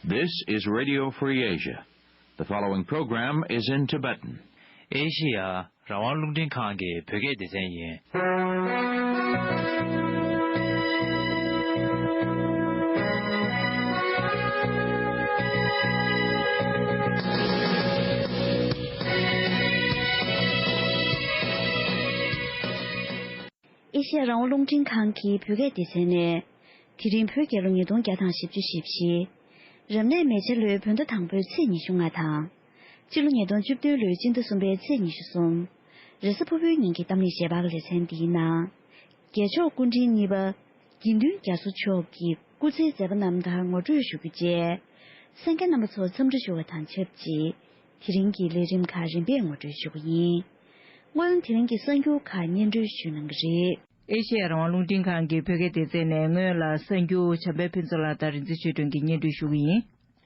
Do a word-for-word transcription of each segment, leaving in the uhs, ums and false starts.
This is Radio Free Asia. The following program is in Tibetan. ཨེ་ཤི་ཡ་རང་དབང་རླུང་འཕྲིན་ཁང་གི་བོད་སྐད་སྡེ་ཚན་ཡིན། ཨེ་ཤི་ཡ་རང་དབང་རླུང་འཕྲིན་ཁང་གི་བོད་སྐད་སྡེ་ཚན་ནས། དེ་རིང་བོད་རྒྱལ་ལོ་ཉིས་སྟོང་བརྒྱ་དང་བཞི་བཅུ་ཞེ་བཞི། རབ་གནས་མེ་བྱ་ལོའི་བོད་ཟླ་དང་པོའི་ཚེས་ཉི་ཤུ་ལྔ་དང་། སྤྱི་ལོ་ཉིས་སྟོང་བཅུ་བདུན་ལོའི་སྤྱི་ཟླ་གསུམ་པའི་ཚེས་ཉི་ཤུ་གསུམ། རེས་གཟའ་ཕུར་བུའི་ཉིན་གྱི་གཏམ་གླེང་རྗེས་དཔག་གི་ལེ་ཚན་འདིའི་ནང་། རྒྱལ་མཆོག་སྐུ་ཕྲེང་གཉིས་པ། དགེ་འདུན་རྒྱ་མཚོ་མཆོག་གི་སྐུ་ཚེའི་མཛད་པ་རྣམ་ཐར་ངོ་སྤྲོད་ཞུ་རྒྱུ་བཅས། གསན་མཁན་རྣམ་པ་ཚོ་འཚམས་འདྲི་ཞུ་བ་དང་ཆབས་ཅིག་དེ་རིང་གི་ལས་རིམ་ཁག་རིམ་པས་ངོ་སྤྲོད་ཞུ་གི་ཡིན། སྔོན་དེ་རིང་གི་གསར་འགྱུར་ཁག་སྙན་སྒྲོན་ཞུ་གནང་གི་རེད། ཨེ་ཤེ་ཡ་རང་དབང་རླུང་འཕྲིན་ཁང་གི་བོད་སྐད་སྡེ་ཚན་ནས་སྔོན་ལ་གསར་འགྱུར་བྱམས་པའི་ཕུན་ཚོགས་ལགས་དང་རིག་འཛིན་ཆོས་སྒྲོན་གྱིས་སྙན་སྒྲོན་ཞུ་གི་ཡིན།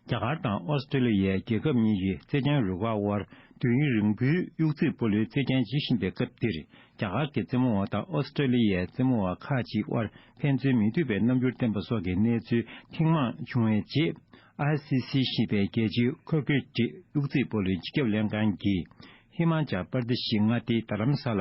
རྒྱ་གར་དང་ཨོ་སི་ཀྲོ་ལི་ཡའི་རྒྱལ་ཁབ་གཉིས་ཀྱི་རྩེད་འགྲན་རུ་ཁག་དབར་དུས་ཡུན་རིང་པོའི་གཡུག་རྩེད་སྤོ་ལོའི་རྩེད་འགྲན་བྱེད་བཞིན་པའི་སྐབས་འདིར། རྒྱ་གར་གྱི་རྩེད་མོ་བ་དང་ཨོ་སི་ཀྲོ་ལི་ཡའི་རྩེད་མོ་བ་ཁག་ཅིག་དབར་ཕན་ཚུན་མི་མཐུན་པའི་རྣམ་འགྱུར་བསྟན་པ་སོགས་ཀྱི་གནས་ཚུལ་ཐེངས་མང་བྱུང་བའི་རྗེས། ཨའི་སི་སི་ཞེས་པའི་རྒྱལ་སྤྱིའི་ཁིར་ཀེཊ་གཡུག་རྩེད་སྤོ་ལོའི་སྤྱི་ཁྱབ་ལྷན་ཁང་གིས། ཧི་མ་ཅལ་པར་དི་ཤི་མངའ་སྡེའི་རྡ་རམ་ས་ལ་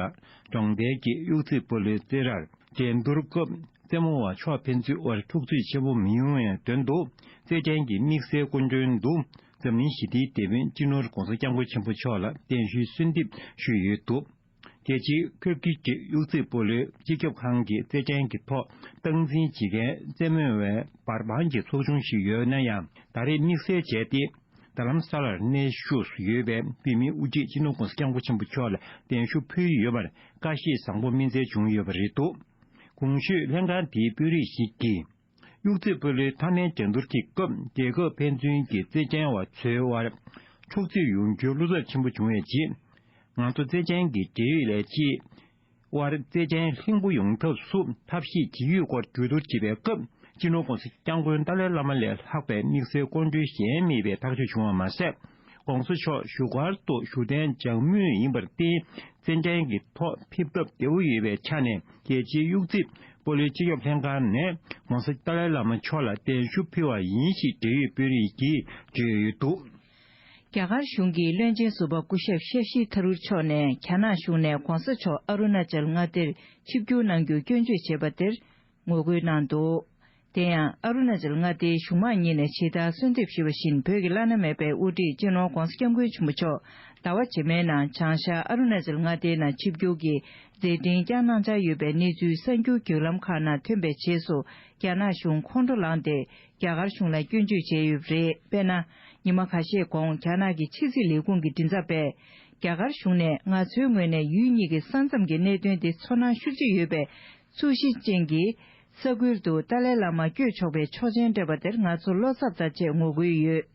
གྲོང་རྡལ་གྱི་གཡུག་རྩེད་སྤོ་ལོའི་རྩེད་རར་འགྲན་བསྡུར་སྐབས། རྩེད་མོ་བ་ཕྱོགས་ཕན་ཚུན་དབར་འཁྲུག་རྩོད་ཆེན་པོ་མི་ཡོང་བའི་དོན་དུ། རྩེད་འགྲན་གྱི་དམིགས་བསལ་སྐུ་མགྲོན་དུ། འཛམ་གླིང་ཞི་བདེའི་དེད་དཔོན་སྤྱི་ནོར་༧གོང་ས་༧སྐྱབས་མགོན་ཆེན་པོ་མཆོག་ལ་གདན་ཞུའི་གསོལ་འདེབས་ཞུས་ཡོད་འདུག་རྒྱལ་སྤྱིའི་ཁིར་ཀེཊ་གཡུག་རྩེད་སྤོ་ལོའི་སྤྱི་ཁྱབ་ཁང་གི་རྩེད་འགྲན་གྱི་ཐོག་སྟངས་འཛིན་བྱེད་མཁན་རྩེད་མོ་བའི་བར་དཔང་གི་ཚོགས་ཆུང་ཞིག་ཡོད་ན་ཡང་། ད་རེས་དམིགས་བསལ་བྱས་ཏེ། རྡ་རམ་ས་ལར་གནས་བཞུགས་སུ་ཡོད་པའི་བོད་མིའི་དབུ་ཁྲིད་སྤྱི་ནོར་༧གོང་ས་༧སྐྱབས་མགོན་ཆེན་པོ་མཆོག་ལ་གདན་ཞུ་ཕུལ་ཡོད་པར་བཀའ་བཞེས་བཟང་པོ་སྨིན་སྩལ་བྱུང་ཡོད་པ་རེད་འདུག་གོང་ཞུས་ལྷན་ཁང་དེའི་དཔོན་རིགས་ཤིག་གིས། གཡུག་རྩེད་སྤོ་ལོའི་མཐའ་མའི་འགྲན་བསྡུར་གྱི་སྐབས། རྒྱལ་ཁབ་ཕན་ཚུན་གྱི་རྩེད་འགྲན་བ་ཚོའི་དབར་འཁྲུག་རྩོད་ཡོང་རྒྱུའི་བློ་འཚབ་ཆེན་པོ་བྱུང་བའི་རྗེས། ང་ཚོ་རྩེད་འགྲན་གྱི་འབྲེལ་ཡོད་ལས་བྱེད་དབར་རྩེད་འགྲན་ལྷིང་པོ་ཡོང་ཐབས་སུ་ཐབས་ཤེས་ཇི་ཡོད་སྐོར་གྲོས་བསྡུར་བྱེད་པའི་སྐབས། སྤྱི་ནོར་༧གོང་ས་༧སྐྱབས་མགོན་ཏཱ་ལའི་བླ་མ་ལས་ལྷག་པའི་དམིགས་བསལ་སྐུ་མགྲོན་གཞན་མེད་པའི་ཐག་གཅོད་བྱུང་བ་མ་ཟད། ༸གོང་ས་མཆོག་བཞུགས་སྒར་དུ་བཞུགས་གདན་འཇགས་མུས་ཡིན་པར་བརྟེན། རྩེད་འགྲན་གྱི་ཐོག་ཕེབས་ཐབས་བདེ་བོ་ཡོད་པའི་ཆ་ནས། རྒྱལ་སྤྱིའི་གཡུག་རྩེད་སྤོ་ལོའི་སྤྱི་ཁྱབ་ལྷན་ཁང་ནས་༸གོང་ས་ཏཱ་ལའི་བླ་མ་མཆོག་ལ་གདན་ཞུ་ཕུལ་བ་ཡིན་ཞེས་འབྲེལ་ཡོད་དཔོན་རིགས་ཀྱིས་བརྗོད་ཡོད་འདུག་རྒྱ་གར་གཞུང་གི་བློན་ཆེན་ཟུར་པ་སྐུ་ཞབས་ཤ་ཤི་ཐ་རུར་མཆོག་ནས་རྒྱ་ནག་གཞུང་ནས་༸གོང་ས་མཆོག་ཨ་རུ་ན་ཅལ་མངའ་སྡེར་ཆིབས་བསྒྱུར་གནང་རྒྱུ་སྐྱོན་བརྗོད་བྱས་པ་དེར་ངོ་རྒོལ་གནང་འདུག་དེ་ཡང་ཨ་རུ་ན་ཅལ་མངའ་སྡེའི་གཞུང་མང་གཉིས་ནས་ཇི་ལྟར་གསོལ་འདེབས་ཞུས་པ་བཞིན། བོད་ཀྱི་བླ་ན་མེད་པའི་དབུ་ཁྲིད་སྤྱི་ནོར་༸གོང་ས་༸སྐྱབས་མགོན་ཆེན་པོ་མཆོག་ཟླ་བ་རྗེས་མའི་ནང་བྱང་ཤར་ཨ་རུ་ན་ཅལ་མངའ་སྡེའི་ནང་ཆིབས་བསྒྱུར་གྱི་མཛད་འཕྲིན་བསྐྱངས་གནང་འཆར་ཡོད་པའི་གནས་ཚུལ་གསར་འགྱུར་བརྒྱུད་ལམ་ཁག་ནང་ཐོན་པའི་རྗེས་སུ། རྒྱ་ནག་གཞུང་ཁོང་ཁྲོ་ལངས་ཏེ། རྒྱ་གར་གཞུང་ལ་སྐྱོན་བརྗོད་བྱས་ཡོད་པ་རེད། དཔེར་ན། ཉི་མ་ཁ་ཤས་གོང་རྒྱ་ནག་གི་ཕྱི་སྲིད་ལས་ཁུངས་ཀྱི་མགྲིན་ཚབ་པས། རྒྱ་གར་གཞུང་ནས་ང་ཚོའི་ངོས་ནས་ཡུལ་གཉིས་ཀྱི་ས་མཚམས་ཀྱི་གནད་དོན་དེ་ཚོར་སྣང་ཤུགས་ཆེ་ཡོད་པའི་ཚུལ་བཞིན་ཅན་གྱི་ས་ཁུལ་དུ་ཏཱ་ལའི་བླ་མ་བསྐྱོད་ཆོག་པའི་ཆོག་མཆན་སྤྲད་པ་དེར་ང་ཚོ་བློ་འཚབ་དང་བཅས་ངོ་རྒོལ་ཡོད།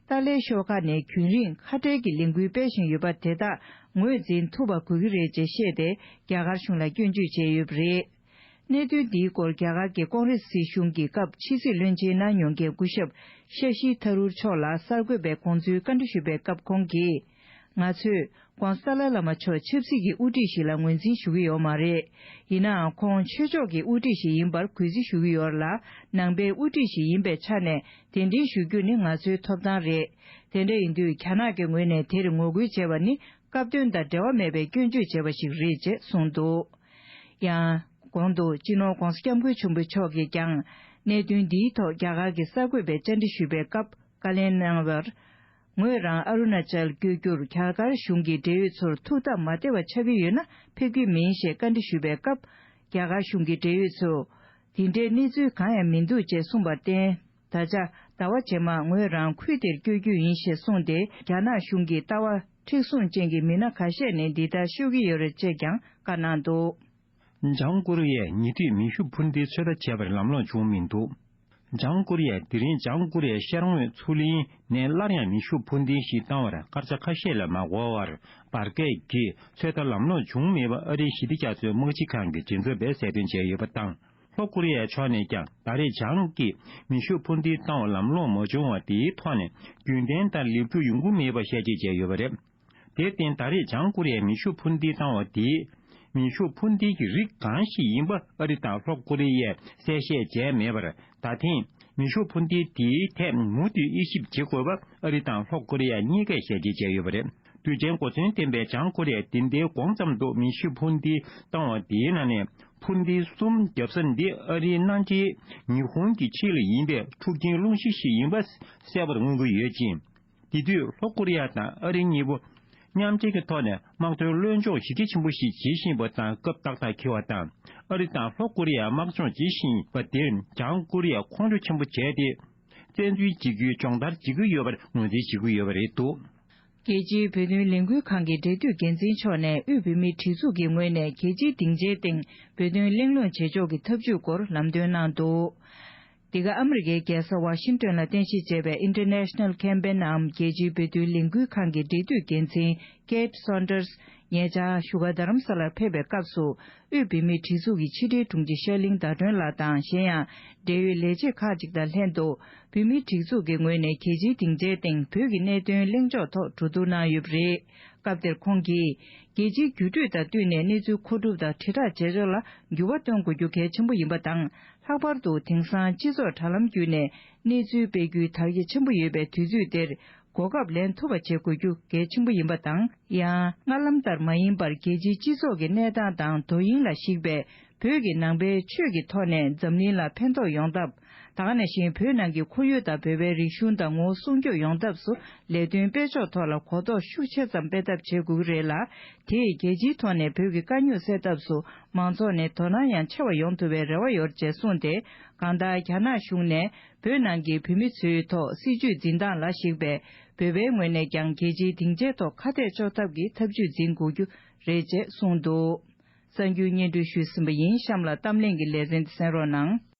ཏཱ་ལའི་ཤོག་ཁག་ནས་རྒྱུན་རིང་ཁ་བྲལ་གྱི་ལས་འགུལ་སྤེལ་བཞིན་ཡོད་པ་དེ་དག་ངོས་འཛིན་ཐུབ་པ་དགོས་ཀྱི་རེད་ཅེས་བཤད་དེ། རྒྱ་གར་གཞུང་ལ་སྐྱོན་བརྗོད་བྱས་ཡོད་པ་རེད། གནད་དོན་འདིའི་སྐོར་རྒྱ་གར་གྱི་ཀོང་རེས་སྲིད་གཞུང་གི་སྐབས་ཕྱི་སྲིད་བློན་ཆེན་གནང་མྱོང་མཁན་སྐུ་ཞབས་ཤ་ཤི་ཐ་རུར་མཆོག་ལ་གསར་འགོད་པས་དགོངས་ཚུལ་བཀའ་འདྲི་ཞུས་པའི་སྐབས་ཁོང་གིས། ང་ཚོས་༸གོང་ས་ཏཱ་ལའི་བླ་མ་མཆོག་ཆབ་སྲིད་ཀྱི་དབུ་ཁྲིད་ཞིག་ལ་ངོས་འཛིན་ཞུ་གི་ཡོད་མ་རེད། ཡིན་ནའང་ཁོང་ཆོས་ཕྱོགས་ཀྱི་དབུ་ཁྲིད་ཞིག་ཡིན་པར་གུས་བརྩི་ཞུ་གི་ཡོད་ལ། ནང་པའི་དབུ་ཁྲིད་ཞིག་ཡིན་པའི་ཆ་ནས་གདན་འདྲེན་ཞུ་རྒྱུ་ནི་ང་ཚོའི་ཐོབ་ཐང་རེད། དེ་འདྲ་ཡིན་དུས་རྒྱ་ནག་གི་ངོས་ནས་དེར་ངོ་རྒོལ་བྱས་པ་ནི་སྐབས་དོན་དང་འབྲེལ་བ་མེད་པའི་སྐྱོན་བརྗོད་བྱས་པ་ཞིག་རེད་ཅེས་གསུངས་འདུག་ཡང་། གོང་དུ་སྤྱི་ནོར་༸གོང་ས་༸སྐྱབས་མགོན་ཆེན་པོ་མཆོག་གིས་ཀྱང་གནད་དོན་འདིའི་ཐོག་རྒྱ་གར་གྱི་གསར་འགོད་པས་བཅར་འདྲི་ཞུས་པའི་སྐབས་བཀའ་ལན་གནང་བར། ངོས་རང་ཨ་རུ་ན་ཅལ་བསྐྱོད་རྒྱུར་རྒྱ་གར་གཞུང་གི་འབྲེལ་ཡོད་ཚོར་ཐུགས་སྟབས་མ་བདེ་བ་ཆགས་ཀྱི་ཡོད་ན་ཕེབས་ཀྱི་མིན་ཞེས་བཀའ་འདྲི་ཞུས་པའི་སྐབས། རྒྱ་གར་གཞུང་གི་འབྲེལ་ཡོད་ཚོས། དེ་འདྲའི་གནས་ཚུལ་གང་ཡང་མི་འདུག་ཅེས་གསུངས་པར་བརྟེན། ད་ཆ་ཟླ་བ་རྗེས་མར་ངོས་རང་ཁུལ་དེར་བསྐྱོད་རྒྱུ་ཡིན་ཞེས་གསུངས་ཏེ། རྒྱ་ནག་གཞུང་གི་ལྟ་བ་མཁྲེགས་བཟུང་ཅན་གྱི་མི་སྣ་ཁ་ཤས་ནས་འདི་ལྟར་ཤོད་ཀྱི་ཡོད་རེད་ཅེས་ཀྱང་བཀའ་གནང་འདུག་བྱང་ཀོ་རི་ཡས་ཉེ་དུས་མེ་ཤུགས་འཕུར་མདེལ་ཚོད་ལྟ་བྱས་པར་ལམ་ལྷོང་བྱུང་མི་འདུག་བྱང་ཀོ་རི་ཡས་དེ་རིང་བྱང་ཀོ་རི་ཡའི་ཤར་ངོས་མཚོ་གླིང་ནས་སླར་ཡང་མེ་ཤུགས་འཕུར་མདེལ་ཞིག་བཏང་བར་སྐར་ཆ་ཁ་ཤས་ལས་མ་འགོར་བར་འབར་གས་ཀྱིས་ཚོད་ལྟ་ལམ་ལྷོང་བྱུང་མེད་པ་ཨ་རིའི་ཞི་བདེ་རྒྱ་མཚོའི་དམག་སྤྱི་ཁང་གི་མགྲིན་ཚབ་པས་གསལ་སྟོན་བྱས་ཡོད་པ་དང་། ལྷོ་ཀོ་རི་ཡའི་ཕྱོགས་ནས་ཀྱང་ད་རེས་བྱང་གིས་མེ་ཤུགས་འཕུར་མདེལ་བཏང་བ་ལམ་ལྷོང་མ་བྱུང་བ་དེའི་ཐོག་ནས་རྒྱུན་ལྡན་ལྟར་ལེགས་འགྲུབ་ཡོང་གི་མེད་པ་བཤད་རྗེས་བྱས་ཡོད་པ་རེད། དེར་བརྟེན་ད་རེས་བྱང་ཀོ་རི་ཡས་མེ་ཤུགས་འཕུར་མདེལ་བཏང་བ་དེས། མེ་ཤུགས་འཕུར་མདེལ་གྱི་རིགས་གང་ཞིག་ཡིན་པ་ཨ་རི་དང་ལྷོ་ཀོ་རི་ཡས་གསལ་བཤད་བྱས་མེད་པར། ད་ཐེངས་ མེ་ཤུགས་འཕུར་མདེལ་དེའི་ཐད་མུ་མཐུད་དབྱེ་ཞིབ་བྱེད་དགོས་པ་ཨ་རི་དང་ལྷོ་ཀོ་རི་ཡ་གཉིས་ཀས་ཞལ་འཛིན་བྱས་ཡོད་པ་རེད། དུས་ཆེན་གོ་མཚོན་ལྡན་པའི་བྱང་ཀོ་རི་ཡས་འདི་ཟླའི་འགོ་མཚམས་དུ་མེ་ཤུགས་འཕུར་མདེལ་བཏང་བ་དེའི་ནང་ནས་འཕུར་མདེལ་གསུམ་བརྒྱབ་ས་འདི་ཨ་རིའི་གནང་ཆེན་ཉི་ཧོང་གི་ཕྱི་ལ་ཡིན་པའི་འཁྲུག་རྐྱེན་སློང་གཞི་ཞིག་ཡིན་པ་གསལ་པོར་མངོན་གྱི་ཡོད་ཅིང་། དེ་དུས་ལྷོ་ཀོ་རི་ཡ་དང་ཨ་རི་གཉིས་པོ་མཉམ་འབྲེལ་གྱི་ཐོག་ནས་དམག་དོན་བློས་འཇོག་གཞི་རྒྱ་ཆེན་པོ་ཞིག་བྱེད་བཞིན་པ་དང་སྐབས་ཏག་ཏག་འཁེལ་བ་དང་། ཨ་རི་དང་ལྷོ་ཀོ་རི་ཡ་དམག་སྦྱོང་བྱེད་བཞིན་པ་དེར་བྱང་ཀོ་རི་ཡ་ཁོང་ཁྲོ་ཆེན་པོ་བྱས་ཏེ། བཙན་འཛུལ་བྱེད་རྒྱུའི་སྦྱོང་བརྡར་བྱེད་ཀྱི་ཡོད་པར་ངོས་འཛིན་བྱེད་ཀྱི་ཡོད་པ་རེད་འདུག་རྒྱལ་སྤྱིའི་བོད་དོན་ལས་འགུལ་ཁང་གི་འབྲེལ་མཐུད་འགན་འཛིན་མཆོག་ནས་དབུས་བོད་མིའི་སྒྲིག་འཛུགས་ཀྱི་ངོས་ནས་རྒྱལ་སྤྱིའི་སྡིངས་ཆའི་སྟེང་བོད་དོན་གླེང་སློང་བྱེད་ཕྱོགས་ཀྱི་ཐབས་ཇུས་སྐོར་ལམ་སྟོན་གནང་འདུག་འདི་ག་ཨ་མི་རི་ཀའི་རྒྱལ་ས་ཝ་ཤིང་ཏོན་ལ་རྟེན་གཞི་བྱས་པའི་International Campaign འམ་རྒྱལ་སྤྱིའི་བོད་དོན་ལས་འགུལ་ཁང་གི་འབྲེལ་མཐུད་འགན་འཛིན་Kate Saunders ཉེ་ཆར་བཞུགས་སྒར་རྡ་རམ་ས་ལར་ཕེབས་པའི་སྐབས་སུ། དབུས་བོད་མིའི་སྒྲིག་འཛུགས་ཀྱི་ཕྱི་དྲིལ་དྲུང་ཆེ་ཤར་གླིང་ཟླ་སྒྲོན་ལགས་དང་གཞན་ཡང་འབྲེལ་ཡོད་ལས་བྱེད་ཁག་ཅིག་དང་ལྷན་དུ། བོད་མིའི་སྒྲིག་འཛུགས་ཀྱི་ངོས་ནས་རྒྱལ་སྤྱིའི་སྡིངས་ཆའི་སྟེང་བོད་ཀྱི་གནད་དོན་གླེང་ཕྱོགས་ཐོག་གྲོས་བསྡུར་གནང་ཡོད་པ་རེད། སྐབས་དེར་ཁོང་གིས། རྒྱལ་སྤྱིའི་འགྱུར་འགྲོས་དང་བསྟུན་ནས་གནས་ཚུལ་མཁོ་སྒྲུབ་དང་དྲིལ་བསྒྲགས་བྱེད་ཕྱོགས་ལ་འགྱུར་བ་གཏོང་དགོས་རྒྱུ་གལ་ཆེན་པོ་ཡིན་པ་དང་། ལྷག་པར་དུ་དེང་སང་སྤྱི་ཚོགས་དྲ་ལམ་བརྒྱུད་ནས་གནས་ཚུལ་སྤེལ་རྒྱུའི་དར་རྒྱས་ཆེན་པོ་ཡོད་པའི་དུས་ཚོད་འདིར། གོ་སྐབས་ལེན་ཐུབ་པ་བྱེད་དགོས་རྒྱུ་གལ་ཆེན་པོ་ཡིན་པ་དང་། ཡང་། སྔར་ལམ་ལྟར་མ་ཡིན་པར་རྒྱལ་སྤྱིའི་སྤྱི་ཚོགས་ཀྱི་གནས་སྟངས་དང་དོ་དབྱིངས་ལ་གཞིགས་པའི་བོད་ཀྱི་ནང་པའི་ཆོས་ཀྱི་ཐོག་ནས་འཛམ་གླིང་ལ་ཕན་ཐོགས་ཡོང་ཐབས། ད་ག་ནང་བཞིན་བོད་ནང་གི་ཁོར་ཡུག་དང་བོད་པའི་རིག་གཞུང་དང་ངོ་བོ་སྲུང་སྐྱོབ་ཡོང་ཐབས་སུ་ལས་དོན་སྤེལ་ཕྱོགས་ཐོག་ལ་གོ་རྟོགས་ཤུགས་ཆེ་ཙམ་སྤེལ་ཐབས་བྱེད་དགོས་ཀྱི་རེད་ལ། དེས་རྒྱལ་སྤྱིའི་ཐོག་ནས་བོད་ཀྱི་དཀའ་རྙོག་སེལ་ཐབས་སུ་མང་ཚོགས་ནས་དོ་སྣང་ཡང་ཆེ་བ་ཡོང་ཐུབ་པའི་རེ་བ་ཡོད་ཅེས་གསུངས་ཏེ། གང་ལྟར་རྒྱ་ནག་གཞུང་ནས། བོད་ནང་གི་བོད་མི་ཚོའི་ཐོག་སྲིད་བྱུས་འཛིན་སྟངས་ལ་གཞིགས་པའི་བོད་པའི་ངོས་ནས་ཀྱང་རྒྱལ་སྤྱིའི་སྡིངས་ཆའི་ཐོག་ཁ་གཏད་གཅོག་ཐབས་ཀྱི་ཐབས་ཇུས་འཛིན་དགོས་རྒྱུ་རེད་ཅེས་གསུངས་འདུག་གསར་འགྱུར་སྙན་སྒྲོན་ཞུས་ཟིན་པ་ཡིན། གཤམ་ལ་གཏམ་གླེང་གི་ལེ་ཚན་འདི་གསན་རོགས་གནང་།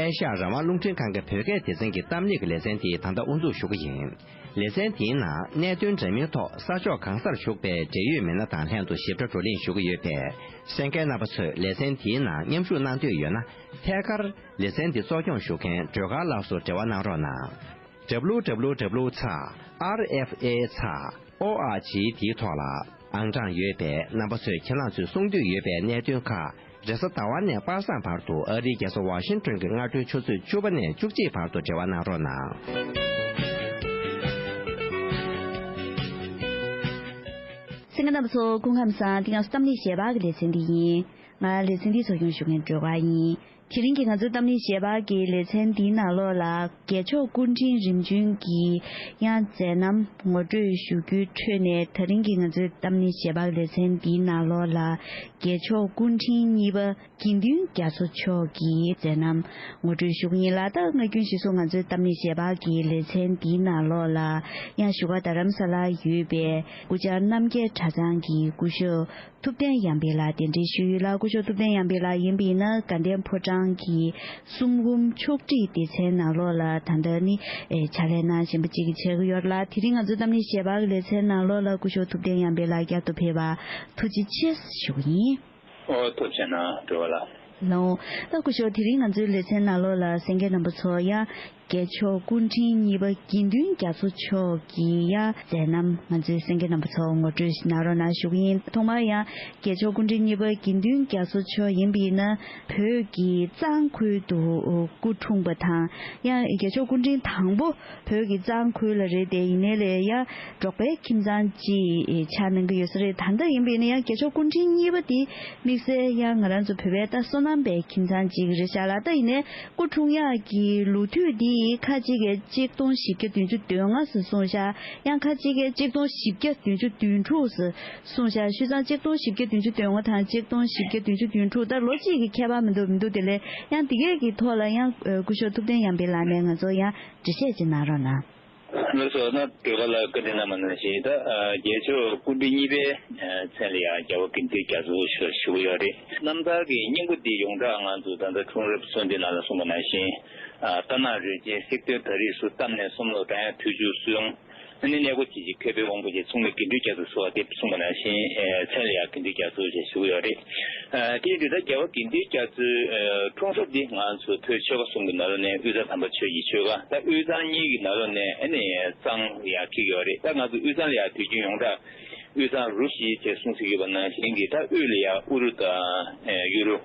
ཨེ་ཤ་ཡ་རང་དབང་རླུང་འཕྲིན་ཁང་གི་བོད་སྐད་སྡེ་ཚན་གྱི་གཏམ་གླེང་གི་ལེ་ཚན་དེ་ད་ལྟ་དབུ་འཛུགས་ཞུ་གི་ཡིན། ལེ་ཚན་དེའི་ནང་གནད་དོན་འདྲ་མིན་ཐོག་ས་ཕྱོགས་གང་སར་བཞུགས་པའི་འབྲེལ་ཡོད་མི་སྣ་དང་ལྷན་དུ་ཞིབ་ཕྲ་བགྲོ་གླེང་ཞུ་གི་ཡོད་པས། གསན་མཁན་རྣམ་པ་ཚོས་ལེ་ཚན་དེའི་ནང་མཉམ་ཞུགས་གནང་འདོད་ཡོད་ན། ཐད་ཀར་ལེ་ཚན་འདི་གཙོ་སྐྱོང་ཞུ་མཁན་སྒྲོལ་དཀར་ལགས་སུ་འབྲེལ་བ་གནང་རོགས་གནང་། W W W ཚེག་R F A ཚེག་O R G འདིའི་ཐོག་ལ་ཨང་གྲངས་ཡོད་པས། རྣམ་པ་ཚོས་ཁྱེད་རང་ཚོས་གསུང་འདོད་ཡོད་པའི་གནད་དོན་ཁག་རེས་གཟའ་ཟླ་བ་ནས་པ་སངས་བར་དུ་ཨ་རིའི་རྒྱལ་ས་ཝ་ཤིང་ཏོན་གྱི་སྔ་དྲོའི་ཆུ་ཚོད་བཅུ་པ་ནས་བཅུ་གཅིག་བར་དུ་འབྲེལ་བ་གནང་རོགས་གནང་། གསན་མཁན་རྣམ་པ་ཚོ་སྐུ་ཁམས་བཟང་། དེ་སྔ་གཏམ་གླེང་ཞལ་པར་གྱི་ལེ་ཚན་འདི་ཡིན། ང་ལེ་ཚན་འདི་གཙོ་སྐྱོང་ཞུ་མཁན་སྒྲོལ་དཀར་ཡིན། དེ་རིང་གི་ང་ཚོའི་གཏམ་གླེང་ཞལ་པར་གྱི་ལེ་ཚན་འདིའི་ནང་ལོགས་ལ། རྒྱལ་མཆོག་སྐུ་ཕྲེང་རིམ་བྱོན་གྱི་ཡང་མཛད་རྣམ་ངོ་སྤྲོད་ཞུ་རྒྱུའི་ཁྲོད་ནས། དེ་རིང་གི་ང་ཚོའི་གཏམ་གླེང་ཞལ་པར་ལེ་ཚན་འདིའི་ནང་ལོགས་ལ། རྒྱལ་མཆོག་སྐུ་ཕྲེང་གཉིས་པ་དགེ་འདུན་རྒྱ་མཚོ་མཆོག་གི་མཛད་རྣམ་ངོ་སྤྲོད་ཞུ་གི་ཡིན་ལ། ད་སྔ་རྒྱུན་གཞིར་བཟུང་ང་ཚོའི་གཏམ་གླེང་ཞལ་པར་གྱི་ལེ་ཚན་འདིའི་ནང་ལོགས་ལ་ཡང་བཞུགས་སྒར་རྡ་རམ་ས་ལར་ཡོད་པའི་སྐུ་བཅར་རྣམ་རྒྱལ་གྲྭ་ཚང་གི་སྐུ་ཞབས་ཐུབ་བསྟན་ཡར་འཕེལ་ལགས་གདན་འདྲེན་ཞུས་ཡོད་ལ། སྐུ་ཞབས་ཐུབ་བསྟན་ཡར་འཕེལ་ལགས་ཡིན་པ་ཡིན་ན་དགའ་ལྡན་ཕོ་བྲང་གི་གསུང་འབུམ་ཕྱོགས་སྒྲིག་སྡེ་ཚན་ནང་ལོགས་ལ་ད་ལྟ་ནི་ཨེ་ཕྱག་ལས་གནང་བཞིན་པ་ཅིག་བྱེད་ཀྱི་ཡོད་ལ། དེ་རིང་ང་ཚོའི་གཏམ་གླེང་ཞལ་པར་གྱི་ལེ་ཚན་ནང་ལོགས་ལ་སྐུ་ཞབས་ཐུབ་བསྟན་ཡར་འཕེལ་ལགས་བསྐྱར་དུ་ཕེབས་པར་ཐུགས་རྗེ་ཆེ་ཞུ་གི་ཡིན། ཨོ་ཐུགས་རྗེ་གནང་སྒྲོལ་དཀར་ལགས། ལགས་འོང་། ད་སྐུ་ཞབས་དེ་རིང་ང་ཚོའི་ལེ་ཚན་ནང་ལོགས་ལ་གསན་མཁན་རྣམ་པ་ཚོ་ཡང་རྒྱལ་མཆོག་སྐུ་ཕྲེང་གཉིས་པ་དགེ་འདུན་རྒྱ་མཚོ་མཆོག་གི་ཡང་མཛད་རྣམ་ང་ཚོའི་གསན་མཁན་རྣམ་པ་ཚོ་ངོ་སྤྲོད་གནང་རོགས་གནང་ཞུ་གི་ཡིན། ཐོག་མར་ཡང་རྒྱལ་མཆོག་སྐུ་ཕྲེང་གཉིས་པ་དགེ་འདུན་རྒྱ་མཚོ་མཆོག་ཡིན་པ་ཡིན་ན་བོད་ཀྱི་གཙང་ཁུལ་དུ་སྐུ་འཁྲུངས་པ་དང་། ཡང་རྒྱལ་མཆོག་སྐུ་ཕྲེང་དང་པོ་བོད་ཀྱི་གཙང་ཁུལ་ལ་རེད་དེ། ཡིན་ནའི་ལས་ཡང་འབྲོག་པའི་ཁྱིམ་ཚང་ཅིག་ཆགས་གནང་གི་ཡོད་ས་རེད། ད་ལྟ་ཡིན་པ་ཡིན་ན་ཡང་རྒྱལ་མཆོག་སྐུ་ཕྲེང་གཉིས་པ་དེ་དམིགས་བསལ་ཡང་ང་རང་ཚོ་བོད་པའི་ད་སོ་ནམ་པའི་ཁྱིམ་ཚང་ཅིག་རེད་ཤག་ལ། ད་ཡིན་ནའི་སྐུ་འཁྲུངས་ཡག་གི་ལོ་དུས་དེ་ཁ་ཅིག་གིས་གཅིག་སྟོང་བཞི་བརྒྱ་བདུན་ཅུ་དོན་ལྔ་ཟེར་གསུངས་ཤག་ཡང་ཁ་ཅིག་གིས་གཅིག་སྟོང་བཞི་བརྒྱ་བདུན་ཅུ་དོན་དྲུག་ཟེར་གསུངས་ཤག་བྱས་ཙང་གཅིག་སྟོང་བཞི་བརྒྱ་བདུན་ཅུ་དོན་ལྔ་དང་གཅིག་སྟོང་བཞི་བརྒྱ་བདུན་ཅུ་དོན་དྲུག་ད་ལོ་གཅིག་གི་ཁྱད་པར་མི་འདུག་མི་འདུག་དེ་ལས་ཡང་དེ་གས་ཀྱི་ཐོག་ལ་ཡང་སྐུ་ཞབས་ཐུབ་བསྟན་ཡར་འཕེལ་ལགས་ནས་ང་ཚོ་ཡང་འགྲེལ་བཤད་ཅིག་གནང་རོགས་གནང་། ལགས་སོ། ན་སྒྲོལ་དཀར་ལགས་བཀའ་འདྲི་གནང་བ་ནང་བཞིན། ད་རྒྱལ་མཆོག་སྐུ་ཕྲེང་གཉིས་པའི་མཚན་ལ་ཡང་རྒྱལ་བ་དགེ་འདུན་རྒྱ་མཚོ་ཞུ་ཞུ་གི་ཡོད་རེད། རྣམ་ཐར་གྱི་སྙིང་པོ་འདི་ཡོངས་གྲགས་ང་ཚོ་ད་ལྟ་འཁྲུངས་རབས་སོ་འདི་ནང་ལ་གསུངས་པ་ནང་བཞིན། རྟ་ནག་རུས་ཆེན་གསེར་སྟོད་དར་རིས་སུ་བལྟམས་ནས་སོམ་ལོ་བྲང་ཡག་ཐོས་ཆུ་བསུ་ཡོང་། ཨ་ནི་གནས་སྒོ་ཅིག་གི་མཁས་པའི་དབང་པོ་ཅིག་གསུང་ནས་དགེ་འདུན་རྒྱ་མཚོ་ཟེར་བ་དེ་གསུངས་པ་ནང་བཞིན་མཚན་ལ་ཡང་དགེ་འདུན་རྒྱ་མཚོ་ཞེས་ཞུ་གི་ཡོད་རེད། དེ་ཡིན་དུས་ད་རྒྱལ་བ་དགེ་འདུན་རྒྱ་མཚོའི་འཁྲུངས་ས་འདི་ང་ཚོ་བོད་ཆོལ་ཁ་གསུམ་གྱི་ནང་ལོགས་ནས་དབུས་གཙང་དམ་པ་ཆོས་ཀྱི་ཆོལ་ཁ། ད་དབུས་གཙང་གཉིས་ཀྱི་ནང་ལོགས་ནས་ཨ་ནི་གཙང་ཡར་འཁེལ་གྱི་ཡོད་རེད། ད་ང་ཚོ་དབུས་གཙང་ལ་ཡང་དུས་རྒྱུན་ཡོངས་གྲགས་དབུས་གཙང་རུ་བཞི་ཅེས་གསུང་སྲིད་ཡོད་པ་ནང་བཞིན་གྱི་ད་དབུས་ལ་ཡང་ཨུ་རུ་དང་གཡོ་རུ།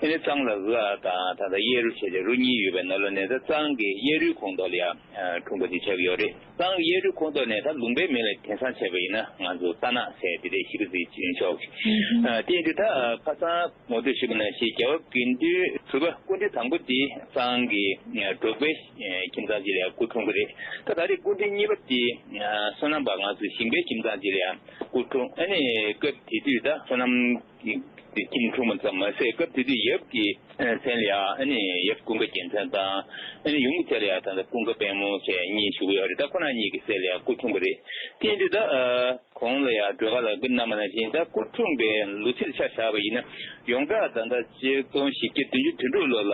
ཨ་ནི་གཙང་ལ་རུ་ཨ་དང་ད་ལྟ་གཡས་རུ་བྱས་ཏེ་རུ་གཉིས་ཡོད་པའི་ནང་ལོགས་ནས་ད་གཙང་གི་གཡས་རུའི་ཁོངས་གཏོགས་ལ་ཡང་འཁྲུངས་པ་དེ་ཆགས་ཀྱི་ཡོད་རེད། གཙང་གཡས་རུའི་ཁོངས་གཏོགས་ནས་ད་ལུང་པའི་མིང་ལ་དེང་སང་བྱས་པ་ཡིན་ན་ང་ཚོ་རྟ་ནག་ཟེར་དེ་འདྲས་ཞིག་གི་ཟིག་ཅིག་ཆོག་གི། དེ་ཡིན་དུས་ད་ཁ་སང་ངོ་སྤྲོད་ཞུས་པ་ནང་བཞིན་རྒྱལ་བ་དགེ་འདུན་གྲུབ་པ་སྐུ་ཕྲེང་དང་པོ་དེ་གཙང་གི་འབྲོག་པའི་ཁྱིམ་ཚང་ཅིག་ལ་སྐུ་འཁྲུངས་པ་རེད། ད་ད་རེས་སྐུ་ཕྲེང་གཉིས་པ་དེ་བསོད་ནམས་པ་ང་ཚོའི་ཞིང་པའི་ཁྱིམ་ཚང་ཅིག་ལ་སྐུ་འཁྲུངས། ཨ་ནི་སྐབས་དེ་དུས་ད་བསོད་ནམས་ཀྱི་ཁྱིམ་འཁྲུངས་པ་ཙམ་མ་ཟད་སྐབས་དེ་དུས་ཡབ་ཀྱི་མཚན་ལ་ཡང་ཨ་ནི་ཡབ་ཀུན་དགའ་རྒྱལ་མཚན་དང་ཨ་ནི་ཡུམ་གྱི་མཚན་ལ་ཡང་ད་ལྟ་ཀུན་དགའ་དཔལ་མོ་བཅས་གཉིས་ཞུ་གི་ཡོད་རེད། ད་ཁོ་རང་གཉིས་ཀྱི་སྲས་ལ་ཡང་སྐུ་འཁྲུངས་པ་རེད། དེ་ཡིན་དུས་ད་གོང་ལ་ཡང་སྒྲོལ་དཀར་ལགས་སྐུ་གནང་བ་ནང་བཞིན་ད་སྐུ་འཁྲུངས་པའི་ལོ་ཚིགས་ཆ་བཞག་པ་ཡིན་ན་ཡོངས་གྲགས་ད་ལྟ་གཅིག་སྟོང་བཞི་བརྒྱ་བདུན་ཅུ་དོན་དྲུག་ལོ་ལ་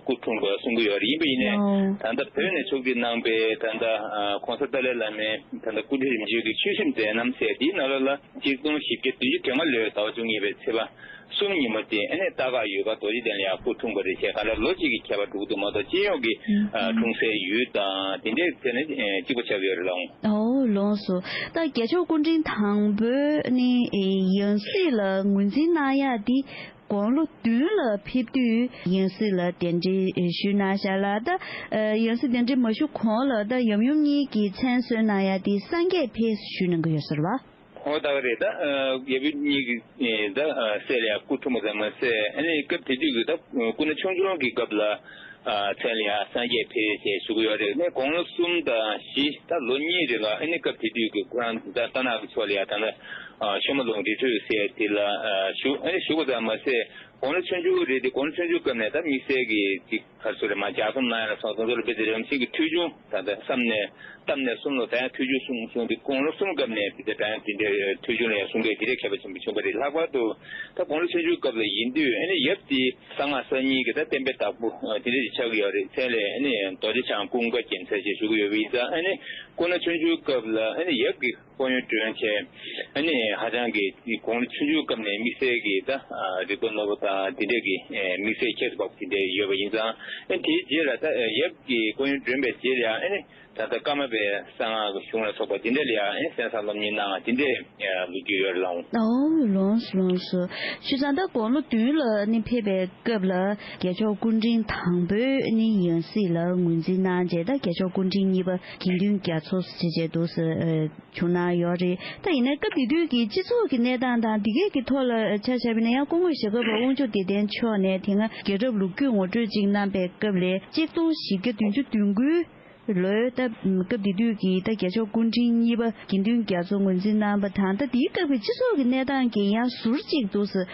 སྐུ་འཁྲུངས་པ་གསུང་གི་ཡོད་རེད། ཡིན་པ་ཡིན་ནའི་ད་ལྟ་བོད་ནས་ཕྱོགས་སྒྲིག་གནང་པའི་ད་ལྟ་༸གོང་ས་ཏཱ་ལའི་བླ་མའི་ད་ལྟ་སྐུ་ཕྲེང་རིམ་བྱོན་གྱི་ཆོས་ཞིབ་མཛད་རྣམ་ཟེར་དེའི་ནང་ལོགས་ལ་གཅིག་སྟོང་བཞི་བརྒྱ་བདུན་ཅུ་དོན་ལྔ་ལོའི་ཟླ་བ་བཅུ་གཉིས་པའི་ཚེས་པ་གསུམ་ཉིན་མོ་དེ་ཨ་ནི་རྟ་སྒ་ཡོས་ཁ་རྡོ་རྗེ་གདན་ལ་ཡང་སྐུ་འཁྲུངས་པ་རེད་ཅེས་ག་ལ་ལོ་གཅིག་གི་ཁྱད་པར་འགྲོ་གི་འདུག་མ་གཏོགས་སྤྱི་ཡོངས་ཀྱི་ཨ་འཁྲུངས་སའི་ཡུལ་དང་དེ་འདྲའི་ཐད་ནས་ཨ་གཅིག་པ་ཆགས་ཀྱི་ཡོད་རེད་ལགས། འོ་ལགས་སོ། ད་རྒྱལ་མཆོག་སྐུ་ཕྲེང་དང་པོས་ནི་ཡང་སྲིད་ལ་ངོས་འཛིན་གནང་ཡག་འདི་དགུང་ལོ་བདུན་ལ་ཕེབས་དུས་ཡང་སྲིད་ལ་གདན་འདྲེན་ཞུས་གནང་ཤག་ལ། ད་ཡང་སྲིད་གདན་འདྲེན་མ་ཞུ་གོང་ལ་ད་ཡབ་ཡུམ་གཉིས་ཀྱི་མཚན་གསོལ་གནང་ཡག་འདི་སངས་རྒྱས་ཕེབས་ཞུས་གནང་གི་ཡོད་ས་རེད་བ། ཧོ་ད་ག་རེད། ད་ཡབ་ཡུམ་གཉིས་ཀྱི་ད་སྲས་ལ་ཡང་སྐུ་འཁྲུངས་པ་ཙམ་མ་ཟད་ཨ་ནི་སྐབས་དེ་དུས་ཀྱི་ད་སྐུ་ན་ཆུང་ཆུང་གི་སྐབས་ལ་མཚན་ལ་ཡང་སངས་རྒྱས་ཕེབས་ཞེས་ཞུ་གི་ཡོད་རེད། ཨ་ནི་དགུང་ལོ་གསུམ་དང་བཞི་ད་ལོ་གཉིས་རིང་ལ་ཨ་ནི་སྐབས་དེ་དུས་ཀྱི་ཁོ་རང་ད་རྟ་ནག་གི་ཕྱོགས་ལ་ཡང་ད་ལྟ་ཤོ་མོ་ལུང་རི་ཁྲོད་ཟེར་དེ་ལ་བཞུགས། ཨ་ནི་བཞུགས་པ་ཙམ་མ་ཟད་དགུང་ལོ་ཆུང་ཆུང་རེད་དེ་དགུང་ལོ་ཆུང་ཆུང་སྐབས་ནས་ད་དམིགས་བསལ་གྱི་ཅིག་ག་རེ་ཟེར་རེད་མ་ལྗགས་རྩོམ་གནང་ཡ་ལ་སོགས་དེ་ཚོ་ལ་དཔེ་དེ་རེ་བ་མི་ཤིང་གི་ཐོས་བྱུང་ད་ལྟ་བསམ་ནས་བཏབ་ནས་གསུམ་ལ་ད་ཡང་ཐོས་བྱུང་གསུང་གསུང་དེ་དགུང་ལོ་གསུམ་སྐབས་ནས་དེ་འདྲ་ད་ཡང་དེ་འདྲའི་ཐོས་བྱུང་ལ་ཡང་གསུང་མཁན་དེ་འདྲའི་མཁས་པ་ཆེན་པོ་བྱུང་བ་རེད། ལྷག་པར་དུ་ད་དགུང་ལོ་ཆུང་ཆུང་སྐབས་ལ་ཡིན་དུས་ཨ་ནི་ཡབ་དེ་གསང་སྔགས་གསར་རྙིང་གི་ད་བསྟན་པའི་བདག་པོ་དེ་འདྲ་ཞིག་ཆགས་ཀྱི་ཡོད་རེད། མཚན་ལ་ཨ་ནི་རྡོ་རྗེ་འཆང་ཀུན་དགའ་རྒྱལ་མཚན་ཞེས་ཞུ་གི་ཡོད་པ་ཡིན་ཙང་ཨ་ནི་སྐུ་ན་ཆུང་ཆུང་སྐབས་ལ་ཨ་ནི་ཡབ་ཀྱི་སྐུ་ཡོན་སྒྲོན་བྱས། ཨ་ནི་ཧ་ཅང་གི་དགུང་ལོ་ཆུང་ཆུང་སྐབས་ནས་དམིགས་བསལ་གྱི་ད་རིག་པ་རྣོ་པོ་དང་དེ་འདྲས་ཀྱི་དམིགས་བསལ་ཁྱད་དུ་འཕགས་པ་དེ་འདྲས་ཡོད་པ་ཡིན་ཙང་ཨ་ནི་དེའི་རྗེས་ལ་ད་ཡབ་ཀྱི་སྐུ་ཡོན་སྒྲོན་པའི་རྗེས་ལ་ཡང་ཨ་ནི་ད་ལྟ་ཀརྨ་པའི་གསང་སྔགས་ཀྱི་གཞུང་ལ་སོགས་པ་དེ་འདྲས་ལ་ཡང་ཨ་ནི་གསན་བསམ་སློབ་གཉེར་གནང་བ་དེ་འདྲས་ལོ་རྒྱུས་ཡོད་རེད་ལགས། ཨོ་ལགས་སོ་ལགས་སོ། བྱས་ཙང་ད་དགུང་ལོ་བདུན་ལ་ནི་ཕེབས་པའི་སྐབས་ལ་རྒྱལ་མཆོག་སྐུ་ཕྲེང་དང་པོས་ནི་ཡང་སྲིད་ལ་ངོས་འཛིན་གནང་རྗེས་ད་རྒྱལ་མཆོག་སྐུ་ཕྲེང་གཉིས་པ་དགེ་འདུན་རྒྱ་མཚོ་ཞེས་བྱས་འདུག་ཟེར། བྱུང་གནང་ཡོད་རེད། ད་ཡིན་ནའི་སྐབས་དེ་དུས་ཀྱི་སྤྱི་ཚོགས་ཀྱི་གནས་སྟངས་དང་དེ་གས་ཀྱི་ཐོག་ལ་ཆ་བཞག་པ་ཡིན་ན་ཡང་སྐུ་ངོ་ཞྭ་སྒབ་པ་དབང་ཕྱུག་བདེ་ལྡན་མཆོག་ནས་དེ་སྔ་རྒྱལ་རབས་ལོ་རྒྱུས་ངོ་སྤྲོད་ཅིག་གནང་པའི་སྐབས་ལ་གཅིག་སྟོང་བཞི་བརྒྱ་བདུན་ཅུ་དོན་དགུ་ལོའི་ད་སྐབས་དེ་དུས་ཀྱི་ད་རྒྱལ་མཆོག་སྐུ་ཕྲེང་གཉིས་པ་དགེ་འདུན་རྒྱ་མཚོ་ངོས་འཛིན་གནང་བ་དང་ད་དེའི་སྐབས་ཀྱི་སྤྱི་ཚོགས་ཀྱི་གནས་སྟངས་ཀྱི་ཡང་ཟུར་གཅིག་འདུག་ཟེར་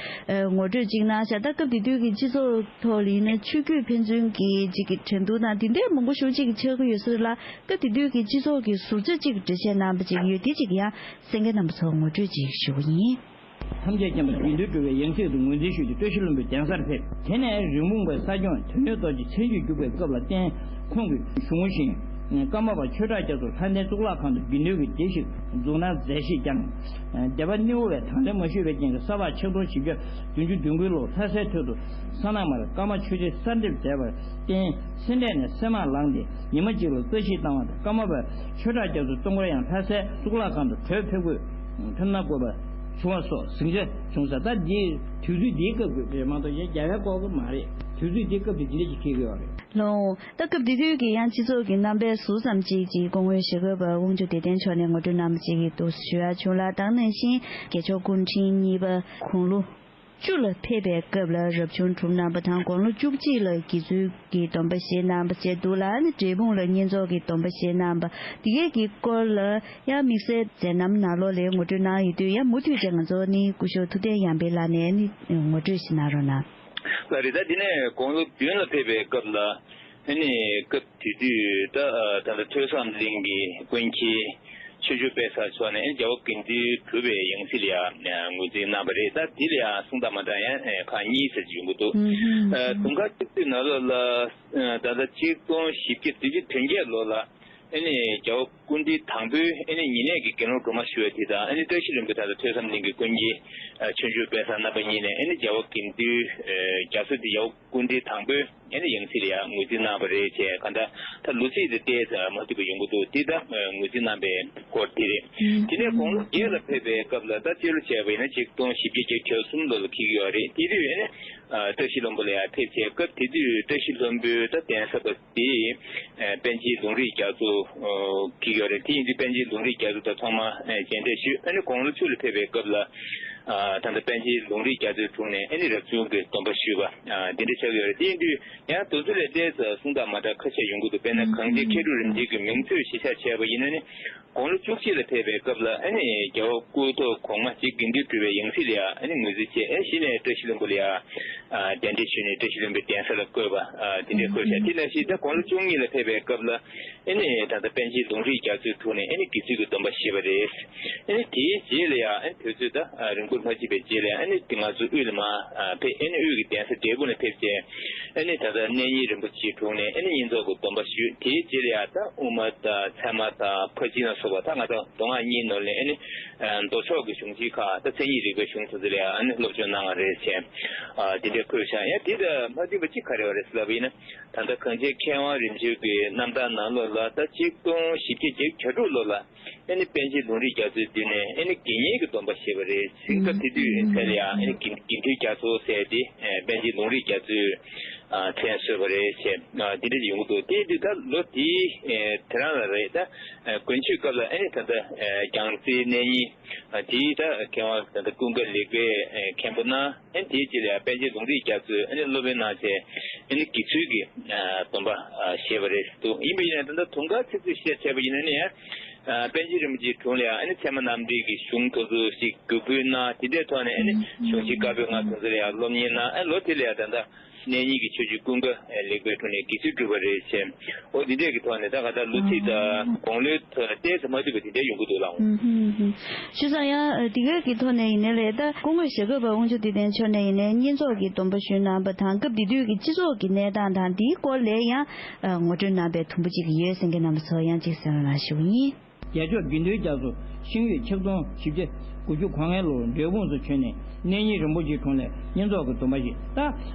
ངོ་སྤྲོད་ཅིག་གནང་ཤག་ད་སྐབས་དེ་དུས་ཀྱི་སྤྱི་ཚོགས་ཐོག་ལ་ཡིན་ན་ཆོས་བརྒྱུད་ཕན་ཚུན་གྱི་ཅིག་གི་འགྲན་བསྡུར་དང་དེ་འདྲའི་མང་པོ་ཞེ་པོ་ཅིག་ཆགས་ཀྱི་ཡོད་ས་རེད་ལ། སྐབས་དེ་དུས་ཀྱི་སྤྱི་ཚོགས་ཀྱི་ཟུར་ཆ་གཅིག་འགྲེལ་བཤད་གནང་པ་ཅིག་ཡོད་དེ་ཅིག་ཡང་གསན་མཁན་རྣམ་པ་ཚོར་ངོ་སྤྲོད་ཅིག་ཞུ་གི་ཡིན། ཐམས་ཅད་མཁྱེན་པ་དགེ་འདུན་གྲུབ་པའི་ཡང་སྲིད་དུ་ངོས་འཛིན་ཞུས་ཏེ་བཀྲ་ཤིས་ལྷུན་པོའི་གདན་སར་ཕེབས། དེ་ནས་རིན་སྤུངས་པའི་ས་སྐྱོང་དོན་ཡོད་རྡོ་རྗེ་མཚན་བརྗོད་བརྒྱུད་པའི་སྐབས་ལ་བརྟེན་ཁོང་གིས་གཞུང་བཞིན་ཀརྨ་པ་ཆོས་གྲགས་རྒྱ་མཚོ་ལྷ་ལྡན་གཙུག་ལག་ཁང་དུ་དགེ་འདུན་གྱི་སྡེ་ཞིག་འཛུགས་གནང་མཛད་བཞེས་ཀྱང་། སྡེ་པ་སྣེའུ་བས་དང་ལེན་མ་ཞུས་པའི་རྐྱེན་གྱིས་ས་ཕག་ཆིག་སྟོང་བཞི་བརྒྱ་བདུན་ཅུ་དོན་དགུའི་ལོར་ལྷ་སའི་ཐོག་ཏུ་ས་ནག་མར་ཀརྨ་ཆོས་རྗེ་གསར་འདེབས་མཛད་པར་བརྟེན་སེ་འབྲས་ནས་སེ་མར་ལངས་ཏེ་ཉི་མ་གཅིག་ལ་རྩ་ཤིག་བཏང་བ་དང་ཀརྨ་པ་ཆོས་གྲགས་རྒྱ་མཚོ་སྟོང་འཁོར་ཡང་ལྷ་སའི་གཙུག་ལག་ཁང་དུ་བྲོས་ཕེབས་དགོས་ཐུབ་ན་དགོས་པ་བྱུང་བ་སོགས་ཟིང་ཆ་བྱུང་ས། ད་འདི་དུས་ཚོད་འདིའི་སྐབས་ཀྱི་རེད་མ་གཏོགས་གཞན་རྒྱལ་བའི་སྐོར་གྱི་མ་རེད། དུས་ཚོད་འདིའི་སྐབས་དེ་འདི་འདྲ་ཞིག་འཁེལ་གྱི་ཡོད་རེད། ལོ། ད་སྐབས་དེ་དུས་ཀྱི་ཡང་སྤྱི་ཚོགས་ཀྱི་རྣམ་པའི་ཟུར་ཙམ་ཅིག་ཅིག་སྐུ་ངོ་ཞྭ་སྒབ་པ་དབང་ཕྱུག་བདེ་ལྡན་མཆོག་ནས་ངོ་སྤྲོད་གནང་བ་ཅིག་འདུག་ཞུ་ཡ་བྱུང་ལ། ད་ག་ནང་བཞིན་རྒྱལ་མཆོག་སྐུ་ཕྲེང་གཉིས་པ་དགུང་ལོ་བཅུ་ལ་ཕེབས་པའི་སྐབས་ལ་རབ་བྱུང་གྲུབ་གནང་བ་དང་དགུང་ལོ་བཅུ་གཅིག་ལ་དགེ་ཚུལ་གྱི་སྡོམ་པ་བཞེས་གནང་བ་བཅས་འདུག་ལ། ཨ་ནི་འབྲས་སྤུངས་ལ་བསྙེན་རྫོགས་ཀྱི་སྡོམ་པ་བཞེས་གནང་བ་དེ་གས་ཀྱི་སྐོར་ལ་ཡང་དམིགས་བསལ་མཛད་རྣམ་ནང་ལོགས་ལ་ངོ་སྤྲོད་གནང་ཡོད་དུས་ཡང་མུ་མཐུད་ཅིག་ང་ཚོ་ནི་སྐུ་ཞབས་ཐུབ་བསྟན་ཡར་འཕེལ་ལགས་ནས་ནི་ངོ་སྤྲོད་ཞིག་གནང་རོགས་གནང་། ལགས་རེད། ད་དེ་ནས་དགུང་ལོ་བདུན་ལ་ཕེབས་པའི་སྐབས་ལ་ཨ་ནི་སྐབས་དེ་དུས་ད་ད་ལྟ་ཐོས་བསམ་གླིང་གི་ཀུན་མཁྱེན་ཆོས་འབྱོར་དཔལ་བཟང་མཆོག་ནས་རྒྱལ་བ་དགེ་འདུན་གྲུབ་པའི་ཡང་སྲིད་ལ་ཡང་ངོས་འཛིན་གནང་བ་རེད། ད་དེ་ལ་ཡང་གསུང་དང་མ་འདྲ་ཡང་ཁག་གཉིས་ཟེར་གྱི་ཡོང་གི་འདུག་ཨུམ་ཧུམ། དུང་དཀར་ཆབ་སྲིད་ནང་ལོགས་ལ་ད་ལྟ་གཅིག་སྟོང་བཞི་བརྒྱ་བདུན་ཅུ་དོན་བརྒྱད་ལོ་ལ་ ཨ་ནི་རྒྱལ་བ་སྐུ་ཕྲེང་དང་པོའི་ཨ་ནི་ཉེ་གནས་ཀྱི་དགེ་སློང་སྒྲོལ་མ་ཞུ་བ་དེ་དང་། ཨ་ནི་བཀྲ་ཤིས་ལྷུན་པོ་ད་ལྟ་ཐོས་བསམ་གླིང་གི་ཀུན་མཁྱེན་ཆོས་འབྱོར་དཔལ་བཟང་རྣམ་པ་གཉིས་ནས། ཨ་ནི་རྒྱལ་བ་དགེ་འདུན་རྒྱ་མཚོ་དེ་རྒྱལ་བ་སྐུ་ཕྲེང་དང་པོའི་ཨ་ནི་ཡང་སྲིད་ལ་ཡང་ངོས་འཛིན་གནང་བ་རེད་ཅེས། གང་ལྟར་ད་ལོ་ཚིགས་དེ་ཏོག་ཙམ་མ་མཐུན་པ་ཡོང་གི་འདུག་དེ་ད་ངོས་འཛིན་གནང་པའི་སྐོར་དེ་རེད། དེ་ནས་དགུང་ལོ་བརྒྱད་ལ་ཕེབས་པའི་སྐབས་ལ། ད་སྤྱི་ལོ་བྱས་པ་ཡིན་ན་ཆིག་སྟོང་བཞི་བརྒྱ་བརྒྱད་ཅུ་གྱ་གསུམ་ལོ་ལ་འཁེལ་གྱི་ཡོད་རེད། དེ་དུས་ཨ་ནི་བཀྲ་ཤིས་ལྷུན་པོ་ལ་ཡང་ཕེབས་བྱས། སྐབས་དེ་དུས་བཀྲ་ཤིས་ལྷུན་པོའི་ད་གདན་ས་པ་དེ་པཎ་ཆེན་ལུང་རིགས་རྒྱ་མཚོ་འཁེལ་གྱི་ཡོད་རེད། དེ་ཡིན་དུས་པཎ་ཆེན་ལུང་རིགས་རྒྱ་མཚོ་དང་ཐོག་མར་མཇལ་འཕྲད་ཞུས། ཨ་ནི་དགུང་ལོ་བཅུ་ལ་ཕེབས་པའི་སྐབས་ལ། ད་ལྟ་པཎ་ཆེན་ལུང་རིགས་རྒྱ་མཚོའི་དྲུང་ནས་ཨ་ནི་རབ་བྱུང་གི་སྡོམ་པ་ཞུས་པ་དེ་འདྲ་ཆགས་ཀྱི་ཡོད་རེད། དེ་ཡིན་དུས་ཡང་དེ་ཚོ་ལས་ཏོག་ཙམ་གསུང་སྟངས་མ་འདྲ་ཁ་ཤས་ཡོང་གི་འདུག་དཔེར་ན་གངས་ཅན་མཁས་གྲུབ་རིན་ཆེན་གྱི་མིང་ཚོས་གཞི་བཞག་བྱས་པ་ཡིན་ན་ནི། དགུང་ལོ་བཅུ་གཅིག་ལ་ཕེབས་པའི་སྐབས་ལ། ཨ་ནི་རྒྱལ་བ་སྐུ་ཐོག་གོང་མ་རྗེ་དགེ་འདུན་གྲུབ་པའི་ཡང་སྲིད་ལ་ཡང་ཨ་ནི་ངོས་འཛིན་བྱས། ཨ་གཞི་ནས་བཀྲ་ཤིས་ལྷུན་པོ་ལ་ཡང་གདན་འདྲེན་ཞུས་ནས་བཀྲ་ཤིས་ལྷུན་པོའི་གདན་ས་ལ་བསྐོས་པ་དེ་འདྲའི་བསྐོས་བཞག་དེ་ནང་བཞིན་ད་དགུང་ལོ་བཅུ་གཉིས་ལ་ཕེབས་པའི་སྐབས་ལ། ཨ་ནི་ད་ལྟ་པཎ་ཆེན་ལུང་རིགས་རྒྱ་མཚོའི་དྲུང་ནས་ཨ་ནི་དགེ་ཚུལ་གྱི་སྡོམ་པ་བཞེས་པ་རེད། ཨ་ནི་དེའི་རྗེས་ལ་ཡང་ཨ་ནི་དུས་ཚོད་ད་རིང་པོར་མ་ཕྱིན་པའི་རྗེས་ལ་ཡང་། ཨ་ནི་དེ་ང་ཚོ་དབུས་ལ་མར་ཕེབས། ཨ་ནི་དབུས་ཀྱི་གདན་ས་འབྲས་སྤུངས་ལ་ཕེབས་བྱས། ཨ་ནི་ད་ལྟ་གནས་རྙིང་རིན་པོ་ཆེའི་དྲུང་ནས་ཨ་ནི་བསྙེན་རྫོགས་ཀྱི་སྡོམ་པ་ཞུས། དེའི་རྗེས་ལ་ཡང་ད་དབུ་མ་དང་ཚད་མ་དང་ཕར་ཕྱིན་ལ་སོགས་པ། ད་ང་ཚོ་མདོ་སྔགས་གཉིས་ནང་ལ་ཨ་ནི་མདོ་ཕྱོགས་ཀྱི་གཞུང་ཆེན་ཁག་ད་མཚན་ཉིད་རིག་པའི་གཞུང་དེ་ཚོ་ལ་ཡང་ཨ་ནི་སློབ་སྦྱོང་གནང་བ་རེད་ཅེས་དེ་འདྲ་བཀོད་བཞག་ཡང་དེ་དང་མ་མཐུན་པ་གཅིག་ག་རེ་ཡོད་རེད་ཟེར་ལབ་པ་ཡིན་ན། ད་ལྟ་གངས་ཅན་མཁས་དབང་རིམ་བྱོན་གྱི་རྣམ་ཐར་ནང་ལོགས་ལ། ད་ཆིག་སྟོང་བཞི་བརྒྱ་བརྒྱད་ཅུ་གྱ་དྲུག་ལོ་ལ་ཨ་ནི་པཎ་ཆེན་ལུང་རིགས་རྒྱ་མཚོའི་མདུན་ནས་ཨ་ནི་དགེ་བསྙེན་གྱི་སྡོམ་པ་བཞེས་པ་རེད། སེང་སྐབས་དེ་དུས་ཚད་ལ་ཡང་ཨ་ནི་དགེ་དགེ་འདུན་རྒྱ་མཚོ་ཟེར་ཏེ་པཎ་ཆེན་ལུང་རིགས་རྒྱ་མཚོའི་མཚན་གསོལ་བ་རེད་ཅེས་དེ་འདྲ་ཡོང་གི་འདུག་དེ་དུས་ད་ལོ་དེའི་དེ་རང་ལ་རེད། ད་དགུན་ཆོས་སྐབས་ལ་ཨ་ནི་ད་ལྟ་རྒྱལ་རྩེའི་གནས་རྙིང་དེའི་ད་མཁས་དབང་ད་ལྟ་ཀུན་དགའ་ལེགས་པའི་མཁན་པོ་གནང་། ཨ་ནི་དེའི་རྗེས་ལ་ཡང་པཎ་ཆེན་ལུང་རིགས་རྒྱ་མཚོས་ཨ་ནི་སློབ་དཔོན་གནང་བྱས། ཨ་ནི་དགེ་ཚུལ་གྱི་སྡོམ་པ་བཞེས་པ་རེད་འདུག་ཡིན་པ་ཡིན་ན་ད་ལྟ་དུང་དཀར་ཚིག་ཚིག་བཤད་བྱས་པ་ཡིན་ན་ནི་ཡང་། ཨ་པཎ་ཆེན་རིན་པོ་ཆེའི་དྲུང་ལ་ཡང་ཨ་ནི་ཚད་མ་རྣམ་འགྲེལ་གྱི་གཞུང་དེ་ཚོ་ཞིག་བརྒྱུད་སྐུལ་གནང་། དེ་འདྲའི་ཐོག་ནས་ཨ་ནི་གཞུང་ཆེན་བཀའ་པོད་ལྔ་དེ་ཚོ་ལ་ཡང་སློབ་གཉེར་གནང་། ཨ་ལོ་དེ་ལ་ཡང་ད་ལྟ་གནས་རྙིང་གི་ཆོས་རྗེ་ཀུན་དགའ་ལེགས་པའི་དྲུང་ནས་དགེ་ཚུལ་སྒྲུབ་པ་རེད་ཅེས། འོ་དེ་འདྲས་ཀྱི་ཐོག་ནས་ད་ག་ད་ལོ་ཚིགས་དང་དགུང་ལོའི་ཐོག་ལ་ཏོག་ཙམ་མ་མཐུན་པ་དེ་འདྲས་ཡོང་གི་འདུག་ལགས། ཨུམ་ཧུམ་ཧུམ། བྱས་ཙང་ཡང་དེ་གའི་གི་ཐོག་ནས་ཡིན་ནའི་ལས། ད་སྐུ་ངོ་ཞྭ་སྒབ་པ་དབང་ཕྱུག་བདེ་ལྡན་མཆོག་ནས་ཡིན་ནའི་བསྙེན་རྫོགས་ཀྱི་སྡོམ་པ་ཞུས་གནང་བ་དང་། སྐབས་དེ་དུས་ཀྱི་སྤྱི་ཚོགས་ཀྱི་གནས་སྟངས་དང་དེའི་སྐོར་ལ་ཡང་ངོ་སྤྲོད་གནང་བའི་དུམ་བུ་ཅིག་ཡོད་ཟེར་མཁན་རྣམ་པ་ཚོ་ཡང་ཅིག་གསན་རོགས་གནང་ཞུ་གི་ཡིན། རྒྱལ་མཆོག་དགེ་འདུན་རྒྱ་མཚོ་ཤིང་ཡོས་ཆིག་སྟོང་བཞི་བརྒྱ་དགུ་བཅུ་གོ་ལྔའི་ལོར་འབྲས་སྤུངས་སུ་བྱོན་ནས་གནས་རྙིང་རིན་པོ་ཆེའི་དྲུང་ལས་བསྙེན་རྫོགས་ཀྱི་སྡོམ་པ་བཞེས། ད་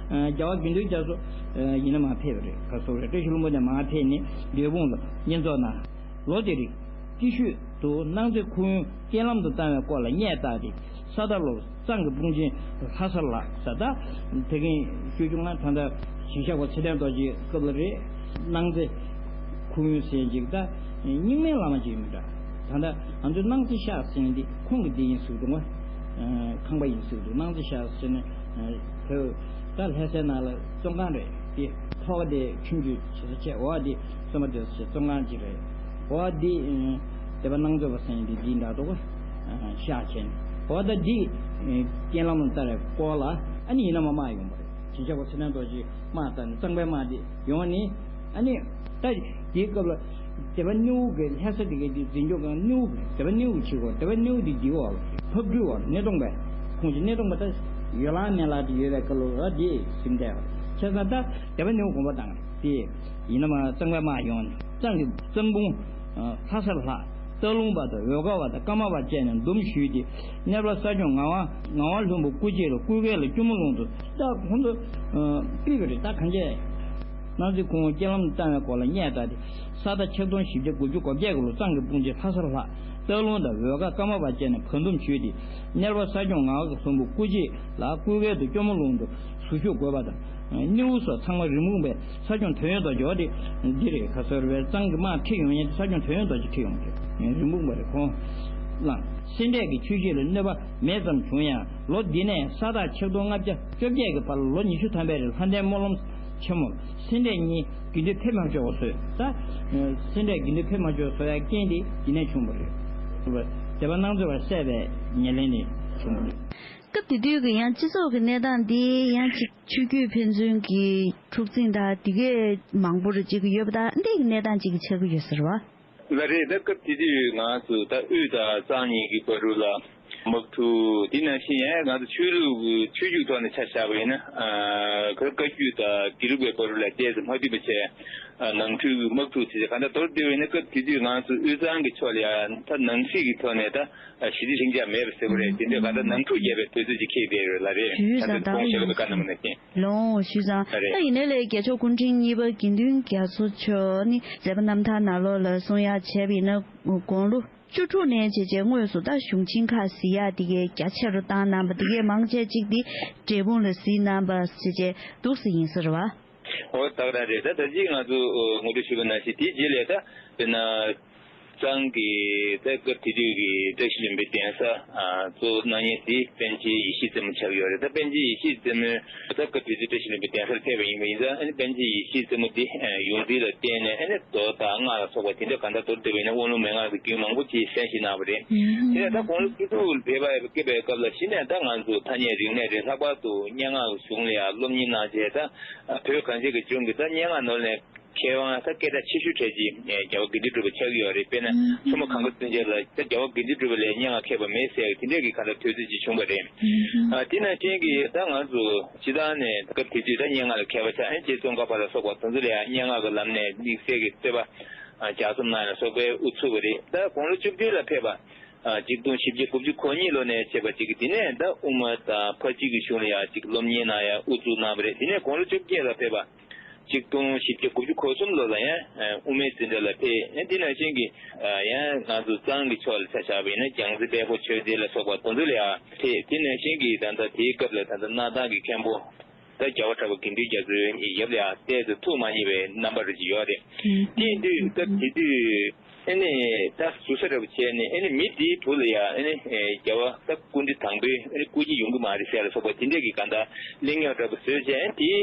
རྒྱལ་བ་དགེ་འདུན་རྒྱ་མཚོ་ཡིན་ན་མར་ཕེབས་པ་རེད། ག་སོག་རེད། བཀྲ་ཤིས་ལྷུན་པོ་ནས་མར་ཕེབས་ནས་འབྲས་སྤུངས་ལ་བསྙེན་རྫོགས་གནང་། ལོ་དེར་ཀྱི་ཤུལ་དུ་སྣང་རྩེ་ཁོར་ཡུག་རྐྱེན་ལམ་དུ་བཏང་བའི་སྐོར་ལ་སྙད་བཏགས་ཏེ། ས་རྟ་ལོར་གཙང་གི་དཔུང་ཆེན་ལྷ་ས་ལ་ཟེར། ད་དེ་གིན་ཞུ་རྒྱུ་ང་ད་ལྟ་ཞིང་གཤེགས་པ་ཚེ་བརྟན་རྡོ་རྗེའི་སྐབས་ལ་རེད། སྣང་རྩེ་ཁོར་ཡུག་ཟེར་ཅིག་ད་རྙིང་མའི་བླ་མ་ཅིག་མི་འདྲ། ད་ལྟ་ང་ཚོའི་སྣང་རྩེ་ཤག་ཟེར་འདི་ཁོང་གི་འདི་ཡིན་ཟེར་འདུག་ག་ཁང་པ་ཡིན་ཟེར་འདུག་སྣང་རྩེ་ཤག་ཟེར་ནས་བོད་ད་ལྷ་སའི་ནང་ལ་བཙོན་ཁང་རེད། དེ་ཐོག་དེ་ཁྱིམ་རྒྱུད་བྱེད་ས་བྱས། འོ་དེ་བཙོན་པ་དེ་བཙོན་ཁང་ཅིག་རེད། འོ་དེ་སྡེ་པ་སྣང་རྩེ་བ་ཟེར་འདི་འདི་འདྲ་འདུག་ག་ཤག་བྱས་ནས། འོ་ད་འདི་རྐྱེན་ལམ་ལ་བསྟར་བའི་སྐོར་ལ་ཨ་ནི་ཡིན་ན་མ་དམག་ཡོང་བ་རེད། ཞིང་གཤེགས་པ་ཚེ་བརྟན་རྡོ་རྗེ་དམག་བཏང་ནས་གཙང་པའི་དམག་འདི་ཡོང་ནས། ཨ་ནི་ད་དེའི་སྐབས་ལ་སྡེ་པ་སྣེའུ་གི་ལྷ་ས་དེ་གའི་དེ་འཛིན་སྐྱོང་གི་སྣེའུ་གི་སྡེ་པ་སྣེའུ་གི་བྱེད་སྒོ། སྡེ་པ་སྣེའུ་དེ་འདིའི་འོག་ལ་ཕབ་སྒྲུབ་འོག་ལ་སྣེ་གདོང་པའི་ཁོངས་ཀྱི་སྣེ་གདོང་པ་ད་ཡོ་ལང་མེ་ལ་དེ་ཡོད་པའི་སྐབས་ལ་ར་དེ་ཟིན་བསྡད་པ་བྱས་ཙང་ད་སྡེ་པ་སྣེའུ་དགོན་པ་དང་དེ་ཡིན་ན་མ་གཙང་པའི་དམག་ཡོང་ནས་གཙང་གི་གཙང་དཔུང་ལྷ་སར་ལྷག་སྟག་ལུང་པ་དང་འོལ་ཁ་བ་དང་ཀརྨ་པ་བཅས་ནས་འདུམ་ཞུས་ཏེ། གནས་པ་ས་སྐྱོང་ངག་དབང་ངག་དབང་ལྷུན་པོ་སྐུ་མཆེད་ལ་སྐུ་སྒེར་ལ་སྐྱོར་མོ་ལུང་དུ་ད་ཁོང་ཚོ་ཕུལ་བ་རེད། ད་གང་བྱས། སྣང་རྩེ་ཁོར་ཡུག་རྐྱེན་ལམ་བཏང་བའི་སྐོར་ལ་སྙད་བཏགས་ཏེ། ས་རྟ་ཆིག་སྟོང་བཞི་བརྒྱ་དགུ་བཅུ་གོ་བརྒྱད་ཀྱི་ལོ་གཙང་གི་དཔུང་ཆེན་ལྷ་སར་ལྷག་སྟག་ལུང་དང་འོལ་ཁ་ཀརྨ་པ་བཅས་ནས་བར་འདུམ་ཞུས་ཏེ། གནས་པ་ས་སྐྱོང་ངག་དབང་ལྷུན་པོ་སྐུ་མཆེད་ལ་སྐུ་སྒེར་དུ་སྐྱོར་མོ་ལུང་དུ་ཟུར་ཞུགས་དགོས་པ་དང་། སྣེའུ་སོགས་ཚང་མ་རིན་སྤུངས་པའི་ས་སྐྱོང་ཐོན་ཡོན་རྡོ་རྗེ་འོ་དེ་འདི་རེད། ཁ་སོར་བའི་གཙང་གི་དམག་ཁྲིད་ཡོང་ཡན་ས་སྐྱོང་ཐོན་ཡོན་རྡོ་རྗེ་ཁྲིད་ཡོང་གི་རིན་སྤུངས་པ་རེད། ཁོང་ལ་སེ་འབྲས་ཀྱི་ཆོས་བརྒྱུད་ལ་གནོད་པ་མེད་ཙམ་བྱུང་ཡང་། ལོ་འདི་ནས་ས་སྟག་ཆིག་སྟོང་ལྔ་བརྒྱ་བཅོ་བརྒྱད་ཀྱི་བར་ལ་ལོ་ཉི་ཤུ་ཐམ་པའི་རིང་ལྷ་ལྡན་སྨོན་ལམ་ཆེན་མོར་སེ་འབྲས་གཉིས་དགེ་འདུན་ཕེབས་མ་ཆོག་པ་བཟོས། ད་སེ་འབྲས་དགེ་འདུན་ཕེབས་མ་ཆོག་བཟོ་ཡ་རྐྱེན་དེ་འདི་ནས་བྱུང་བ་རེད། སྡེ་པ་སྣང་རྩེ་བ་བསད་པའི་ཉེར་ལེན་ནས་བྱུང་བ་རེད། སྐབས་དེ་དུས་ཀྱི་ཡང་སྤྱི་ཚོགས་ཀྱི་གནས་སྟངས་འདི་ཡང་ཅིག་ཆོས་བརྒྱུད་ཕན་ཚུན་གྱི་འཁྲུག་འཛིང་དང་དེ་གས་མང་པོ་རུ་ཅིག་ཡོད་པ་དང་འདི་གི་གནས་སྟངས་ཅིག་ཆགས་ཀྱི་ཡོད་ཟེར་བ། ལགས་རེད། ད་སྐབས་དེ་དུས་ང་ཚོ་ད་དབུས་དང་གཙང་གཉིས་ཀྱི་བར་དུ་ལ། དམག་འཁྲུག་དེ་ནང་བཞིན་ཡང་ང་ཚོ་ཆོས་ལུགས་ཆོས་ལུགས་ཐོག་ནས་ཆ་བཞག་པ་ཡིན་ན། ཨ་བཀའ་བཀའ་བརྒྱུད་དང་དགེ་ལུགས་པའི་བར་ལ་ཏོག་ཙམ་མ་མཐུན་པ་བྱས། ཨ་ནང་འཁྲུག་དམག་འཁྲུག་ཟེར་གང་ལྟར་མདོར་བསྡུས་པ་ཡིན་ན་སྐབས་དེ་དུས་ང་ཚོ་དབུས་གཙང་གི་ཕྱོགས་ལ་ཡང་ད་ནང་སྲིད་ཀྱི་ཐོག་ནས་ད་ཞི་བདེ་ལྷིང་འཇགས་མེད་པ་ཟེར་བ་རེད། དེ་འདྲ་གང་ལྟར་ནང་འཁྲུག་བརྒྱབ་པའི་དུས་ཚོད་ཅིག་འཁེལ་བསྡད་ཡོད་ལ་རེད། ད་ལྟ་ཁོང་ཞལ་ལག་པའི་བཀའ་གནང་བ་ནང་བཞིན། ལོང་ཞུས་ཙང་། ཨ་རེད། ད་ཡིན་ནའི་ལས་རྒྱལ་མཆོག་སྐུ་ཕྲེང་གཉིས་པ་དགེ་འདུན་རྒྱ་མཚོ་མཆོག་ནི་མཛད་པ་རྣམ་ཐར་ནང་ལོགས་ལ་གསུང་ཡག་བྱས་པ་ཡིན་ན། དགུང་ལོ་བཅུ་དྲུག་ནས་བྱས་རྗེས་དངོས་སུ་ད་གཞུང་ཆེན་ཁག་གཟིགས་ཡག་དེ་གའི་རྒྱ་ཆེ་རུ་བཏང་གནང་པ་དེ་གའི་མང་ཆེ་གཅིག་དེ་འབྲས་སྤུངས་ལ་གཟིགས་གནང་པ་བྱས་རྗེས་འདུག་སེ་ཡིན་ས་རེད་བ། འོ་ད་ག་རང་རེད། ད་ད་ཅིག་ང་ཚོ་ངོ་སྤྲོད་ཞུས་པ་ནང་བཞིན་དེའི་རྗེས་ལ་ད་དཔེར་ན། གཙང་གི་ད་སྐབས་དེ་དུས་ཀྱི་བཀྲ་ཤིས་ལྷུན་པོའི་གདན་ས་ཨ་གཙོ་བོ་གནང་མཁན་དེ་པཎ་ཆེན་ཡེ་ཤེས་རྩེ་མོ་ཆགས་ཡོད་རེད། ད་པཎ་ཆེན་ཡེ་ཤེས་རྩེ་མོའི་ད་སྐབས་དེ་དུས་བཀྲ་ཤིས་ལྷུན་པོའི་གདན་སར་ཕེབས་པ་ཡིན་པ་ཡིན་ཙང་། ཨ་ནི་པཎ་ཆེན་ཡེ་ཤེས་རྩེ་མོ་དེ་ཡོངས་འཛིན་ལ་བརྟེན་ནས། ཨ་ནི་མདོ་དང་སྔགས་ལ་སོགས་པ་དེ་འདྲ་གང་ལྟར་མདོར་བསྡུས་པ་ཡིན་ན་དབང་ལུང་མན་ངག་གི་རྒྱུན་མང་པོ་ཅིག་གསན་ཞིག་གནང་བ་རེད། དེ་ནས་ད་དགུང་ལོ་བཅུ་དྲུག་ལ་ཕེབས་པ་ཕེབས་པའི་སྐབས་ལ་གཞི་ནས་ད་ང་ཚོ་ཐ་སྙད་རིག་གནས་རེད། ལྷག་པར་དུ་སྙན་ངག་གི་གཞུང་ལ་ཡང་སློབ་གཉེར་གནང་བྱས། ད་བོད་གངས་ཅན་གྱི་ལྗོངས་ཀྱི་ད་སྙན་ངག་ནང་ལ་མཁས་དབང་ད་སྐད་གྲགས་ཆེ་ཤོས་གྲས་ཅིག་རྒྱལ་བ་དགེ་འདུན་གྲུབ་པ་ཆགས་ཀྱི་ཡོད་རེད། དཔེར་ན་ཆུ་མོ་གངས་དཀར་བཙན་ཆེན་ལ་ད་རྒྱལ་བ་དགེ་འདུན་གྲུབ་པ་ལས་སྙན་ངག་མཁས་པ་མེད་ཟེར་དེ་འདྲས་ཀྱི་ག་ལ་དུས་ཚོད་ཅིག་བྱུང་བ་རེད། ཨ་དེ་ནང་བཞིན་གྱི་ད་ང་ཚོ་སྤྱིར་བཏང་ནས་སྐབས་དེ་དུས་ད་སྙན་ངག་ལ་མཁས་པ་ཆགས། ཨ་རྗེ་ཙོང་ཁ་པ་ལ་སོགས་པ་དེ་ཚོ་ལ་ཡང་སྙན་ངག་གི་ལམ་ནས་དམིགས་བསལ་གྱི་རྩོད་པ་ལྗགས་རྩོམ་གནང་ཡ་ལ་སོགས་པའི་དབུ་ཚུགས་པ་རེད། ད་དགུང་ལོ་བཅུ་བདུན་ལ་ཕེབས་པ། ཨ་གཅིག་སྟོང་བཞི་བརྒྱ་དགུ་བཅུ་གོ་གཉིས་ལོ་ནས་བྱས་པ་ཅིག་གིས་དེ་ནས་ད་དབུ་མ་དང་ཕར་ཕྱིན་གྱི་གཞུང་ལ་ཡང་ཅིག་སློབ་གཉེར་གནང་ཡ་དབུ་འཛུགས་གནང་བ་རེད། དེ་ནས་དགུང་ལོ་བཅོ་བརྒྱད་ལ་ཕེབས་པ། གཅིག་སྟོང་བཞི་བརྒྱ་དགུ་བཅུ་གོ་གསུམ་ལོ་ལ་ཡང་ཨ་དབུ་མའི་འཛིན་གྲྭ་ལ་ཕེབས། ཨ་དེ་ནང་བཞིན་གྱི་ཨ་ཡང་ང་ཚོ་གཙང་གི་ཕྱོགས་ལ་ཆ་བཞག་པ་ཡིན་ན་རྒྱལ་རྩེ་དཔལ་སྤུངས་ཆོས་སྡེ་ལ་སོགས་པ་དེ་ཚོ་ལ་ཡང་ཕེབས། དེ་ནང་བཞིན་གྱི་ད་ལྟ་དེའི་སྐབས་ལ་ད་ལྟ་སྣར་ཐང་གི་མཁན་པོ་ད་རྒྱལ་བ་གྲགས་པ་དགེ་འདུན་རྒྱ་མཚོའི་ཡབ་ལ་ཡང་ཏོག་ཙམ་ཐུགས་མ་མཉེས་པའི་རྣམ་པ་རེ་ཅིག་ཡོད་རེད། དེ་ཡིན་དུས་སྐབས་དེ་དུས། ཨ་ནི་ད་ཟུར་ཟ་འདྲ་པོ་བྱས་ནས། ཨ་ནི་མི་དེའི་བུ་ལ་ཡང་ཨ་ནི་རྒྱལ་བ་ད་སྐུ་ཕྲེང་དང་པོའི་ཨ་ནི་སྐུ་སྐྱེ་ཡོང་གི་མ་རེད་ཟེར་ལ་སོགས་པ་དེ་འདྲས་ཀྱི་གང་ལྟར་གླེང་རྙོག་འདྲ་པོ་བཟོས་བྱས། ཨ་ནི་དེའི་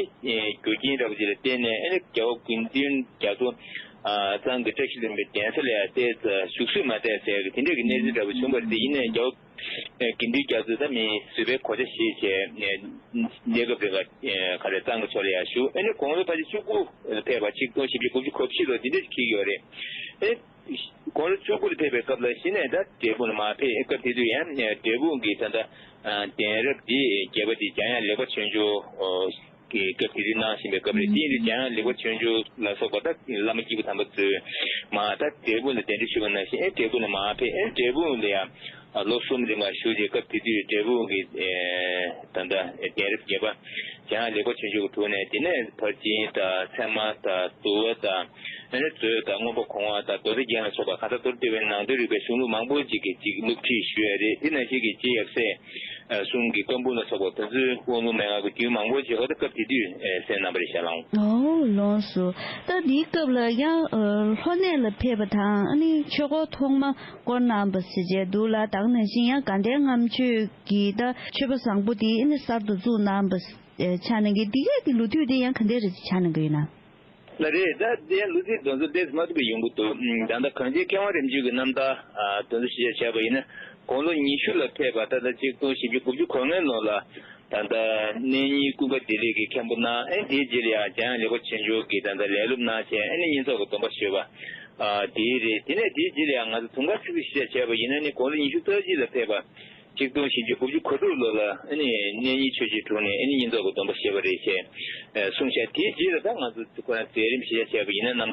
རྒྱུ་རྐྱེན་འདྲ་པོ་ཅིག་ལ་བརྟེན་ནས། ཨ་ནི་རྒྱལ་བ་དགེ་འདུན་རྒྱ་མཚོ་གཙང་གི་བཀྲ་ཤིས་ལྷུན་པོའི་གདན་ས་ལ་ཡང་ཏོག་ཙམ་བཞུགས་སུ་མ་བསྡད་ཟེར་གི་དེ་འདྲས་ཀྱི་གནས་ཚུལ་འདྲ་པོ་བྱུང་བ་རེད། དེ་ཡིན་ནའི་རྒྱལ་བ་དགེ་འདུན་རྒྱ་མཚོས་ད་མི་བཟོད་པའི་གོ་ཆ་བཞེས་བྱས་གནས་སྐབས་རེ་ག་རེ་གཙང་གི་ཕྱོགས་ལ་ཡང་བཞུགས། ཨ་ནི་དགུང་ལོ་ཕལ་ཆེར་བཅུ་དགུ་ལ་ཕེབས་པ། གཅིག་སྟོང་བཞི་བརྒྱ་དགུ་བཅུ་གོ་བཞི་ལོ་འདི་འདྲས་ཅིག་འཁེལ་གྱི་ཡོད་རེད། ཨ་ནི། དགུང་ལོ་བཅུ་དགུ་ལ་ཕེབས་པའི་སྐབས་ལ་གཞི་ནས་ད་འབྲས་སྤུངས་ལ་མར་ཕེབས། སྐབས་དེ་དུས་ཡང་འབྲས་སྤུངས་ཀྱི་ད་ལྟ་གདན་རབས་འདི་རྒྱས་པ་འདི་འཇམ་དབྱངས་ལེགས་པ་ཆོས་འབྱོར་གྱི་སྐབས་དེ་དུས་གནང་བཞིན་པའི་སྐབས་རེད། དེ་ཡིན་དུས་འཇམ་དབྱངས་ལེགས་པ་ཆོས་འབྱོར་ལ་སོགས་པ་ད་བླ་མ་སྐྱེས་བུ་དམ་པ་ཚོས་མར་ད་འབྲས་སྤུངས་ལ་གདན་འདྲེན་ཞུས་པ་ནང་བཞིན། ཨེ་འབྲས་སྤུངས་ལ་མར་ཕེབས། ཨེ་འབྲས་སྤུངས་ལ་ཡང་ལོ་གསུམ་རིང་ལ་བཞུགས་རྗེས་སྐབས་དེ་དུས་འབྲས་སྤུངས་ཀྱི་ད་ལྟ་གདན་རབས་བརྒྱད་པ་འཇམ་དབྱངས་ལེགས་པ་ཆོས་འབྱོར་གྱི་དྲུང་ནས། དེ་ནས་ཕར་ཕྱིན་དང་ཚད་མ་དང་འདུལ་བ་དང་། ཨ་ནི་མཛོད་དང་མངོན་པ་གོང་འོག་དང་མདོ་སྡེ་རྒྱན་ལ་སོགས་པ་གང་ལྟར་མདོར་བསྡུས་པའི་ནང་དོན་རིག་པའི་གཞུང་ལུགས་མང་པོ་ཅིག་གི་ཅིག་སློབ་ཁྲིད་ཞུས་ཡ་རེད། དེ་ནང་བཞིན་གྱི་རྗེ་ཡབ་སྲས་གསུང་གི་བཀའ་འབུམ་ལ་སོགས་པ་དེ་ཚོའི་དབང་ལུང་མན་ངག་གི་རྒྱུན་མང་པོ་ཅིག་ཧོ་ད་སྐབས་དེ་དུས་གསན་གནང་བ་རེད་ཤག་ལགས། ཨོ་ལགས་སོ། ད་འདིའི་སྐབས་ལ་ཡང་ལྷོ་གནས་ལ་ཕེབས་པ་དང་། ཨ་ནི་ཆོས་འཁོར་ཐོག་མ་བསྐོར་གནང་བ་ཟེར་བྱས་འདུག་ལ། ད་ག་ནང་བཞིན་ཡང་དགའ་ལྡན་ལྔ་མཆོད་ཀྱི་ད་མཆོད་པ་བཟང་པོ་དེ་ཨ་ནི་གསར་དུ་བཙུགས་གནང་བ་ཆགས་གནང་གི། འདི་གས་ཀྱི་ལོ་དུས་དེ་ཡང་ག་འདྲས་རེ་ཆགས་གནང་གི་ཡོད་ན། ལགས་རེད། ད་དེ་ཡང་ལོ་རྒྱུས་དེ་ཚོ་ཏོག་ཙམ་མ་འདྲ་བ་ཡོང་གི་འདུག་ད་ལྟ་གངས་ཅན་མཁས་དབང་རིམ་བྱོན་གྱི་རྣམ་ཐར་དེ་ཚོ་ཞིབ་ཆ་བྱས་པ་ཡིན་ན། དགུང་ལོ་ཉི་ཤུ་ལ་ཕེབས་པ། ད་ལྟ་གཅིག་སྟོང་བཞི་བརྒྱ་དགུ་བཅུ་གོ་ལྔའི་ལོ་ལ་ད་ལྟ་གནས་རྙིང་ཀུན་དགའ་བདེ་ལེགས་ཀྱི་མཁན་པོ་གནང་། ཨེ་དེའི་རྗེས་ལ་ཡང་འཇམ་དབྱངས་ལེགས་པ་ཆོས་འབྱོར་གྱིས་ད་ལྟ་ལས་སློབ་གནང་བྱས། ཨེ་ནི་བསྙེན་རྫོགས་ཀྱི་སྡོམ་པ་ཞུས་པ། ཨ་དེ་རེད། དེ་ནས་དེའི་རྗེས་ལ་ཡང་ང་ཚོ་དུང་དཀར་ཆོས་ཀྱི་ཞིབ་ཆ་བྱས་པ་ཡིན་ན་ནི། དགུང་ལོ་ཉི་ཤུ་རྩ་གཅིག་ལ་ཕེབས་པ། གཅིག་སྟོང་བཞི་བརྒྱ་དགུ་བཅུ་གོ་དྲུག་ལོ་ལ་ཨ་ནི་གནས་རྙིང་ཆོས་རྗེའི་དྲུང་ནས་ཨ་ནི་བསྙེན་རྫོགས་ཀྱི་སྡོམ་པ་བཞེས་པ་རེད་ཅེས་གསུངས་ཤག་དེའི་རྗེས་ལ་ད་ང་ཚོ་ཁོ་རང་མཛད་རིམ་ཞིབ་ཆ་བྱས་པ་ཡིན་ན། གནམ་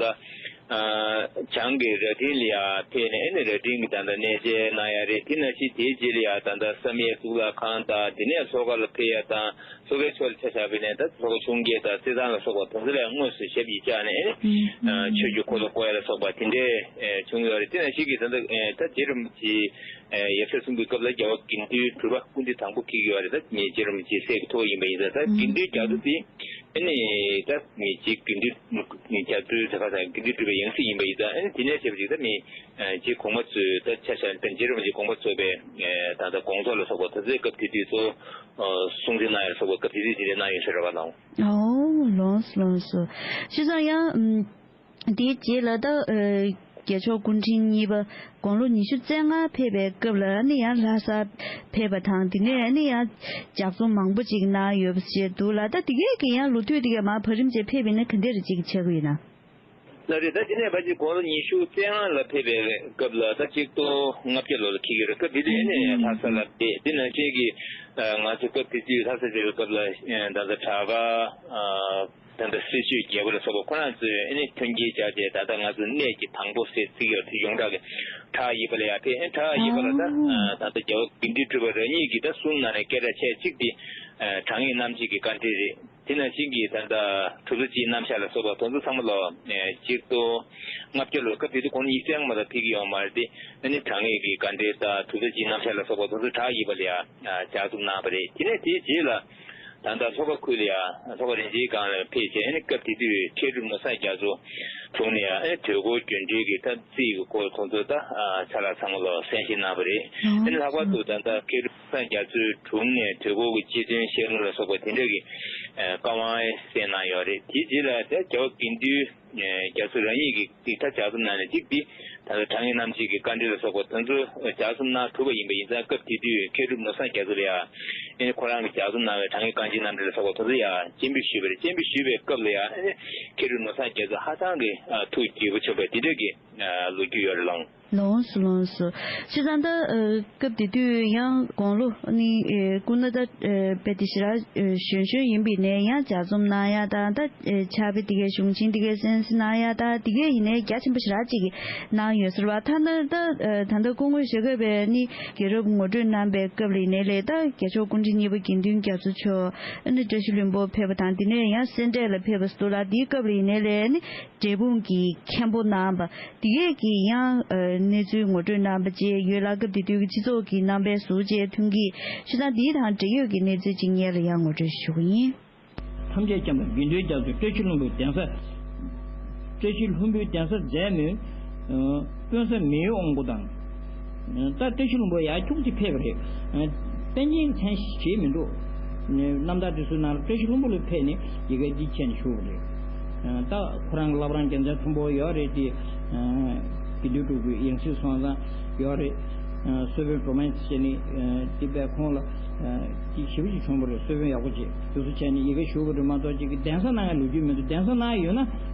ཐང་བྱང་གི་རྭ་སྒྲེང་ལ་ཡང་ཕེབས་ནས། ཨ་ནི་རྭ་སྒྲེང་གི་ད་ལྟ་གནས་མཇལ་གནང་ཡ་རེད། དེ་ནང་བཞིན་དེའི་རྗེས་ལ་ཡང་ད་ལྟ་བསམ་ཡས་གཙུག་ལག་ཁང་དང་། དེ་ནས་ལྷོ་ཁ་ལ་ཕེབས་ཡ་དང་། ལྷོ་ཁའི་ཕྱོགས་ལ་ཆ་བཞག་པ་ཡིན་ན་ད་ལྷོ་ཁ་ཆུང་བརྒྱད་དང་རྩེད་ཐང་ལ་སོགས་པ་དེ་ཚོ་ལ་ཡང་དངོས་སུ་ཞབས་ཀྱིས་བཅགས་ནས། ཨ་ནི་ཆོས་ཀྱི་འཁོར་ལོ་བསྐོར་ཡ་ལ་སོགས་པ་དེ་འདྲས་བྱུང་ཡོད་རེད། དེ་ནང་བཞིན་གྱི་ད་ལྟ་ད་རྗེ་རིན་པོ་ཆེ་ཡབ་སྲས་གསུམ་གྱི་སྐབས་ལ་རྒྱལ་བ་དགེ་འདུན་གྲུབ་པ་སྐུ་ཕྲེང་དང་པོ་འཁེལ་གྱི་ཡོད་རེད། ད་ངའི་རྗེ་རིན་པོ་ཆེ་སྲས་ཀྱི་ཐུ་བོ་ཡིན་པ་ཡིན་ཙང་། ད་དགེ་འདུན་རྒྱ་མཚོ་དེ་ཨ་ནི་ད་ངའི་རྗེ་དགེ་འདུན་རྒྱ་མཚོའི་ད་ག་ས་དགེ་འདུན་གྲུབ་པའི་ཡང་སྲིད་ཡིན་པ་ཡིན་ཙང་། ཨ་ནི་དེ་ནས་བྱས་པ་ཅིག་ད་ངའི་རྗེ་གོང་མ་ཚོས་ད་ཆ་བཞག་ད་རྗེ་རིན་པོ་ཆེ་གོང་མ་ཚོས་པའི་ད་ལྟ་དགོངས་རྫོགས་ལ་སོགས་པ་དེ་ཚོའི་སྐབས་དེ་དུས་ཚོ་སྲུང་བརྩི་གནང་ཡ་ལ་སོགས་པ་སྐབས་དེ་དུས་དེ་འདྲ་གནང་ཡོད་ས་རེད་པ་ལགས། ཨོ་ལགས་སོ་ལགས་སོ། བྱས་ཙང་ཡང་དེའི་རྗེས་ལ་ད་རྒྱལ་མཆོག་སྐུ་ཕྲེང་གཉིས་པ་དགུང་ལོ་ཉི་ཤུ་རྩ་ལྔ་ཕེབས་པའི་སྐབས་ལ་ཨ་ནི་ཡང་ལྷ་སར་ཕེབས་པ་དང་། དེ་ནས་ཨ་ནི་ཡང་ལྗགས་རྩོམ་མང་པོ་ཅིག་གནང་ཡོད་པ་ཞིག་འདུག་ལ། ད་དེ་གས་ཀྱི་ཡང་ལོ་དུས་དེ་གས་མར་བར་རིམ་བྱས་ཕེབས་པ་ཡིན་ན་ག་འདྲས་རེ་ཅིག་ཆགས་ཀྱི་ཡོད་ན། ལགས་རེད། ད་དེ་ནས་ཕལ་ཆེར་དགུང་ལོ་ཉི་ཤུ་རྩ་ལྔ་ལ་ཕེབས་པའི་སྐབས་ལ་ད་ཆིག་སྟོང་ལྔ་བརྒྱ་ལོ་ལ་འཁེལ་གྱི་རེད། སྐབས་དེ་དུས་ཨ་ནི་ལྷ་ས་ལ་ཕེབས། དེ་ནང་བཞིན་གྱི་ང་ཚོ་སྐབས་དེ་དུས་ལྷ་ས་ཕེབས་པའི་སྐབས་ལ་ད་ལྟ་བྲག་དཀར་ད་ལྟ་སེར་ཤུལ་རྒྱལ་པོ་ལ་སོགས་པ་ཁོ་རང་ཚོས་ཨ་ནི་མཐུན་རྐྱེན་སྦྱར་ཏེ། ད་ལྟ་ང་ཚོ་གནས་ཀྱི་དང་པོ་ཟེར་བརྩི་གི་ཡོད་དེ་ཡོངས་གྲགས་ཀྱི་བྲག་གཡས་པ་ལ་ཡར་ཕེབས། ཨ་བྲག་གཡས་པ་ལ་ད་ད་ལྟ་རྒྱལ་བ་དགེ་འདུན་གྲུབ་པ་རང་ཉིད་ཀྱིས་ད་གསུང་གནང་ནས་སྐད་གྲགས་ཆེ་གཅིག་དེ་དྲང་ངེས་རྣམ་འབྱེད་ཀྱི་དཀའ་འགྲེལ་རེད། དེ་ནང་བཞིན་གྱི་ད་ལྟ་གྲུབ་ཐོབ་སྤྱིའི་རྣམ་གཞག་ལ་སོགས་པ་དེ་ཚོ་ཚང་མ་ལོ་ཆིག་སྟོང་ལྔ་བརྒྱ་ལོ་སྐབས་དེ་དུས་དགུང་ལོ་ཉི་ཤུ་རྩ་ལྔ་མ་གཏོགས་ཕེབས་ཀྱི་ཡོད་མ་རེད་དེ། ཨ་ནི་དྲང་ངེས་ཀྱི་དཀའ་འགྲེལ་དང་གྲུབ་ཐོབ་སྤྱིའི་རྣམ་གཞག་ལ་སོགས་པ་དེ་ཚོ་བྲག་གཡས་པ་ལ་ཡང་ལྗགས་རྩོམ་གནང་བ་རེད། དེ་ནས་དེའི་རྗེས་ལ་ད་ལྟ་ལྷོ་ཁ་ཁུལ་ལ་ཡང་ལྷོ་ཁ་རིན་ཆེན་སྒང་ལ་ཕེབས་བྱས། ཨ་ནི་སྐབས་དེ་དུས་མཁས་གྲུབ་ནོར་བཟང་རྒྱ་མཚོ་དྲུང་ནས་ཡང་ཨ་ནི་དུས་འཁོར་རྒྱུད་འགྲེལ་གྱི་ད་རྩིས་ཀྱི་སྐོར་དེ་ཚོ་ད་ཆ་ལག་ཚང་མ་ལོ་གསན་བཞེས་གནང་བ་རེད། ཨ་ནི་ལྷག་པར་དུ་ད་ལྟ་མཁས་གྲུབ་སངས་རྒྱས་ཚོའི་དྲུང་ནས་དུས་འཁོར་གྱི་སྤྱི་དོན་བཤད་ལུང་ལ་སོགས་པ་དེ་འདྲ་གི་ཨ་བཀའ་དབང་གསན་གནང་ཡོད་རེད། དེའི་རྗེས་ལ་དེ་རྒྱལ་བ་དགེ་འདུན་ཨ་རྒྱ་མཚོ་རང་ཉིད་ཀྱིས་ཏིག་ཏག་ལྗགས་རྩོམ་གནང་ནས་གཅིག་འདི་ད་ལྟ་དྲང་ངེས་རྣམ་འབྱེད་ཀྱི་དཀའ་འགྲེལ་ལ་སོགས་པ་དེ་ཚོ་ལྗགས་རྩོམ་གནང་གྲུབ་པ་ཡིན་པ་ཡིན་ཙང་། སྐབས་དེ་དུས་མཁས་གྲུབ་ནོར་བཟང་རྒྱ་མཚོ་ལ་ཡང་ཨ་ནི་ཁོ་རང་གིས་ལྗགས་རྩོམ་གནང་བའི་དྲང་ངེས་རྐང་རྗེན་རྣམ་འགྲེལ་ལ་སོགས་པ་དེ་ཚོ་ཡང་སྤྱན་འབུལ་ཞུས་པ་རེད། སྤྱན་འབུལ་ཞུས་པའི་སྐབས་ལ་ཡང་ཨ་ནི་མཁས་གྲུབ་ནོར་བཟང་རྒྱ་མཚོ་ཧ་ཅང་གི་ཨ་ཐུགས་དགྱེས་པོ་བྱུང་བའི་དེ་འདྲ་གི་ཨ་ལོ་རྒྱུས་ཡོད་རེད་ལགས། ལོངས་སུ་ལོངས་སུ། བྱས་ཙང་ད་ཨ་སྐབས་དེ་དུས་ཡང་དགུང་ལོ་ནི་ཨ་སྐུ་ན་ད་ཨ་དཔེ་དེ་ཞེ་དྲག་ཨ་གཞོན་གཞོན་ཡིན་པའི་ནས་ཡང་ལྗགས་རྩོམ་གནང་ཡ་དང་། ད་ཨ་ཕྱག་དཔེ་དེ་གའི་གཞུང་ཆེན་དེ་གའི་གསན་གཟིགས་གནང་ཡ་དང་དེ་གའི་ཡིན་ནའི་རྒྱ་ཆེན་པོ་ཞེ་དྲག་ཅིག་གནང་ཡོད་ཟེར་བ། ཐ་ན་ད་ཨ་ད་ལྟ་སྐུ་ངོ་ཞྭ་སྒབ་པས་ནི་རྒྱལ་རབས་ངོ་སྤྲོད་གནང་པའི་སྐབས་ལ་ཡིན་ནའི་ལས། ད་རྒྱལ་མཆོག་སྐུ་ཕྲེང་གཉིས་པ་དགེ་འདུན་རྒྱ་མཚོ་མཆོག་ཨ་ནི་བཀྲ་ཤིས་ལྷུན་པོ་ཕེབས་པ་དང་། དེ་ནས་ཡང་སེ་འབྲས་ལ་ཕེབས་པ་སོགས་ལ། དེའི་སྐབས་ལ་ཡིན་ནའི་ལས་ནི་འབྲས་སྤུངས་ཀྱི་མཁན་པོ་གནང་བ་དེ་གས་ཀྱི་ཡང་ཨ་གནས་ཚུལ་ངོ་སྤྲོད་གནང་བ་བཅས་ཡོད་ལ། སྐབས་དེ་དུས་ཀྱི་སྤྱི་ཚོགས་ཀྱི་རྣམ་པའི་ཟུར་བཅས་མཐུན་གྱི་ཤུལ་དང་། དེའི་དང་འབྲེལ་ཡོད་ཀྱི་གནས་ཚུལ་ཅིག་སྔོན་ལ་ཡང་ངོ་སྤྲོད་ཞུ་གི་ཡིན། ཐམས་ཅད་མཁྱེན་པ་དགེ་འདུན་རྒྱ་མཚོས་བཀྲ་ཤིས་ལྷུན་པོའི་གདན་ས། བཀྲ་ཤིས་ལྷུན་པོའི་གདན་ས་མཛད་མོད་ཨ་དཔོན་ས་མེའུ་དབང་པོ་དང་། ད་བཀྲ་ཤིས་ལྷུན་པོ་ཡར་ཁྱུག་ཅིག་ཕེབས་པ་རེད། ཨ་པཎ་ཆེན་གྱི་མཚན་ཞེས་མི་འདུག། རྣམ་ཐར་དེ་ཚོའི་ནང་ལ་བཀྲ་ཤིས་ལྷུན་པོ་ལ་ཕེབས་ནས་ཡི་གེ་འདི་མཁྱེན་ནས་བཞུགས་པ་རེད། ཨ་ད་ཁོ་རང་གི་བླ་བྲང་རྒྱལ་མཚན་མཐོན་པོ་ཡོད་རེད་དེ། ཨ་དགེ་འདུན་གྲུབ་པའི་ཡང་སྲིད་སོང་ཙང་ཡོད་རེད། ཨ་གསོལ་དཔོན་བྲོ་མེན་བྱས་ནས་ཨ་དེ་བས་ཁོང་ལ་ཨ་ཅིག་ཞེ་པོ་ཅིག་བྱུང་བ་རེད། གསོལ་དཔོན་ཡག་པོ་ཅིག་དེ་ཚོ་བྱས་ནས་ཡི་གེ་ཞུ་བ་རེད་མ་གཏོགས། ཅིག་གི་གདན་ས་གནང་ཡ་ལོ་རྒྱུས་མི་འདུག། གདན་ས་གནང་ཡ་ཡོད་ན་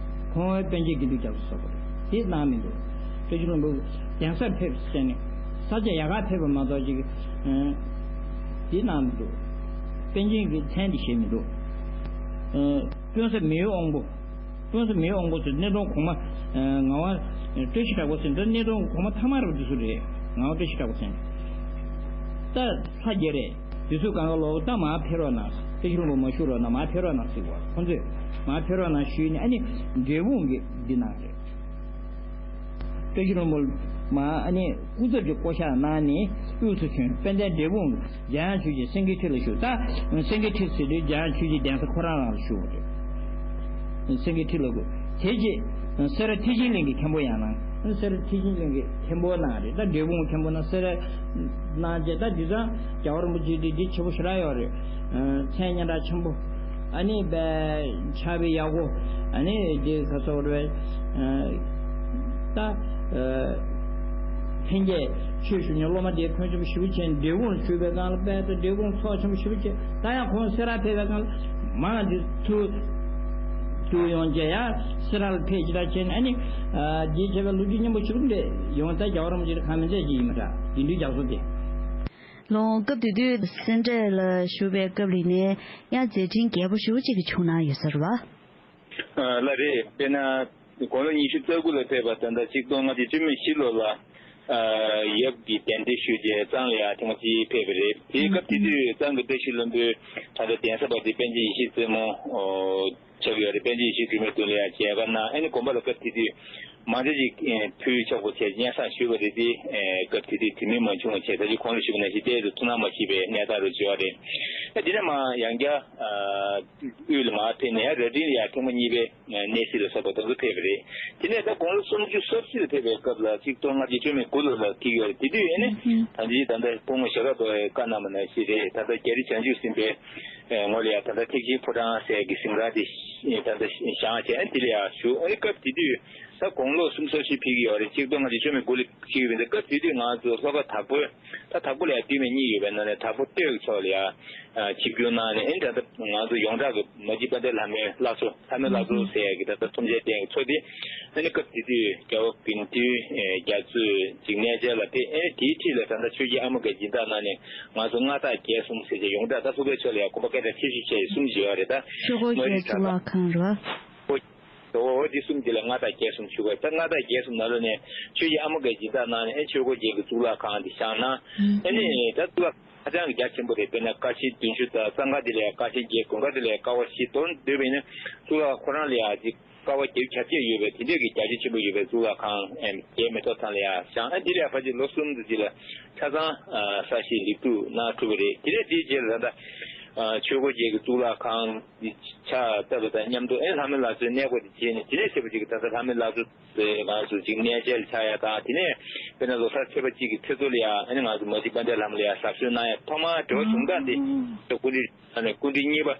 ཁོང་པཎ་ཆེན་དགེ་འདུན་རྒྱ་མཚོ་ཟེར་བ་རེད། དེ་གནང་མི་འདུག། བཀྲ་ཤིས་ལྷུན་པོ་གདན་སར་ཕེབས་བྱས་ནས་ས་ཆ་ཡག་ག་ཕེབས་པ་མ་གཏོགས། ཅིག་ཨ་དེ་གནང་མི་འདུག། པཎ་ཆེན་གྱི་མཚན་དེ་བཞེས་མི་འདུག། ཨ་དཔོན་ས་མེའུ་དབང་པོ། དཔོན་ས་མེའུ་དབང་པོ་ཟེར་གནས་མཐོང་གོང་མ་ཨ་ངག་དབང་བཀྲ་ཤིས་གྲགས་པ་ཟེར། འདི་གནས་མཐོང་གོང་མ་ཐ་མ་རུ་འདི་ཚོ་རེད། ངག་དབང་བཀྲ་ཤིས་གྲགས་པ་ཟེར། ད་ལྷ་རྒྱལ་རེད། དེ་ཚོས་གང་ག་ལོག་ད་མར་ཕེབས་རོགས་གནང་། བཀྲ་ཤིས་ལྷུན་པོ་མ་བཞུགས་རོགས་གནང་། མར་ཕེབས་རོགས་གནང་ཟེར་བ། ཁོང་ཚོས་མར་ཕེབས་རོགས་གནང་ཞུས་ནས། ཨ་ནི་འབྲས་སྤུངས་ཀྱི་འདི་གནང་རེད། བཀྲ་ཤིས་ལྷུན་པོ་མར་ཨ་ནི་སྐུ་ཚབ་ཀྱི་བསྐོ་བཞག་གནང་ནས་དབུས་སུ་བྱོན། དཔལ་ལྡན་འབྲས་སྤུངས་འཇམ་དབྱངས་ཆོས་རྗེ་སེང་གེ་ཁྲི་ལ་བཞུགས། ད་སེང་གེ་ཁྲི་ཟེར་དུས་འཇམ་དབྱངས་ཆོས་རྗེ་གདན་ས་ཁོ་རང་རང་ལ་བཞུགས་པ་རེད། སེང་གེ་ཁྲི་ལ་དགོས། དེ་རྗེས་སེ་ར་ཐེག་ཆེན་གླིང་གི་མཁན་པོ་ཡང་གནང་། སེ་ར་ཐེག་ཆེན་གླིང་གི་མཁན་པོ་གནང་རེད། ད་འབྲས་སྤུངས་མཁན་པོ་ན་སེ་ར་གནང་རྗེས། ད་དེང་སང་རྒྱལ་བ་རིན་པོ་ཆེ་དེ་འདི་ཆེ་པོ་ཞེ་དྲག་ཡོད་རེད། མཚན་སྙན་གྲགས་ཆེན་པོ། ཨ་ནི་དཔེ་ཕྱག་དཔེ་ཡག་པོ། ཨ་ནི་འདི་ག་ཚོད་རེད། ད་ལྷན་རྒྱས་ཆོས་ཞུ་མཁན་སློབ་མ་དེ་ཕོན་ཆེན་པོ་ཞེ་པོ་བྱས་ནས་འབྲས་སྤུངས་ལ་བཞུགས་པའི་སྒང་ལ། དཔེ་ད་འབྲས་སྤུངས་ཚོགས་ཆེན་པོ་ཞེ་པོ་བྱས། ད་ཡང་ཁོང་སེ་ར་ཕེབས་པའི་སྒང་ལ་མར་འདི་ཚུར་ཚུར་ཡོང་རྗེས་ཡང་སེ་ར་ལ་ཕེབས་ཅི་ད་བྱས་ནས། ཨ་ནི་ཨ་རྗེས་བྱས་པའི་ལོ་རྒྱུས་སྙན་པོ་ཞེ་པོ་འདྲ་ཡོང་། ད་རྒྱལ་བ་རིན་པོ་ཆེ་གང་མིན་ཚད་ཅིག་ཡིན་པ་འདྲ། དགེ་འདུན་རྒྱ་མཚོ་དེ། ལོ་སྐབས་དེ་དུས་སེ་འབྲས་ལ་བཞུགས་པའི་སྐབས་ལ་ནས་ཡང་མཛད་འཕྲིན་རྒྱས་པོ་ཞེ་པོ་ཅིག་གི་བྱུང་གནང་ཡོད་ས་རེད་བ། ཨ་ལགས་རེད། དཔེར་ན་དགུང་ལོ་ཉི་ཤུ་རྩ་དགུ་ལ་ཕེབས་པ། ད་ལྟ་ཆིག་སྟོང་ལྔ་བརྒྱ་བཅུ་མེད་བཞི་ལོ་ལ་ཨ་ཡབ་ཀྱི་གདན་འདྲེན་ཞུས་རྗེས་གཙང་ལ་ཡང་ཐེངས་མ་གཅིག་ཕེབས་པ་རེད། དེའི་སྐབས་དེ་དུས་གཙང་གི་བཀྲ་ཤིས་ལྷུན་པོའི་ད་ལྟ་གདན་ས་བ་དེ་པཎ་ཆེན་ཡེ་ཤེས་རྩེ་མོ་ཨོ་ཆགས་ཡོད་རེད། པཎ་ཆེན་ཡེ་ཤེས་སྒྲོལ་མའི་མདུན་ལ་ཡང་མཇལ་ཁ་གནང་། ཨ་ནི་དགོན་པ་ལ་སྐབས་དེ་དུས་མང་ཇ་ཅིག་ཨེ་ཕུལ་ཆོག་པ་བྱས་སྙན་སེང་ཞུས་པ་རེད་དེ། ཨེ་སྐབས་དེ་དུས་དུས་མིན་མ་བྱུང་བ་བྱས། ད་ཅི་གོང་ལ་ཞུས་པ་ནང་བཞིན་ཏོག་ཙམ་ཐུགས་སྣང་མ་བྱས་པའི་གནས་སྟངས་རུ་བྱུང་བ་རེད། ཨ་དེ་ནས་མར་ཡང་བསྐྱར་ཨ་དབུས་ལ་མར་ཕེབས་ནས་ཡང་རྭ་སྒྲེང་ལ་ཡང་ཐེངས་མ་གཉིས་པའི་གནས་གཟིགས་ལ་སོགས་པ་དེ་ཚོ་ཕེབས་པ་རེད། དེ་ནས་ད་དགུང་ལོ་སུམ་ཅུ་སོ་བཞི་ལ་ཕེབས་པའི་སྐབས་ལ་ཆིག་སྟོང་ལྔ་བརྒྱ་བཅུ་མེད་དགུ་ལོ་ལ་འཁེལ་ཡོད་རེད། དེ་དུས་ཨ་ནི་ད་ཅི་ད་ལྟ་སྐུ་ངོ་ཞྭ་སྒབ་པས་བཀའ་གནང་བ་ནང་བཞིན་རེད། ད་ལྟ་རྒྱ་རི་བྱང་ཆུབ་སེམས་དཔའི་ངོས་ལ་ཡང་ད་ལྟ་ཐེག་ཆེན་ཕོ་བྲང་ཟེར་གྱི་གཟིམ་ཁང་དེ་ད་ལྟ་བཞེངས་བྱས། ཨ་ནི་དེ་ལ་ཡང་བཞུགས། ཨ་ནི་སྐབས་དེ་དུས་ ད་དགུང་ལོ་སུམ་ཅུ་སོ་བཞི་ཕེབས་ཀྱི་ཡོད་རེད། ཆིག་སྟོང་ལྔ་བརྒྱ་བཅུ་མེད་དགུ་ལ་ཕེབས་ཡོད་པ་འདི་སྐབས་དེ་དུས་ང་ཚོ་ལྷོ་ཁ་དྭགས་པོའི་ད་དྭགས་པོ་ལ་ཡང་སྟོད་སྨད་གཉིས་ཡོད་པའི་ནང་ནས་དྭགས་པོ་སྟོད་ཀྱི་ཕྱོགས་ལ་ཡང་ཆིབས་བསྒྱུར་གནང་ནས། ཨེ་ད་ལྟ་ང་ཚོ་ཡོངས་གྲགས་ཀྱི་མ་གཅིག་དཔལ་ལྡན་ལྷ་མོའི་བླ་མཚོ་ལྷ་མོའི་བླ་མཚོ་ཟེར་ཡ་གི་ད་ལྟ་ཐུམ་ཆེན་རྟེན་གྱི་མཚོ་དེ། ཨ་ནི་སྐབས་དེ་དུས་རྒྱལ་བ་དགེ་འདུན་རྒྱ་མཚོས་ཅིག་གནས་མཇལ་ལ་ཕེབས། ཨེ་དེའི་འཁྲིས་ལ་ད་ལྟ་ཆོས་རྒྱལ་ཨ་མ་གི་སྦྱིན་བདག་གནང་ནས་ང་ཚོ་མངའ་བདག་རྒྱལ་གསུམ་ཟེར་བྱས་ཡོངས་གྲགས་ད་ལྷོ་ཁའི་ཕྱོགས་ལ་ཡང་དགོན་པ་སྐད་གྲགས་ཆེ་ཤོས་བྱས་གསུམ་ཞིག་ཡོད་རེད། ད་ཆོས་འཁོར་མ་རྒྱལ་རི་གཙུག་ལག་ཁང་རེད་བ། ཨོ། ཨོ་འདི་གསུམ་གྱི་ལ་མངའ་བདག་རྒྱལ་གསུམ་ཞུ་བ། ད་མངའ་བདག་རྒྱལ་གསུམ་ནང་ལོགས་ནས་ཆོས་རྒྱལ་ཨ་མ་གི་སྦྱིན་བདག་གནང་ནས། ཨེ་ཆོས་འཁོར་རྒྱལ་གྱི་གཙུག་ལག་ཁང་འདི་བཞེངས་གནང་། ཨེ་ནི་ད་གཙུག་ལག་ཁང་ཧ་ཅང་གི་རྒྱ་ཆེན་པོ་རེད། དཔེར་ན་ཀ་ཆེན་བདུན་ཅུ་དང་གཙང་ཁ་འདི་ལ་ཡང་ཀ་ཆེན་བརྒྱད། དགོན་ཁ་འདི་ལ་ཡང་ཀ་བ་བཞི། དོན་བསྡུས་པ་ཡིན་ན་གཙུག་ལག་ཁང་ཁོ་རང་ལ་ཡང་ཅིག་ཀ་བ་བརྒྱད་ཅུ་གྱ་བརྒྱད་ཡོད་པའི་དེ་འདྲས་ཀྱི་རྒྱ་ཆེ་ཆེན་པོ་ཡོད་པའི་གཙུག་ལག་ཁང་ཨེམ་རྒྱལ་མེ་ཏོག་ཐང་ལ་ཡང་བཞེངས། ཨེ་འདི་ལ་ཡང་ཕལ་ཆེར་ལོ་གསུམ་དུ་འདི་ལ་ཆ་ཚང་ས་གཤིས་ལེགས་གྲུབ་གནང་ཐུབ་པ་རེད། དེ་ནས་དེའི་རྗེས་ལ་ད་ལྟ་ཆོས་འཁོར་རྒྱལ་གྱི་གཙུག་ལག་ཁང་འདི་ཕྱག་བཏབ་པ་དང་མཉམ་དུ། ཨེ་ལྷ་མོའི་བླ་མཚོའི་གནས་སྐོར་དེ་བྱས་ནས། དེ་ནས་བྱས་པ་ཅིག་ད་ལྟ་ལྷ་མོའི་བླ་མཚོ་ང་ཚོ་ཅིག་གནས་མཇལ་ཆགས་ཡ་དང་། དེ་ནས་དཔེར་ན་ལོ་གསར་ཚེས་པ་གཅིག་གི་ཚེས་གཏོར་ལ་ཡང་ཨ་ནི་ང་ཚོ་མ་གཅིག་དཔལ་ལྡན་ལྷ་མོ་ལ་ཡང་ཟབ་སྦྱོང་གནང་ཡ། ཐོག་མར་འབྲེལ་བ་བྱུང་སྟངས་དེ་ད་སྐུ་ཕྲེང་ཨ་ནི་སྐུ་ཕྲེང་གཉིས་པ།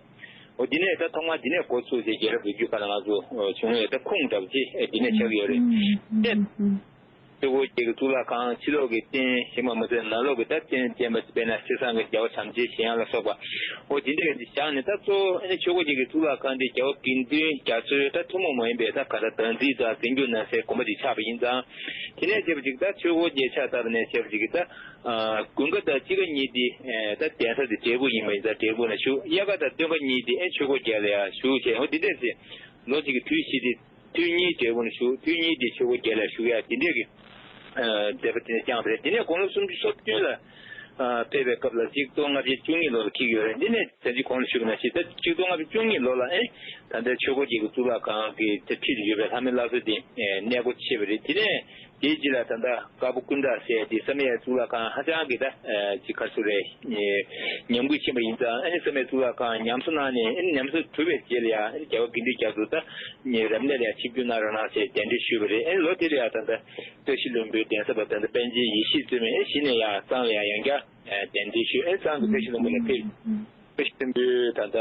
འོ་དེ་ནས་ད་ཐོག་མར་དེ་ནས་འགོ་ཚུགས་ཏེ་རྒྱལ་རབས་རིགས་རྒྱུད་ཁག་ལ་ང་ཚོ་བྱུང་ཡོད། ད་ཁུངས་འདྲ་པོ་ཅིག་དེ་ནས་ཆགས་ཀྱི་ཡོད་རེད། དེ་ཆོས་འཁོར་རྒྱལ་གྱི་གཙུག་ལག་ཁང་ཕྱི་ལོགས་ཀྱི་རྟེན་ཞིག་མ་མ་ཟད་ནང་ལོགས་ཀྱི་ད་རྟེན་བརྟེན་པ་དཔེར་ན་ཚེས་བཟང་གི་རྒྱལ་བ་བྱམས་ཆེན་བཞེངས་ཡ་ལ་སོགས་པ། འོ་དེ་འདྲ་ཅིག་བཞག་ནས། ད་གཙོ་བོ་ཨ་ནི་ཆོས་འཁོར་རྒྱལ་གྱི་གཙུག་ལག་ཁང་འདི་རྒྱལ་བ་དགེ་འདུན་རྒྱ་མཚོའི་ད་ཐུན་མོང་མ་ཡིན་པའི་ད་ག་ད་བདག་འཛིན་དང་འཛིན་སྐྱོང་གནང་སའི་དགོན་པ་ཅིག་ཆགས་པ་ཡིན་ཙང་། དེ་ནས་བྱས་པ་ཅིག་ད་ཆོས་འཁོར་རྒྱལ་ཕྱག་བཏབ་ནས་བྱས་པ་ཅིག་གིས་ད་དགུན་ཁ་དང་དཔྱིད་ཀ་གཉིས་འདི་ད་གདན་ས་དེ་འབྲས་སྤུངས་ཡིན་པ་ཡིན་ཙང་འབྲས་སྤུངས་ལ་བཞུགས། དབྱར་ཁ་དང་སྟོན་ཁ་གཉིས་འདི་ཨེ་ཆོས་འཁོར་རྒྱལ་ལ་ཡང་བཞུགས་བྱས། འོ་འདི་འདྲས་ཟེར་ལོ་གཅིག་གི་དུས་བཞི་འདི། དུས་གཉིས་འབྲས་སྤུངས་ལ་བཞུགས། དུས་གཉིས་འདི་ཆོས་འཁོར་རྒྱལ་ལ་བཞུགས་ཡ་དེ་འདྲས་ཀྱི་མཛད་པ་དེ་ནས་བསྐྱངས་པ་རེད། དེ་ནས་དགུང་ལོ་སུམ་ཅུ་སོ་བདུན་ལ་ཕེབས་པའི་སྐབས་ལ་ཆིག་སྟོང་ལྔ་བརྒྱ་བཅུ་གཉིས་ལོ་ལ་འཁེལ་གྱི་ཡོད་རེད། འདི་ནས་ད་ཅི་གོང་ལ་ཞུས་པ་ནང་བཞིན་ད་ཆིག་སྟོང་ལྔ་བརྒྱ་བཅུ་གཉིས་ལོ་ལ་ཨེ་ད་ལྟའི་ཆོས་འཁོར་རྒྱལ་གྱི་གཙུག་ལག་ཁང་གི་དེ་འཁྲིས་ལ་ཡོད་པའི་ལྷ་མོའི་བླ་མཚོ་དེ་གནས་སྒོ་ཕྱེས་པ་རེད། དེ་ནས་དེའི་རྗེས་ལ་ད་ལྟ་དཀར་པོ་སྐུ་འདྲ་ཟེར་དེ་བསམ་ཡས་གཙུག་ལག་ཁང་ཧ་ཅང་གི་ད་ཅི་ག་ཚོད་རེད། ཉམས་རྒུད་ཕྱིན་པ་ཡིན་ཙང་། ཨ་ནི་བསམ་ཡས་གཙུག་ལག་ཁང་ཉམས་གསོ་གནང་ནས། ཨ་ནི་ཉམས་གསོ་གྲུབ་པའི་རྗེས་ལ་ཡང་ཨ་ནི་རྒྱལ་བ་དགེ་འདུན་རྒྱ་མཚོ་ད་རབ་གནས་ལ་ཡང་ཆིབས་བསྒྱུར་གནང་རོགས་གནང་ཞེས་གདན་འདྲེན་ཞུས་པ་རེད། ཨ་ནི་ལོ་དེ་ལ་ཡང་ད་ལྟ་སྟོད་གཞིས་ལྷུན་པོའི་གདན་ས་པ་ད་ལྟ་པཎ་ཆེན་ཡེ་ཤེས་བཙུན་མས་ཨ་གཞི་ནས་ཡང་གཙང་ལ་ཡང་ཡང་བསྐྱར་གདན་འདྲེན་ཞུས། ཨ་ནི་གཙང་གི་སྟོད་གཞིས་ལྷུན་པོ་ལ་ཕེབས། སྟོད་གཞིས་ལྷུན་པོའི་ད་ལྟ་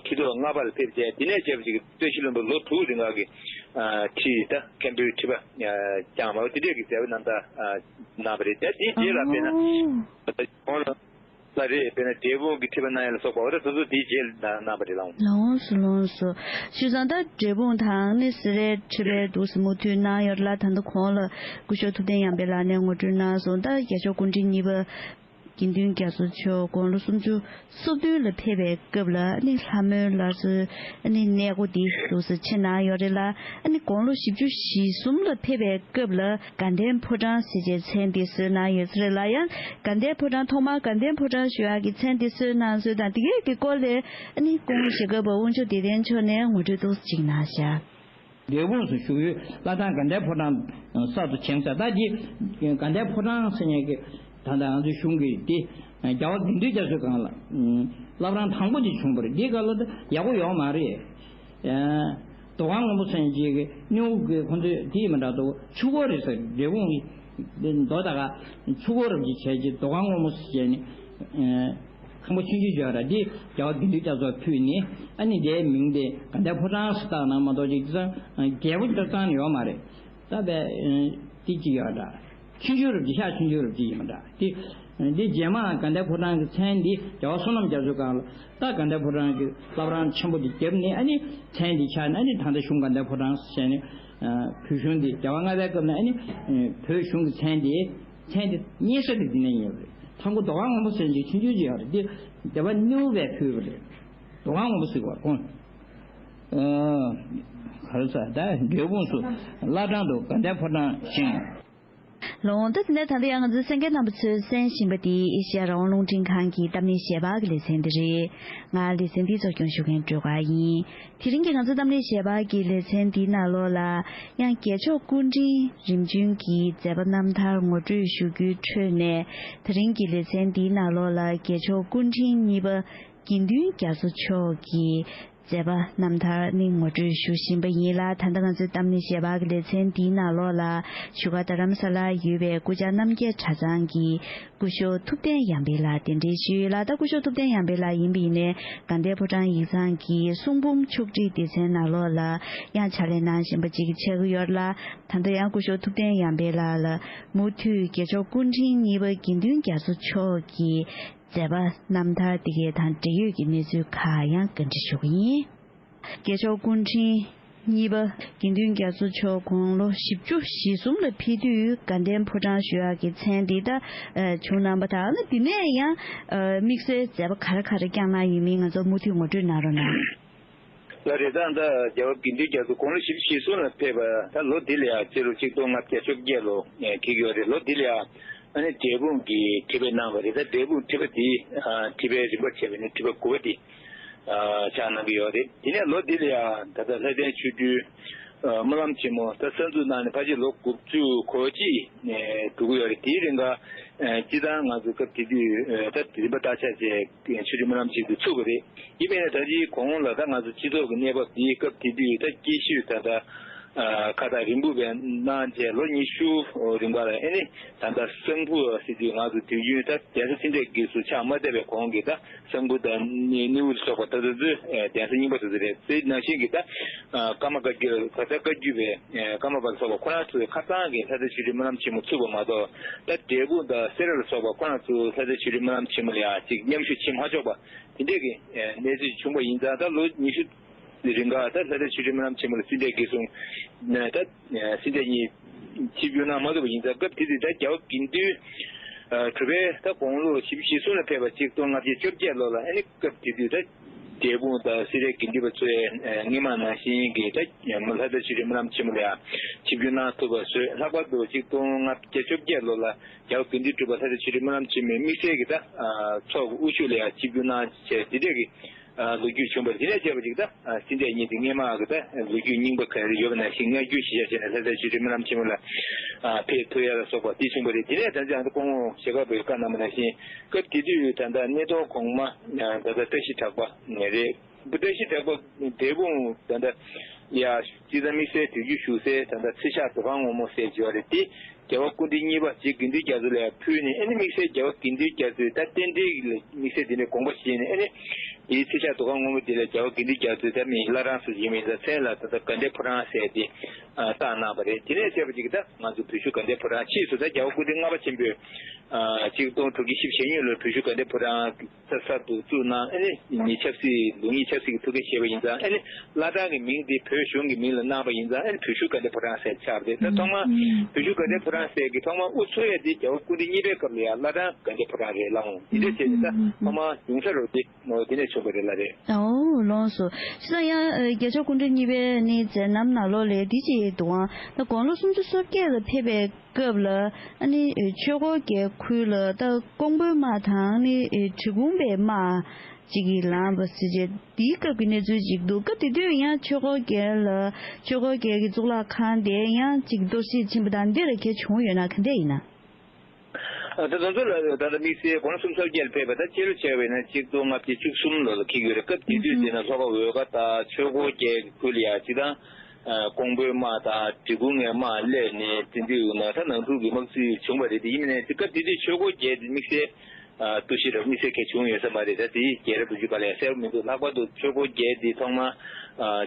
ཁྲི་ཐོག་ལྔ་པ་ལ་ཕེབས་རྗེས། དེ་ནས་བྱས་པ་ཅིག་སྟོད་གཞིས་ལྷུན་པོ་ལོ་དྲུག་རིང་ག་གི་ཁྲི་ད་མཁན་པོའི་ཁྲི་པ་བསྐྱངས་པ། དེ་འདྲས་ཀྱི་མཛད་པ་རྣམ་དག་གནང་བ་རེད། ད་དེའི་རྗེས་ལ་དཔེར་ན་ད་ལྟ་ཁོང་ལ་ལ་རེད། དཔེར་ན་འབྲས་སྤུངས་ཀྱི་ཁྲི་པ་གནང་ཡ་ལ་སོགས་པ། འོ་ད་དེ་ཚོ་དེའི་རྗེས་ལ་གནང་བ་རེད་ལགས། ལགས་སོ་ལགས་སོ། བྱས་ཙང་ད་འབྲས་སྤུངས་དང་ནི་སེ་རའི་ཁྲི་པའི་འདུག་སེ་མུ་མཐུད་གནང་ཡོད་ལ། ད་ལྟ་གོང་ལ་སྐུ་ཞབས་ཐུབ་བསྟན་ཡར་འཕེལ་ལགས་ནས་ངོ་སྤྲོད་གནང་སོང་། ད་རྒྱལ་མཆོག་སྐུ་ཕྲེང་གཉིས་པ་དགེ་འདུན་རྒྱ་མཚོ་མཆོག་དགུང་ལོ་སུམ་ཅུ་སོ་བདུན་ལ་ཕེབས་པའི་སྐབས་ལ་ནི་ལྷ་མོའི་བླ་མཚོའི་ནི་གནས་སྒོ་འདི་འདུག་སེ་ཕྱེ་གནང་ཡོད་རེད་ལ། ཨ་ནི་དགུང་ལོ་བཞི་བཅུ་ཞེ་གསུམ་ལ་ཕེབས་པའི་སྐབས་ལ་དགའ་ལྡན་ཕོ་བྲང་ཟེར་བྱའི་མཚན་འདི་གསོལ་གནང་ཡོད་ས་རེད་ལ། ཡང་དགའ་ལྡན་ཕོ་བྲང་ཐོག་མར་དགའ་ལྡན་ཕོ་བྲང་ཞུ་ཡག་གི་མཚན་འདི་གསོལ་གནང་སྲོལ་དང་། དེ་གའི་གི་སྐོར་ལས་ཨ་ནི་སྐུ་ངོ་ཞྭ་སྒབ་པ་དབང་ཕྱུག་བདེ་ལྡན་མཆོག་ནས་ངོ་སྤྲོད་ཏོག་ཙམ་ཅིག་གནང་ཤག་འབྲས་སྤུངས་སུ་བཞུགས་ཡུལ་བླ་བྲང་དགའ་ལྡན་ཕོ་བྲང་གསར་དུ་བཞེངས་ས། ད་འདི་དགའ་ལྡན་ཕོ་བྲང་ཟེར་མཁན་གྱི་ད་ལྟ་ང་ཚོའི་གཞུང་གི་འདི་རྒྱལ་བ་དགེ་འདུན་རྒྱ་མཚོའི་སྒང་ལ་བླ་བྲང་དང་པོ་འདི་བྱུང་བ་རེད། འདིའི་སྐབས་ལ་ད་ཡག་པོ་ཡོད་མ་རེད། རྡོ་ཁང་སྔོན་པོ་ཟེར་མཁན་གྱི་སྨྱུ་གུ་གི་ཁོ་ཚོས་འདི་མི་འདྲ་འདུག་ཆུ་འཁོར་རེད་ཟེར། འབྲས་སྤུངས་ཀྱི་འདི་མདོ་དག་ཆུ་འཁོར་རབ་ཀྱི་བྱས་ཀྱི་རྡོ་ཁང་སྔོན་པོ་ཟེར་བྱས་ནས། ཁང་པ་ཆུང་ཆུང་བརྗོད་ར་འདི་རྒྱལ་བ་དགེ་འདུན་རྒྱ་མཚོར་ཕུལ་ནས། ཨ་ནི་འདིའི་མིང་དེ་དགའ་ལྡན་ཕོ་བྲང་ཟེར་བཏགས་ན་མ་གཏོགས་ཅིག་ཙང་རྒྱས་པོ་ཅིག་ཙང་ཡོད་མ་རེད། ད་བས་ཏི་ཅི་ཡོད་འདྲ། ཆུང་ཆུང་རབ་ཀྱི་ཤག་ཆུང་ཆུང་རབ་ཀྱི་ཡིན་པ་འདྲ། དེ་འདི་རྗེས་མ་དགའ་ལྡན་ཕོ་བྲང་གི་མཚན་འདི་རྒྱལ་བ་བསོད་ནམས་རྒྱ་མཚོའི་སྒང་ལ་ད་དགའ་ལྡན་ཕོ་བྲང་གི་བླ་བྲང་ཆེན་པོ་འདི་བརྒྱབ་ནས། ཨ་ནི་མཚན་འདི་ཆགས་ནས། ཨ་ནི་ད་ལྟ་གཞུང་དགའ་ལྡན་ཕོ་བྲང་ཟེར་ནས་བོད་གཞུང་འདི་རྒྱལ་བ་ལྔ་པའི་སྐབས་ནས། ཨ་ནི་བོད་གཞུང་གི་མཚན་འདི་མཚན་འདི་རྙེད་ས་དེ་འདི་ནས་རྙེད་པ་རེད། ཐང་གོ་རྡོ་ཁང་སྔོན་པོ་ཟེར་གྱི་ཆུང་ཆུང་ཅིག་ཡོད་རེད། འདི་རྒྱལ་བ་སྨྱུ་བས་ཕུལ་བ་རེད། རྡོ་ཁང་སྔོན་པོ་ཟེར་བ་ཁོང་། ག་རེ་ཟེར། ད་འབྲས་སྤུངས་སུ་བླ་བྲང་དུ་དགའ་ལྡན་ཕོ་བྲང་བཞེངས། ལོང་ད་དེ་ནས་ད་ལྟ་ཡང་ང་ཚོའི་གསན་མཁན་རྣམ་པ་ཚོས་གསན་བཞིན་པ་དེ་ཨེ་ཤེ་ཡ་རང་དབང་རླུང་འཕྲིན་ཁང་གི་གཏམ་གླེང་ཞལ་པར་གྱི་ལེ་ཚན་དེ་རེད། ང་ལེ་ཚན་འདི་གཙོ་སྐྱོང་ཞུ་མཁན་སྒྲོལ་དཀར་ཡིན། དེ་རིང་གི་ང་ཚོའི་གཏམ་གླེང་ཞལ་པར་གྱི་ལེ་ཚན་འདིའི་ནང་ལོགས་ལ། ཡང་རྒྱལ་མཆོག་སྐུ་ཕྲེང་རིམ་བྱོན་གྱི་མཛད་པ་རྣམ་ཐར་ངོ་སྤྲོད་ཞུ་རྒྱུའི་ཁྲོད་ནས། དེ་རིང་གི་ལེ་ཚན་འདིའི་ནང་ལོགས་ལ་རྒྱལ་མཆོག་སྐུ་ཕྲེང་གཉིས་པ་དགེ་འདུན་རྒྱ་མཚོ་མཆོག་གི་ མཛད་པ་རྣམ་ཐར་ནི་ངོ་སྤྲོད་ཞུ་བཞིན་པ་ཡིན་ལ། ད་ལྟ་ང་ཚོའི་གཏམ་གླེང་ཞལ་པར་གྱི་ལེ་ཚན་འདིའི་ནང་ལོགས་ལ་བཞུགས་སྒར་རྡ་རམ་ས་ལར་ཡོད་པའི་སྐུ་བཅར་རྣམ་རྒྱལ་གྲྭ་ཚང་གི་སྐུ་ཞབས་ཐུབ་བསྟན་ཡར་འཕེལ་ལགས་གདན་འདྲེན་ཞུས་ཡོད་ལ། ད་སྐུ་ཞབས་ཐུབ་བསྟན་ཡར་འཕེལ་ལགས་ཡིན་པ་ཡིན་ནའི་དགའ་ལྡན་ཕོ་བྲང་ཡིག་ཚང་གི་གསུང་འབུམ་ཕྱོགས་སྒྲིག་སྡེ་ཚན་ནང་ལོགས་ལ་ཡང་ཕྱག་ལས་གནང་བཞིན་པ་ཅིག་ཆགས་ཀྱི་ཡོད་ལ། ད་ལྟ་ཡང་སྐུ་ཞབས་ཐུབ་བསྟན་ཡར་འཕེལ་ལགས་ལ་མུ་མཐུད་རྒྱལ་མཆོག་སྐུ་ཕྲེང་གཉིས་པ་དགེ་འདུན་རྒྱ་མཚོ་མཆོག་གི་མཛད་པ་རྣམ་ཐར་དེ་གའི་དང་འབྲེལ་ཡོད་ཀྱི་གནས་ཚུལ་ཁག་ཡང་བཀའ་འདྲི་ཞུ་གི་ཡིན། རྒྱལ་མཆོག་སྐུ་ཕྲེང་གཉིས་པ་དགེ་འདུན་རྒྱ་མཚོ་མཆོག་དགུང་ལོ་བཞི་བཅུ་ཞེ་གསུམ་ལ་ཕེབས་དུས་དགའ་ལྡན་ཕོ་བྲང་ཞུ་ཡག་གི་མཚན་འདི་ད་བྱུང་གནང་བ་དང་། ཨ་ནི་འདི་ནས་ཡང་དམིགས་བསལ་མཛད་པ་ག་རེ་ག་རེ་བསྐྱངས་གནང་ཡོད་མིན་ང་ཚོ་མུ་མཐུད་ངོ་སྤྲོད་གནང་རོགས་གནང་། ལགས་རེད། ད་ལྟ་རྒྱལ་བ་དགེ་འདུན་རྒྱ་མཚོ་དགུང་ལོ་བཞི་བཅུ་ཞེ་གསུམ་ལ་ཕེབས་པ་ད་ལོ་འདི་ལ་ཡང་སྤྱི་ལོ་ཆིག་སྟོང་ལྔ་བརྒྱ་བཅོ་བརྒྱད་ལོ་འཁེལ་གྱི་ཡོད་རེད། ལོ་འདི་ལ་ཡང་ཨ་ནི་འབྲས་སྤུངས་ཀྱི་ཁྲི་པའི་གནང་བ་རེད། ད་འབྲས་སྤུངས་ཁྲི་པ་འདི་ཁྲི་པའི་རིམ་པར་བྱས་པ་ནི་ཁྲི་པ་དགུ་པ་འདི་ཆགས་གནང་གི་ཡོད་རེད། དེ་ནས་ལོ་འདི་ལ་ཡང་ད་ལྟ་ལྷ་ལྡན་ཆོ་འཕྲུལ་སྨོན་ལམ་ཆེན་མོ་ད་གསར་འཛུགས་གནང་ནས་ཕལ་ཆེར་ལོ་དགུ་བཅུ་གོ་གཅིག་འགྲོ་གི་ཡོད་རེད། དེའི་རིང་ག་སྤྱི་བཏང་ང་ཚོ་སྐབས་དེ་དུས་ད་རིམ་པ་བརྟག་དཔྱད་བྱས་ཆོ་འཕྲུལ་སྨོན་ལམ་ཆེན་མོ་ཚུགས་པ་རེད། ཡིན་པས་ན་ད་ཅིའི་གོང་ལ་ད་ང་ཚོ་སྤྱི་ཚོགས་ཀྱི་གནས་བབ་འདིའི་སྐབས་དེ་དུས་ད་སྐྱེད་ཤོས་ད་ལྟ་ཁ་ཐག་རིང་པོ་བས་གནང་བྱས་ལོ་ཉི་ཤུ་རིང་པ་ལ་ཨེ་ནི་ད་ལྟ་གསང་ཕུ་ཟེར་དུས་ང་ཚོ་དུས་རྒྱུན་ད་གདན་ས་ཕྱི་འབྲེལ་སྒོས་སུ་ཕྱག་མ་བཏབ་པའི་གོང་གི་ད་གསང་ཕུ་དང་སྣེའུ་ལ་སོགས་པ་ད་ལྟ་ཚོའི་གདན་ས་རྙིང་པ་དེ་ཚོ་རེད། དེ་ནང་བཞིན་གྱི་ད་ཀརྨ་བཀའ་བརྒྱུད་ལ་ད་ལྟ་བཀའ་བརྒྱུད་པའི་ཀརྨ་པ་ལ་སོགས་པ་ཁོ་རང་ཚོའི་ཁ་སང་གི་ལྷ་ས་ཆོས་འཕྲུལ་སྨོན་ལམ་ཆེན་མོ་ཚུགས་པ་མ་གཏོགས་ད་འབྲས་སྤུངས་དང་སེ་ར་ལ་སོགས་པ་ཁོ་རང་ཚོ་ལྷ་ས་ཆོས་འཕྲུལ་སྨོན་ལམ་ཆེན་མོ་ལ་ཡང་ཅིག་མཉམ་ཞུགས་བྱེད་མ་ཆོག་པ། དེ་འདྲས་ཀྱི་གནས་ཚུལ་བྱུང་བ་ཡིན་ཙང་ད་ལོ་ཉི་ཤུ་རིང་ག་ད་ལྷ་ས་ཆོས་འཕྲུལ་སྨོན་ལམ་ཆེན་མོ་ལ་སེར་འབྲས་དགེ་གསུམ་ད་སེར་འབྲས་གཉིས་ཆིབས་བསྒྱུར་གནང་མ་ཐུབ་པ་ཡིན་ཙང་སྐབས་དེ་དུས་ད་རྒྱལ་བ་དགེ་འདུན་གྲུབ་པའི་ད་དགུང་ལོ་བཞི་བཅུ་ཞེ་གསུམ་ལ་ཕེབས་པ་ཆིག་སྟོང་ལྔ་བརྒྱ་བཅོ་བརྒྱད་ལོ་ལ་ཨ་ནི་སྐབས་དེ་དུས་ད་འབྲས་སྤུངས་དང་སེ་རའི་དགེ་འདུན་པ་ཚོས་སྔོན་མ་ནང་བཞིན་གྱི་ད་ལྷ་ས་ཆོས་འཕྲུལ་སྨོན་ལམ་ཆེན་མོ་ལ་ཡང་ཆིབས་བསྒྱུར་གནང་ཐུབ་པ་བཟོས། ལྷག་པར་དུ་ཆིག་སྟོང་ལྔ་བརྒྱ་བཅོ་བརྒྱད་ལོ་ལ་རྒྱལ་བ་དགེ་འདུན་གྲུབ་པ་ལྷ་ས་ཆོས་འཕྲུལ་སྨོན་ལམ་ཆེན་མོའི་དམིགས་བསལ་གྱི་ད་ཚོགས་ཀྱི་དབུ་བཞུགས་ལ་ཡང་ཆིབས་བསྒྱུར་གནང་བྱས་དེ་འདྲས་ཀྱི་ལོ་རྒྱུས་བྱུང་བ་རེད། དེ་ནས་བྱས་པ་ཅིག་ད་སེར་འབྲས་གཉིས་དེ་སྔོན་མ་གི་ད་ལོ་རྒྱུས་རྙིང་པ་ག་རེ་ཡོད་པ་ནང་བཞིན་སྔ་འགྱུར་གཞི་བཞག་བྱས་ནས་ལྷ་ས་ཆོས་འཕྲུལ་སྨོན་ལམ་ཆེན་མོ་ལ་ཕེབས་ཐུབ་ཡ་ལ་སོགས་པ་དེ་བྱུང་བ་རེད། དེ་ནས་ད་ལྟ་ང་ཚོ་སྐུ་ངོ་ཞྭ་སྒབ་པས་བཀའ་གནང་བ་ནང་བཞིན་སྐབས་དེ་དུས་ད་ལྟ་སྣེ་གདོང་གོང་མ་ད་ལྟ་བཀྲ་ཤིས་གྲགས་པ་རེད། བཀྲ་ཤིས་གྲགས་པ་འབྲས་སྤུངས་ད་ལྟ་ཡ་སྤྱི་བཏང་དམིགས་བསལ་དུས་རྒྱུན་བཞུགས་སའི་ད་ལྟ་ཚེ་ཤག་དོ་ཁང་ངོ་མ་ཟེར་བརྗོད་པ་རེད། དེ་རྒྱལ་བ་སྐུ་ཕྲེང་གཉིས་པ་རྗེ་དགེ་འདུན་རྒྱ་མཚོ་ལ་ཕུལ་ནས་ཨ་ནི་དམིགས་བསལ་རྒྱལ་བ་དགེ་འདུན་རྒྱ་མཚོའི་ད་རྟེན་འབྲེལ་གྱི་དམིགས་བསལ་དེ་འདྲའི་དགོངས་པ་བཞེས་ནས་ཨ་ནི་དེའི་ཚེ་ཤག་དོ་ཁང་ངོ་མ་དེ་ལ་རྒྱལ་བ་དགེ་འདུན་རྒྱ་མཚོའི་ད་མིང་བླ་བྲང་སུ་ཡིན་མིན་ད་མཚན་ལ་ད་ལྟ་དགའ་ལྡན་ཕོ་བྲང་ཟེར་ཏེ་བཏགས་གནང་བ་རེད། དེ་ནས་བྱས་པ་ཅིག་ད་ང་ཚོ་བོད་བཞུགས་དགའ་ལྡན་ཕོ་བྲང་ཕྱིས་སུ་ད་རྒྱལ་བ་སྐུ་ཕྲེང་ལྔ་པ་ཆེན་པོས་ཆིག་སྟོང་དྲུག་བརྒྱ་བཞི་བཅུ་ཞེ་གཉིས་ལོར་བོད་བཞུགས་དགའ་ལྡན་ཕོ་བྲང་ས་གསར་དུ་བཙུགས་གནང་། ཨ་ནི་ཉིད་ཆབ་སྲིད་ལུགས་གཉིས་ཆབ་སྲིད་ཀྱི་ཐུགས་འགན་བཞེས་པ་ཡིན་ཙང་ཨ་ནི་བླ་བྲང་གི་མིང་དེ་བོད་གཞུང་གི་མིང་ལ་གནང་བ་ཡིན་ཙང་ཨ་ནི་བོད་བཞུགས་དགའ་ལྡན་ཕོ་བྲང་ཟེར་ཆགས་པ་རེད། ད་ཐོག་མར་བོད་བཞུགས་དགའ་ལྡན་ཕོ་བྲང་ཟེར་གྱི་ཐོག་མར་དབུ་ཚུགས་ཡ་དེ་རྒྱལ་བ་སྐུ་ཕྲེང་གཉིས་པའི་སྐབས་ལ་ཡང་བླ་བྲང་དགའ་ལྡན་ཕོ་བྲང་རེད་ལགས། འོང་དེ་འདྲ་བྱས་ནས་ད་ཐོག་མར་གཞུང་ས་རུ་དེ་ནོ་དེ་ནས་བྱུང་བ་རེད་ལགས་རེད། ཨོ་ལགས་སོ། ཅི་ལ་ཡང་རྒྱལ་མཆོག་སྐུ་ཕྲེང་གཉིས་པའི་ནི་མཛད་རྣམ་ནང་ལོགས་ལས་འདི་ཅིག་འདུག་ཨང་། ད་དགུང་ལོ་སུམ་ཅུ་སོ་བརྒྱད་ལ་ཕེབས་པའི་སྐབས་ལ་ཨ་ནི་ཆོས་འཁོར་རྒྱལ་ཁུལ་ལ་ད་ཀོང་པོའི་དམག་དང་ནི་གྲི་གུམ་པའི་དམག་ཅིག་གིས་ལངས་པ་ཟེར་བྱས་དེའི་སྐབས་ཀྱི་གནས་ཚུལ་ཅིག་འདུག། སྐབས་དེ་དུས་ཡང་ཆོས་འཁོར་རྒྱལ་ལ་ཆོས་འཁོར་རྒྱལ་གྱི་གཙུག་ལག་ཁང་དེ་ཡང་ཅིག་གཏོར་བཤིག་ཕྱིན་པ་དང་འདི་ལ་གལ་བྱུང་ཡོད་ན་ག་འདྲ་ཡིན་ན། ད་ང་ཚོ་ལ་ད་ལྟ་དམིགས་བསལ་དགུང་ལོ་སུམ་ཅུ་སོ་བརྒྱད་ལ་ཕེབས་པ་ད་ཕྱི་ལོ་བྱས་པས་ན་ཆིག་སྟོང་ལྔ་བརྒྱ་བཅུ་གསུམ་ལོ་ལ་འཁེལ་གྱི་ཡོད་རེད། སྐབས་དེ་དུས་དེ་ན་ལྷོ་ཁ་འོལ་ཁ་དང་ཆོས་འཁོར་རྒྱལ་གྱི་ཁུལ་ལ་ཡང་ཅིག་དང་། ཀོང་པོའི་དམག་དང་གྲི་གུམ་ངའི་དམག་སླེབས་ནས་དེ་དུས་ན་ད་ནང་འཁྲུག་གི་དམག་འཁྲུག་བྱུང་བ་རེད། དེ་ཡིན་ནའི་སྐབས་དེ་དུས་ཆོས་འཁོར་རྒྱལ་དེ་དམིགས་བསལ་གཏོར་བཤིག་རབ་དམིགས་བསལ་གལ་བྱུང་ཡོད་ས་མ་རེད། ད་དེ་རྒྱལ་རབས་བུ་བརྒྱུད་པ་ལས་གསལ་པོ་མི་འདུག། ལྷག་པར་དུ་ཆོས་འཁོར་རྒྱལ་དེ་ཐོག་མ་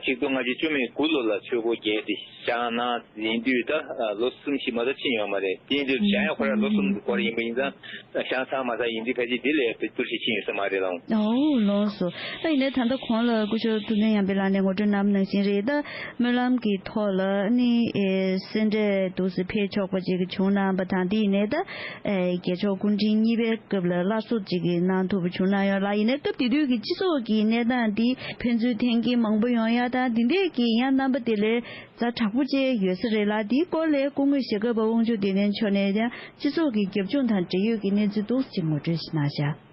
ཆིག་སྟོང་ལྔ་བརྒྱ་བཅུ་མེད་དགུ་ལོ་ལ་ཆོས་འཁོར་རྒྱལ་དེ་བཞེངས་གནང་ཡིན་དུས་ད་ལོ་གསུམ་བཞི་མ་གཏོགས་ཕྱིན་ཡོད་མ་རེད། དེ་ཡིན་དུས་བཞེངས་ཡག་ཁོ་རང་ལོ་གསུམ་གྱི་སྐོར་ཡིན་པ་ཡིན་ཙང་བཞེངས་ཚར་མ་ཚར་ཡིན་དུས་ཕལ་ཆེར་དེ་ལས་གཏོར་བཤིག་ཕྱིན་ཡོད་ས་མ་རེད་ལགས། ཨོ་ལགས་སོ། ད་ཡིན་ནའི་ད་ལྟ་གོང་ལ་སྐུ་ཞབས་ཐུབ་བསྟན་ཡར་འཕེལ་ལགས་ནས་ངོ་སྤྲོད་གནང་བ་ནང་བཞིན་རེད། ད་སྨོན་ལམ་གྱི་ཐོག་ལ་ནི་ཨེ་སེར་འབྲས་འདུག་སེ་ཕེབས་ཆོག་པ་ཅིག་བྱུང་གནང་བ་དང་དེ་ཡིན་ནའི་ད་ཨེ་རྒྱལ་མཆོག་སྐུ་ཕྲེང་གཉིས་པའི་སྐབས་ལ་སླར་གསོ་ཅིག་གནང་ཐུབ་པ་བྱུང་གནང་ཡོད་ལ། ཡིན་ནའི་སྐབས་དེ་དུས་ཀྱི་སྤྱི་ཚོགས་ཀྱི་གནས་སྟངས་འདི་ཕན་ཚུན་འཐེན་འཁྱེར་མང་པོ་ཡོང་ཡ་དང་དེ་འདྲས་ཀྱི་ཡང་རྣམ་པ་དེ་ལས་ཛ་དྲག་པོ་བཅས་ཡོད་ས་རེད་ལ། དེའི་སྐོར་ལས་སྐུ་ངོ་ཞྭ་སྒབ་པ་དབང་ཕྱུག་བདེ་ལྡན་མཆོག་ནས་ཀྱང་སྤྱི་ཚོགས་ཀྱི་རྒྱབ་ལྗོངས་དང་འབྲེལ་ཡོད་ཀྱི་གནས་ཚུལ་འདུག་ཅིག་ངོ་སྤྲོད་ཞིག་གནང་བཞག།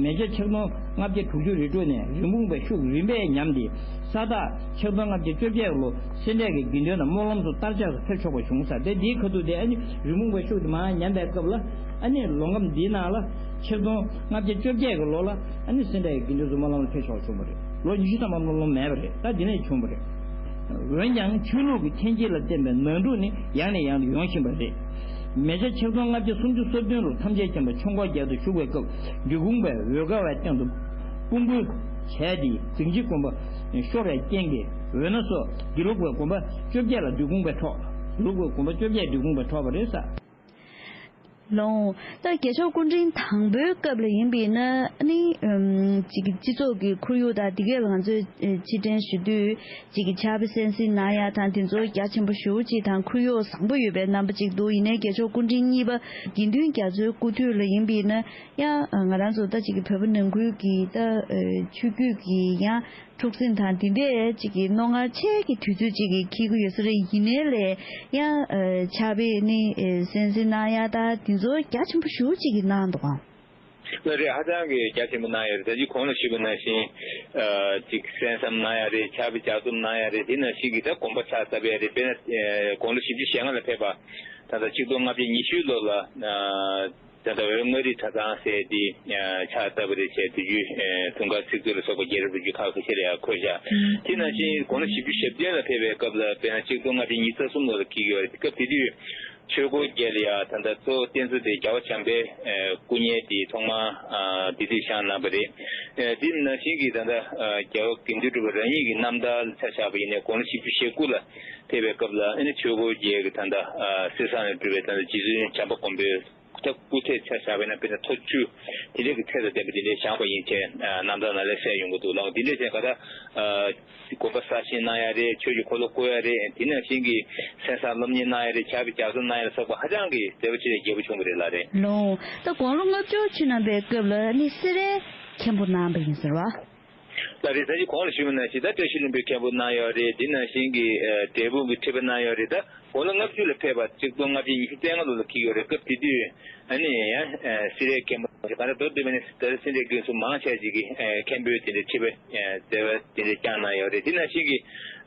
མེ་བྱ་ཆིག་སྟོང་ལྔ་བརྒྱ་དྲུག་ཅུ་རེ་དྲུག་ནས་རི་མོ་བའི་ཤུགས་རིམ་པས་ཉམས་ཏེ་ས་སྟག་ཆིག་སྟོང་ལྔ་བརྒྱ་བཅོ་བརྒྱད་ལོ་སེར་འབྲས་ཀྱི་དགེ་འདུན་དང་སྨོན་ལམ་སོགས་བསྟར་ཆགས་སུ་ཕེབས་ཆོག་པ་བྱུང་ས་དེ། དེའི་ཁ་ཐུག་དེ་ཨ་ནི་རི་མོ་བའི་ཤུགས་དེ་མར་ཉམས་པའི་སྐབས་ལ་ཨ་ནི་ལོ་ཁམས་འདིའི་ནང་ལ་ཆིག་སྟོང་ལྔ་བརྒྱ་བཅོ་བརྒྱད་ཀྱི་ལོ་ལ་ཨ་ནི་སེར་འབྲས་ཀྱི་དགེ་འདུན་ཚོ་སྨོན་ལམ་ལ་ཕེབས་ཆོག་བྱུང་བ་རེད། ལོ་ཉི་ཤུ་ཐམ་པ་ལོང་ལོང་མེད་པ་རེད། ད་འདི་ནས་བྱུང་བ་རེད། འོན་ཀྱང་ཆོས་ལུགས་ཀྱི་འཐེན་འཁྱེར་ལ་བརྟེན་པའི་ནང་འཁྲུག་ནི་ཡང་ནས་ཡང་དུ་ཡོང་བཞིན་པ་རེད། མེ་བྱ་ཆིག་སྟོང་ལྔ་བརྒྱ་སུམ་ཅུ་སོ་བདུན་ལོ་ཐམས་ཅད་མཁྱེན་པ་ཆོས་འཁོར་རྒྱལ་དུ་བཞུགས་པའི་སྐབས་འབྲི་གུང་པས་འོལ་དཀར་བའི་སྟེང་དུ་དཔུང་འབུལ་བྱས་ཏེ་རྫིང་བྱེད་དགོན་པ་ཤོར་བའི་རྐྱེན་གྱིས་འོད་སྣ་སོགས་དགེ་ལུགས་པའི་དགོན་པ་བཅོ་བརྒྱད་ལ་འབྲི་གུང་པས་འཕྲོག་དགེ་ལུགས་པའི་དགོན་པ་བཅོ་བརྒྱད་འབྲི་གུང་པས་འཕྲོག་པ་རེད་ས། ལོང་། ད་རྒྱལ་མཆོག་སྐུ་ཕྲེང་དང་པོའི་སྐབས་ལ་ཡིན་པས་ན་ནི་ཨམ་ཅིག་སྤྱི་ཚོགས་ཀྱི་ཁོར་ཡུག་དང་དེ་གས་ལ་ང་ཚོས་ཕྱིར་དྲན་ཞུ་དུས་ཅིག་ཕྱག་དཔེ་གསན་གཟིགས་གནང་ཡ་དང་དེ་ཚོ་རྒྱ་ཆེན་པོ་ཞེ་པོ་ཅིག་དང་ཁོར་ཡུག་བཟང་པོ་ཡོད་པའི་རྣམ་པ་ཅིག་འདུག་ཡིན་ནའི་རྒྱལ་མཆོག་སྐུ་ཕྲེང་གཉིས་པ་དགེ་འདུན་རྒྱ་མཚོའི་སྐུ་དུས་ལ་ཡིན་པས་ན་ཡང་ང་རང་ཚོ་ད་ཅིག་བོད་པ་ནང་ཁུལ་གྱི་ད་ཆོས་བརྒྱུད་ཀྱི་ཡང་འཁྲུག་ཟིང་དང་དེ་འདྲས་ཅིག་གི་རྣོ་ངར་ཆེ་གི་དུས་ཚོད་ཅིག་གི་འཁེལ་གི་ཡོད་ས་རེད། ཡིན་ནའི་ལས་ཡང་ཕྱག་དཔེ་ནི་གསན་གཟིགས་གནང་ཡ་ད་དེ་ཚོ་རྒྱ་ཆེན་པོ་ཞེ་པོ་ཅིག་གི་གནང་འདུག་ཨང་། ལགས་རེད། ཧ་ཅང་གི་རྒྱ་ཆེན་པོ་གནང་ཡོད་རེད། ད་ཅི་གོང་ལ་ཞུས་པ་ནང་བཞིན་ཅིག་གསན་བསམ་གནང་ཡ་རེད། ཕྱག་དཔེ་ལྗགས་རྩོམ་གནང་ཡ་རེད། དེ་ནང་བཞིན་གྱི་ད་དགོན་པ་ཕྱག་བཏབ་ཡ་རེད། དཔེར་ན་དགུང་ལོ་བཞི་བཅུ་ཞེ་ལྔ་ལ་ཕེབས་པ་ད་ལྟ་ཆིག་སྟོང་ལྔ་བརྒྱ་ཉི་ཤུ་ལོ་ལ། ད་ལྟ་བོད་མངའ་རིས་གྲྭ་ཚང་ཟེར་དེ་ཕྱག་བཏབ་པ་རེད་བྱས། དུས་རྒྱུན་དུང་དཀར་ཚིག་མཛོད་ལ་སོགས་པ་རྒྱལ་རབས་ལོ་རྒྱུས་ཁག་ཁ་ཤས་ལ་ཡང་འཁོད་བཞག་དེ་ནང་བཞིན་དགུང་ལོ་བཞི་བཅུ་ཞེ་བདུན་ལ་ཕེབས་པའི་སྐབས་ལ་དཔེར་ན་ཆིག་སྟོང་ལྔ་བརྒྱ་ཉི་ཤུ་རྩ་གསུམ་ལོ་ལ་འཁེལ་གྱི་ཡོད་རེད། སྐབས་དེ་དུས་ཆོས་འཁོར་རྒྱལ་ལ་ཡང་ད་ལྟ་གཙོ་བོ་རྟེན་གཙོ་དེ་རྒྱལ་བ་བྱམས་པའི་སྐུ་བརྙན་དེ་ཐོག་མར་དེ་དུས་བཞེངས་གནང་པ་རེད། དེ་ནང་བཞིན་གྱི་ད་ལྟ་རྒྱལ་བ་དགེ་འདུན་གྲུབ་པ་རང་ཉིད་ཀྱི་རྣམ་ཐར་ལ་ཆ་བཞག་པ་ཡིན་ནའི་དགུང་ལོ་བཞི་བཅུ་ཞེ་དགུ་ལ་ཕེབས་པའི་སྐབས་ལ་ཨ་ནི་ཆོས་འཁོར་རྒྱལ་གྱི་ད་ལྟ་གསེར་ཟངས་ལས་གྲུབ་པའི་ད་ལྟ་རྗེ་བཙུན་བྱམས་པ་མགོན་པོའི། ད་སྐུ་ཚེ་ཆ་བཞག་པ་ཡིན་ན་དཔེར་ན་ཐོར་བཅུ་དེ་འདྲའི་གི་ཚད་དང་ལྡན་པ་དེ་འདྲའི་བཞེངས་པ་ཡིན་ཚེ་རྣམ་ཐར་ནང་ལ་གསལ་ཡོང་གི་འདུག་ལགས། དེ་འདྲའི་ཚེ་ག་ད་དགོན་པ་གསར་བཞེངས་གནང་ཡ་རེད། ཆོས་ཀྱི་འཁོར་ལོ་བསྐོར་ཡ་རེད། དེ་ནང་བཞིན་གྱི་གསན་བསམ་སློབ་གཉེར་གནང་ཡ་རེད། ཕྱག་དཔེ་ལྗགས་རྩོམ་གནང་ཡ་ལ་སོགས་པ་ཧ་ཅང་གི་མཛད་པ་ཆེ་རྒྱས་པོ་བྱུང་བ་རེད་ལགས་རེད། ལོ། ད་དགུང་ལོ་ལྔ་བཅུ་ཕྱིན་གནང་པའི་སྐབས་ལ་ནི་སེ་རའི་མཁན་པོ་གནང་པ་ཡིན་ཟེར་བ། ལགས་རེད། ད་ཅི་གོང་ལ་ཞུས་པ་ནང་བཞིན་ད་བཀྲ་ཤིས་ལྷུན་པོའི་མཁན་པོ་གནང་ཡོད་རེད། དེ་ནང་བཞིན་གྱི་ཨ་འབྲས་སྤུངས་ཀྱི་ཁྲི་པ་གནང་ཡོད་རེད། ད་དགུང་ལོ་ལྔ་བཅུ་ལ་ཕེབས་པ་ཆིག་སྟོང་ལྔ་བརྒྱ་ཉི་ཤུ་རྩ་ལྔ་ལོ་ལ་འཁེལ་ཡོད་རེད། སྐབས་དེ་དུས་ཨ་ནི་ཡང་ཨ་སེ་རའི་མཁན་པོ་ག་རེ་མདོར་བསྡུས་པ་ནི་ད་ལྟ་སེ་འབྲས་དགོན་སོགས་མང་ཆེ་ཅིག་གིས་ཨ་མཁན་པོའི་དེ་འདྲའི་ཁྲི་པའི་ཨ་མཛད་པ་དེ་འདྲ་བསྐྱངས་གནང་ཡོད་རེད། དེ་ནང་བཞིན་གྱི་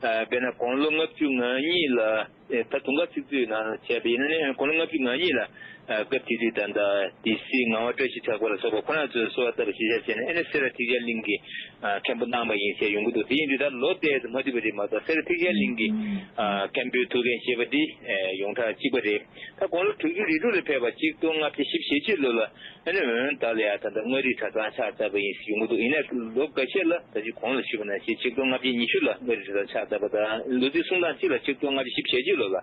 ཨ་དཔེར་ན་དགུང་ལོ་ལྔ་བཅུ་ང་གཉིས་ལ། ད་དུང་དཀར་ཚིག་མཛོད་ནང་བྱས་པ་ཡིན་ན་ནི་དགུང་ལོ་ལྔ་བཅུ་ང་གཉིས་ལ་སྐབས་དེ་དུས་ད་ལྟ་སྡེ་སྲིད་ངག་དབང་བཀྲ་ཤིས་གྲགས་པ་ལ་སོགས་པ་ཁོ་རང་ཚོས་གསོལ་བ་བཏབ་པ་ཞིག་བྱས་བྱས་ནས་ཨ་ནི་སེ་ར་ཐེག་ཆེན་གླིང་གི་མཁན་པོ་གནང་བ་ཡིན་ཞེས་ཡོང་གི་འདུག་དེ་ཡིན་དུས་ད་ལོ་ཏོག་ཙམ་མ་མཐུན་པ་རེད་མ་གཏོགས་སེ་ར་ཐེག་ཆེན་གླིང་གི་མཁན་པོའི་ཐུགས་འགན་བཞེས་པ་འདི་ཡོངས་གྲགས་གཅིག་པ་རེད། ད་དགུང་ལོ་དྲུག་ཅུ་རེ་དྲུག་ལ་ཕེབས་པ་ཆིག་སྟོང་ལྔ་བརྒྱ་བཞི་བཅུ་ཞེ་གཅིག་ལོ་ལ། ཨ་ནི་འོན་བདག་ལ་ཡང་ད་ལྟ་མངའ་རིས་གྲྭ་ཚང་ཕྱག་བཏབ་པ་ཡིན་ཞེས་ཡོང་གི་འདུག་ཡིན་ནའི་ལོ་འགའ་ཤས་ལ་ད་ཅི་གོང་ལ་ཞུས་པ་ནང་བཞིན་ཆིག་སྟོང་ལྔ་བརྒྱ་ཉི་ཤུ་ལ་མངའ་རིས་གྲྭ་ཚང་ཕྱག་བཏབ་པ་དང་ལོ་རྩིས་གསུང་སྟངས་གཅིག་ལ་ཆིག་སྟོང་ལྔ་བརྒྱ་བཞི་བཅུ་ཞེ་གཅིག་ལོ་ལ་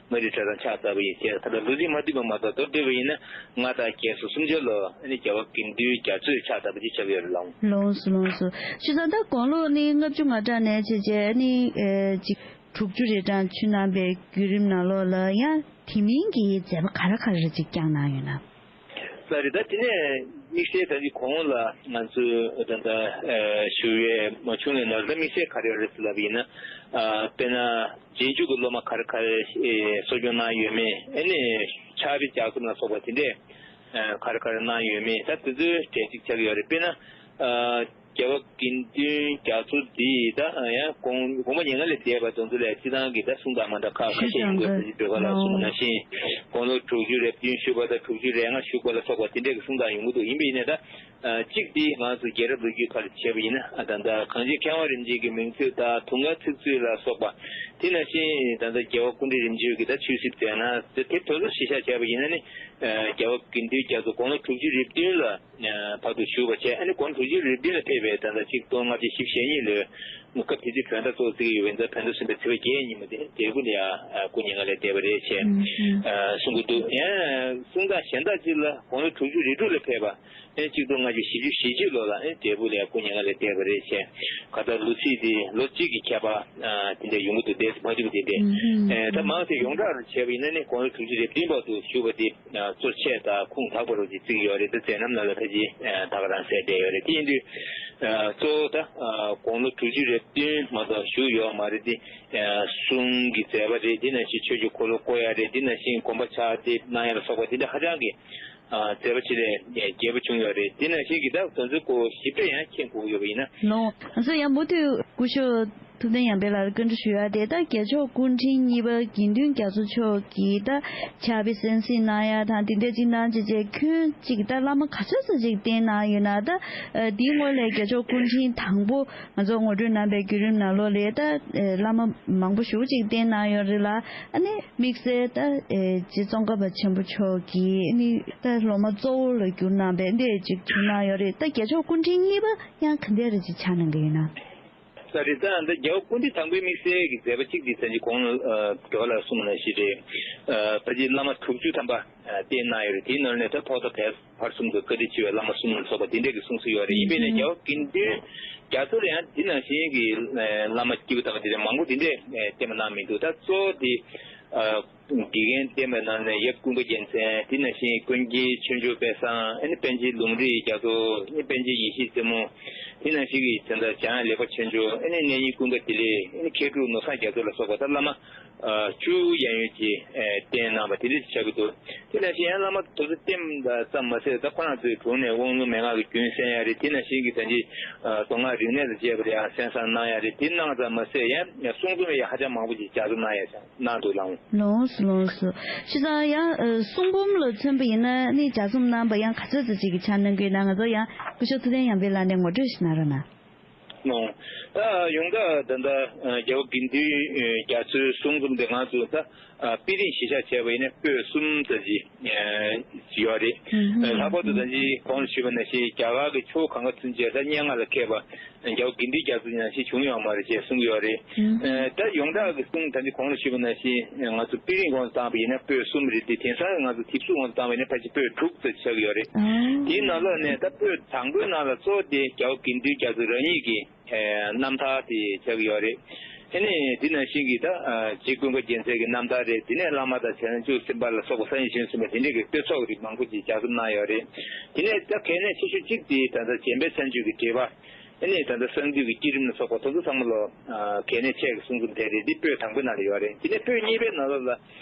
མངའ་རིས་གྲྭ་ཚང་ཕྱག་བཏབ་པ་ཡིན་ཞེས། ད་ལྟ་ལོ་རྩིས་མ་མཐུན་པ་མ་གཏོགས་མདོར་བསྡུས་པ་ཡིན་ན་ལྔ་སྟོང་བརྒྱད་སོ་སུམ་ཅུ་ལོ་ཨ་ནི་རྒྱལ་བ་དགེ་འདུན་རྒྱ་མཚོས་ཕྱག་བཏབ་པ་ཅིག་ཆགས་ཡོད་རེད་ལགས། ལོངས་སུ་ལོངས་སུ། བྱས་ཙང་ད་དགུང་ལོ་ནི་ལྔ་བཅུ་ང་གྲངས་ནས་བྱས་བྱས་ནི་ཨེ་ཅིག་དྲུག་ཅུ་རེ་གྲངས་ཕྱིན་གནང་པའི་བརྒྱུད་རིམ་ནང་ལོགས་ལ་ཡང་དེ་མིན་གྱི་མཛད་པ་ག་རེ་ག་རེ་ཅིག་བསྐྱངས་གནང་ཡོད་ན། ལགས་རེད། ད་དེ་ནས་དམིགས་བསལ་ད་ཅི་གོང་ལ་ང་ཚོས་ད་ལྟ་ཞུ་ཡས་མ་བྱུང་བའི་ནང་ལ་དམིགས་བསལ་ག་རེ་ཡོད་རེད་ཟེར་ལབ་པ་ཡིན་ན། དཔེར་ན་རྗེས་འཇུག་གི་སློབ་མ་ག་རེ་ག་རེ་གསོ་སྐྱོང་གནང་ཡོད་མེད། ཨ་ནི་ཕྱག་དཔེ་ལྗགས་རྩོམ་ལ་སོགས་པ་དེ་འདྲས་ག་རེ་ག་རེ་གནང་ཡོད་མེད། ད་དེ་ཚོའི་གྲས་གཅིག་ཆགས་ཀྱི་ཡོད་རེད། དཔེར་ན། རྒྱལ་བ་དགེ་འདུན་རྒྱ་མཚོ་འདི་ད་ཡང་དགོངས་དགོངས་པ་མྱ་ངན་ལས་འདས་པ་དེ་ཚོ་ལས་སྤྱི་བཏང་གི་ད་གསུང་སྟངས་མ་འདྲ་ཁག་ཁ་ཤས་ཡོང་གི་ཡོད་པ་ཅིག་འདོད་པ་ལ་སོགས་པ་ནང་བཞིན་དགུང་ལོ་དྲུག་ཅུ་རེ་བདུན་བཞུགས་པ་དང་དྲུག་ཅུ་རེ་ལྔ་བཞུགས་པ་ལ་སོགས་པ་དེ་འདྲས་ཀྱི་གསུང་སྟངས་ཡོང་གི་འདུག་ཡིན་པ་ཡིན་ནའི་ད་གཅིག་འདི་ང་ཚོ་རྒྱལ་རབས་ལོ་རྒྱུས་ཁག་ལ་བྱས་པ་ཡིན་ན་ད་ལྟ་གངས་ཅན་མཁས་དབང་རིམ་བྱོན་གྱི་མིང་ཚིག་དང་དུང་དཀར་ཚིག་མཛོད་ལ་སོགས་པ་དེ་ནང་བཞིན་ད་ལྟ་རྒྱལ་བ་སྐུ་ཕྲེང་རིམ་བྱོན་གྱི་ད་ཆོས་སྲིད་མཛད་ན་དེ་དེ་ཚོ་གཞི་བཞག་བྱས་པ་ཡིན་ན་ནི་རྒྱལ་བ་དགེ་འདུན་རྒྱ་མཚོ་དགུང་ལོ་དྲུག་ཅུ་རེ་བདུན་ལ། བར་དུ་བཞུགས་པ་བྱས། ཨ་ནི་དགུང་དྲུག་ཅུ་རེ་བདུན་ལ་ཕེབས་པའི་ད་ལྟ་ཆིག་སྟོང་ལྔ་བརྒྱ་བཞི་བཅུ་ཞེ་གཉིས་ལོའི་སྐབས་དེ་དུས་བོད་ཟླ་གཙོ་བོ་བརྩི་གི་ཡོད་པའི་ཟླ་བོད་ཟླ་གསུམ་པའི་ཚེས་པ་བརྒྱད་ཉིན་མོ་དེ་འབྲས་སྤུངས་ལ་ཡང་སྐུ་མྱ་ངན་ལས་འདས་པ་རེད་ཅེས་གསུང་གི་འདུག་ཡང་གསུང་སྟངས་གཞན་དག་ཅིག་ལ་དགུང་ལོ་དྲུག་ཅུ་རེ་དྲུག་ལ་ཕེབས་པ་ཨ་ནི་ཆིག་སྟོང་ལྔ་བརྒྱ་བཞི་བཅུ་ཞེ་གཅིག་ལོ་ལ་ཨ་ནི་འབྲས་སྤུངས་ལ་ཡང་སྐུ་མྱ་ངན་ལས་འདས་པ་རེད་ཅེས་ག་ད་ལོ་ཚིགས་དེ་ལོ་གཅིག་གི་ཁྱད་པར་དེ་འདྲ་ཡོང་གི་འདུག་དེ་མ་འདུག་དེ་འདྲ་ད་མང་ཆེ་ཡོངས་གྲགས་རུ་བྱས་པ་ཡིན་ན་ནི་དགུང་ལོ་དྲུག་ཅུ་རེ་བདུན་བར་དུ་བཞུགས་པ་དེ། གཙོ་ཆེ་དང་ཁུངས་དག་པ་རུ་ཅིག་བརྩི་གི་ཡོད་རེད། ད་མཛད་རྣམ་ནང་ལ་ཕལ་ཆེར་ད་ག་རང་གསལ་བསྡད་ཡོད་རེད། དེ་ཡིན་དུས་གཙོ་བོ་ད་དགུང་ལོ་དྲུག་ཅུ་རེ་བདུན་མ་གཏོགས་བཞུགས་ཡོད་མ་རེད། དེ་གསུང་གི་མཛད་པ་རེད། དེ་ནང་བཞིན་ཆོས་ཀྱི་འཁོར་ལོ་བསྐོར་ཡ་རེད། དེ་ནང་བཞིན་དགོན་པ་ཕྱག་དེབ་གནང་ཡ་ལ་སོགས་པ་དེ་འདྲ་ཧ་ཅང་གི་མཛད་པ་ཆེ་ལས་རྒྱས་པ་བྱུང་ཡོད་རེད། དེ་ནང་བཞིན་གྱི་ད་དོན་ཚན་སྐོར་ཞིབ་ཕྲ་ཡང་མཁྱེན་དགོས་ཡོད་པ་ཡིན་ན། ལོ། ང་ཚོ་ཡང་མུ་མཐུད་སྐུ་ཞབས། ཐུབ་བསྟན་ཡར་འཕེལ་ལགས་ལ་བཀའ་འདྲི་ཞུ་ཡ་དེ། ད་རྒྱལ་མཆོག་སྐུ་ཕྲེང་གཉིས་པ་དགེ་འདུན་རྒྱ་མཚོ་མཆོག་གིས་ད་ཕྱག་དཔེ་གསན་གཟིགས་གནང་ཡ་དང་དེ་འདྲ་ཅིག་གནང་བྱས་རྗེས་ཁྱོན་གཅིག་ད་བླ་མ་ག་ཚོད་ཙམ་ཅིག་བསྟེན་གནང་ཡོད་ན། ད་ཨ་དེའི་སྔོན་ལ་རྒྱལ་མཆོག་སྐུ་ཕྲེང་དང་པོ་ང་ཚོ་ངོ་སྤྲོད་གནང་བའི་བརྒྱུད་རིམ་ནང་ལོགས་ལ་ད་ཨ་བླ་མ་མང་པོ་ཞེ་པོ་ཅིག་བསྟེན་གནང་ཡོད་རེད་ལ། ཨ་ནི་དམིགས་བསལ་ད་ཨ་རྗེ་ཙོང་ཁ་པ་ཆེན་པོ་མཆོག་གིས་ཨ་ནི་ད་སློབ་མ་གཙོ་བོ་ལ་གྱུར་གནང་བའི་འདི་ཅིག་བྱུང་གནང་ཡོད་རེད། ད་རྒྱལ་མཆོག་སྐུ་ཕྲེང་གཉིས་པ་ཡང་ག་འདྲ་རེ་ཅིག་ཆགས་གནང་གི་ཡོད་ན། ད་རེས་ད་ད་རྒྱལ་བ་སྐུ་ཕྲེང་དང་པོའི་དམིགས་བསལ་གྱི་མཛད་པ་གཅིག་འདི་ད་ཅི་གོང་ཨ་རྒྱལ་བ་ལགས་གསུངས་ནང་བཞིན་རེད། ཨ་ད་ཅི་བླ་མ་དྲུག་ཅུ་ཐམ་པ་ཨ་བསྟེན་གནང་ཡོད་རེད། དེའི་ནང་ནས་ད་ཐོག་མཐའ་བར་བར་གསུམ་དུ་བཀའ་དྲིན་ཆེ་བའི་བླ་མ་གསུམ་ལ་སོགས་པ་དེ་འདྲས་ཀྱི་གསུང་སྲོལ་ཡོད་རེད། ཡིན་པས་ན་རྒྱལ་བ་དགེ་འདུན་རྒྱ་མཚོ་ལ་ཡང་འདི་ནང་བཞིན་གྱི་ཨ་བླ་མ་སྐྱེས་བུ་དམ་པ་དེ་འདྲས་མང་པོ་དེ་འདྲས་ཨ་བསྟེན་པ་གནང་མི་འདུག་ད་གཙོ་བོ་དེ་ཨ་དགེ་རྒན་བསྟེན་པའི་ནང་ནས་ཡབ་ཀུན་དགའ་རྒྱལ་མཚན། དེ་ནང་བཞིན་ཀུན་མཁྱེན་ཆོས་འབྱོར་དཔལ་བཟང་། ཨ་ནི་པཎ་ཆེན་ལུང་རིགས་རྒྱ་མཚོ། ཨ་ནི་པཎ་ཆེན་ཡེ་ཤེས་རྩེ་མོ། དེ་ནང་བཞིན་གྱི་དེ་འདྲ་འཇམ་དབྱངས་ལེགས་པ་ཆོས་འབྱོར། ཨ་ནི་གནས་རྙིང་ཀུན་དགའ་བདེ་ལེགས། ཨ་ནི་མཁས་གྲུབ་ནོར་བཟང་རྒྱ་མཚོ་ལ་སོགས་པ་ད་བླ་མ་ཨ་བཅུ་ཡན་ཡོད་ཀྱིས་ཨ་བསྟེན་གནང་བ་དེ་འདྲ་ཞིག་ཆགས་ཀྱི་འདུག་དེ་ནང་བཞིན་ཡང་བླ་མ་དེ་ཚོ་བསྟེན་པ་ཙམ་མ་ཟད། ད་ཁོ་རང་ཚོའི་དྲུང་ནས་དབང་ལུང་མན་ངག་གི་རྒྱུན་གསན་ཡ་རེད། དེ་ནང་བཞིན་གྱི་ད་ཅི་ཨ་མདོ་སྔགས་རིག་གནས་དང་བཅས་པ་ལ་ཡང་གསན་བསམ་གནང་ཡ་རེད། དེ་གནང་ཙམ་མ་ཟད་ཡང་གསུང་རྩོམ་ཡང་ཧ་ཅང་མང་པོ་ཅིག་ལྗགས་རྩོམ་གནང་ཡ་ཅིག་གནང་འདུག་ལགས། ལགས་སོ། ལགས་སོ། བྱས་ཙང་ཡང་ཨ་གསུང་འབུམ་ལ་མཚོན་པ་ཡིན་ན་ནི་ལྗགས་རྩོམ་གནང་བ་ཡང་ག་ཚོད་ཙམ་ཅིག་གི་ཆ་གནང་གི་ཡོད་ན། ང་ཚོ་ཡང་སྐུ་ཞབས་ཐུབ་བསྟན་ཡར་འཕེལ་ལགས་ནས་ངོ་སྤྲོད་ཞིག་གནང་རོགས་གནང་། ནོ། ད་ཡོངས་གྲགས་ད་ལྟ་ཨ་རྒྱལ་བ་དགེ་འདུན་ཨ་རྒྱ་མཚོའི་གསུང་རྩོམ་དེ་ང་ཚོ་ད་ཨ་དཔེ་རིང་གཞིར་བཞག་བྱས་པ་ཡིན་ན་པོད་གསུམ་ཙམ་ཅིག་ཨ་ཡོད་རེད། ཨ་ལྷག་པར་དུ་ད་ཅི་གོང་ལ་ཞུས་པ་ནང་བཞིན་རྒྱ་གར་གྱི་ཕྱོགས་གང་ག་ཚུན་ཆད་ད་སྙན་ངག་ལ་མཁས་པ་རྒྱལ་བ་དགེ་འདུན་རྒྱ་མཚོ་ནང་བཞིན་བྱུང་ཡོད་མ་རེད་ཅེས་གསུང་གི་ཡོད་རེད། ཨ་ད་ཡོངས་གྲགས་ཀྱི་གསུང་ད་ཅི་གོང་ལ་ཞུས་པ་ནང་བཞིན་ང་ཚོ་དཔེ་རིང་དབང་དུ་བཏང་བ་ཡིན་ན་པོད་གསུམ་རེད་དེ། དེང་སང་ང་ཚོ་དེབ་གཟུགས་དབང་དུ་བཏང་བ་ཡིན་ན་ཕལ་ཆེར་པོད་དྲུག་ཙམ་ཆགས་ཀྱི་ཡོད་རེད། དེའི་ནང་ལོགས་ནས་ད་པོད་དང་པོའི་ནང་ལ་གཙོ་བོ་དེ་རྒྱལ་བ་དགེ་འདུན་རྒྱ་མཚོ་རང་ཉིད་ཀྱི་ཨེ་རྣམ་ཐར་དེ་ཆགས་ཀྱི་ཡོད་རེད། དེ་ནས་འདི་ནང་བཞིན་གྱི་ད་ཨ་རྗེ་ཀུན་དགའ་རྒྱལ་མཚན་གྱི་རྣམ་ཐར་རེད། དེ་ནས་བླ་མ་དང་བྱང་ཆུབ་སེམས་དཔའ་ལ་སོགས་པ་སངས་རྒྱས་བྱང་སེམས་དཔའ་དེ་འདྲས་ཀྱི་དཔེ་ཚོགས་རིགས་མང་པོ་ཅིག་ལྗགས་རྩོམ་གནང་ཡོད་རེད། དེ་ནས་ད་གལ་གནད་ཆེ་ཤོས་གཅིག་དེ་ད་ལྟ་འཇམ་དཔལ་མཚན་བརྗོད་ཀྱི་འགྲེལ་པ། ཨ་ནི་ད་ལྟ་གསང་འདུས་ཀྱི་བསྐྱེད་རིམ་ལ་སོགས་པ་དེ་ཚོ་ཚང་མ་ལ་ཨ་གལ་གནད་ཆེ་གི་གསུང་རྩོམ་དེ་རེད། འདི་པོད་དང་པོའི་ནང་ལ་ཡོད་རེད། དེ་ནས་པོད་གཉིས་པའི་ནང་ལོགས་ལ་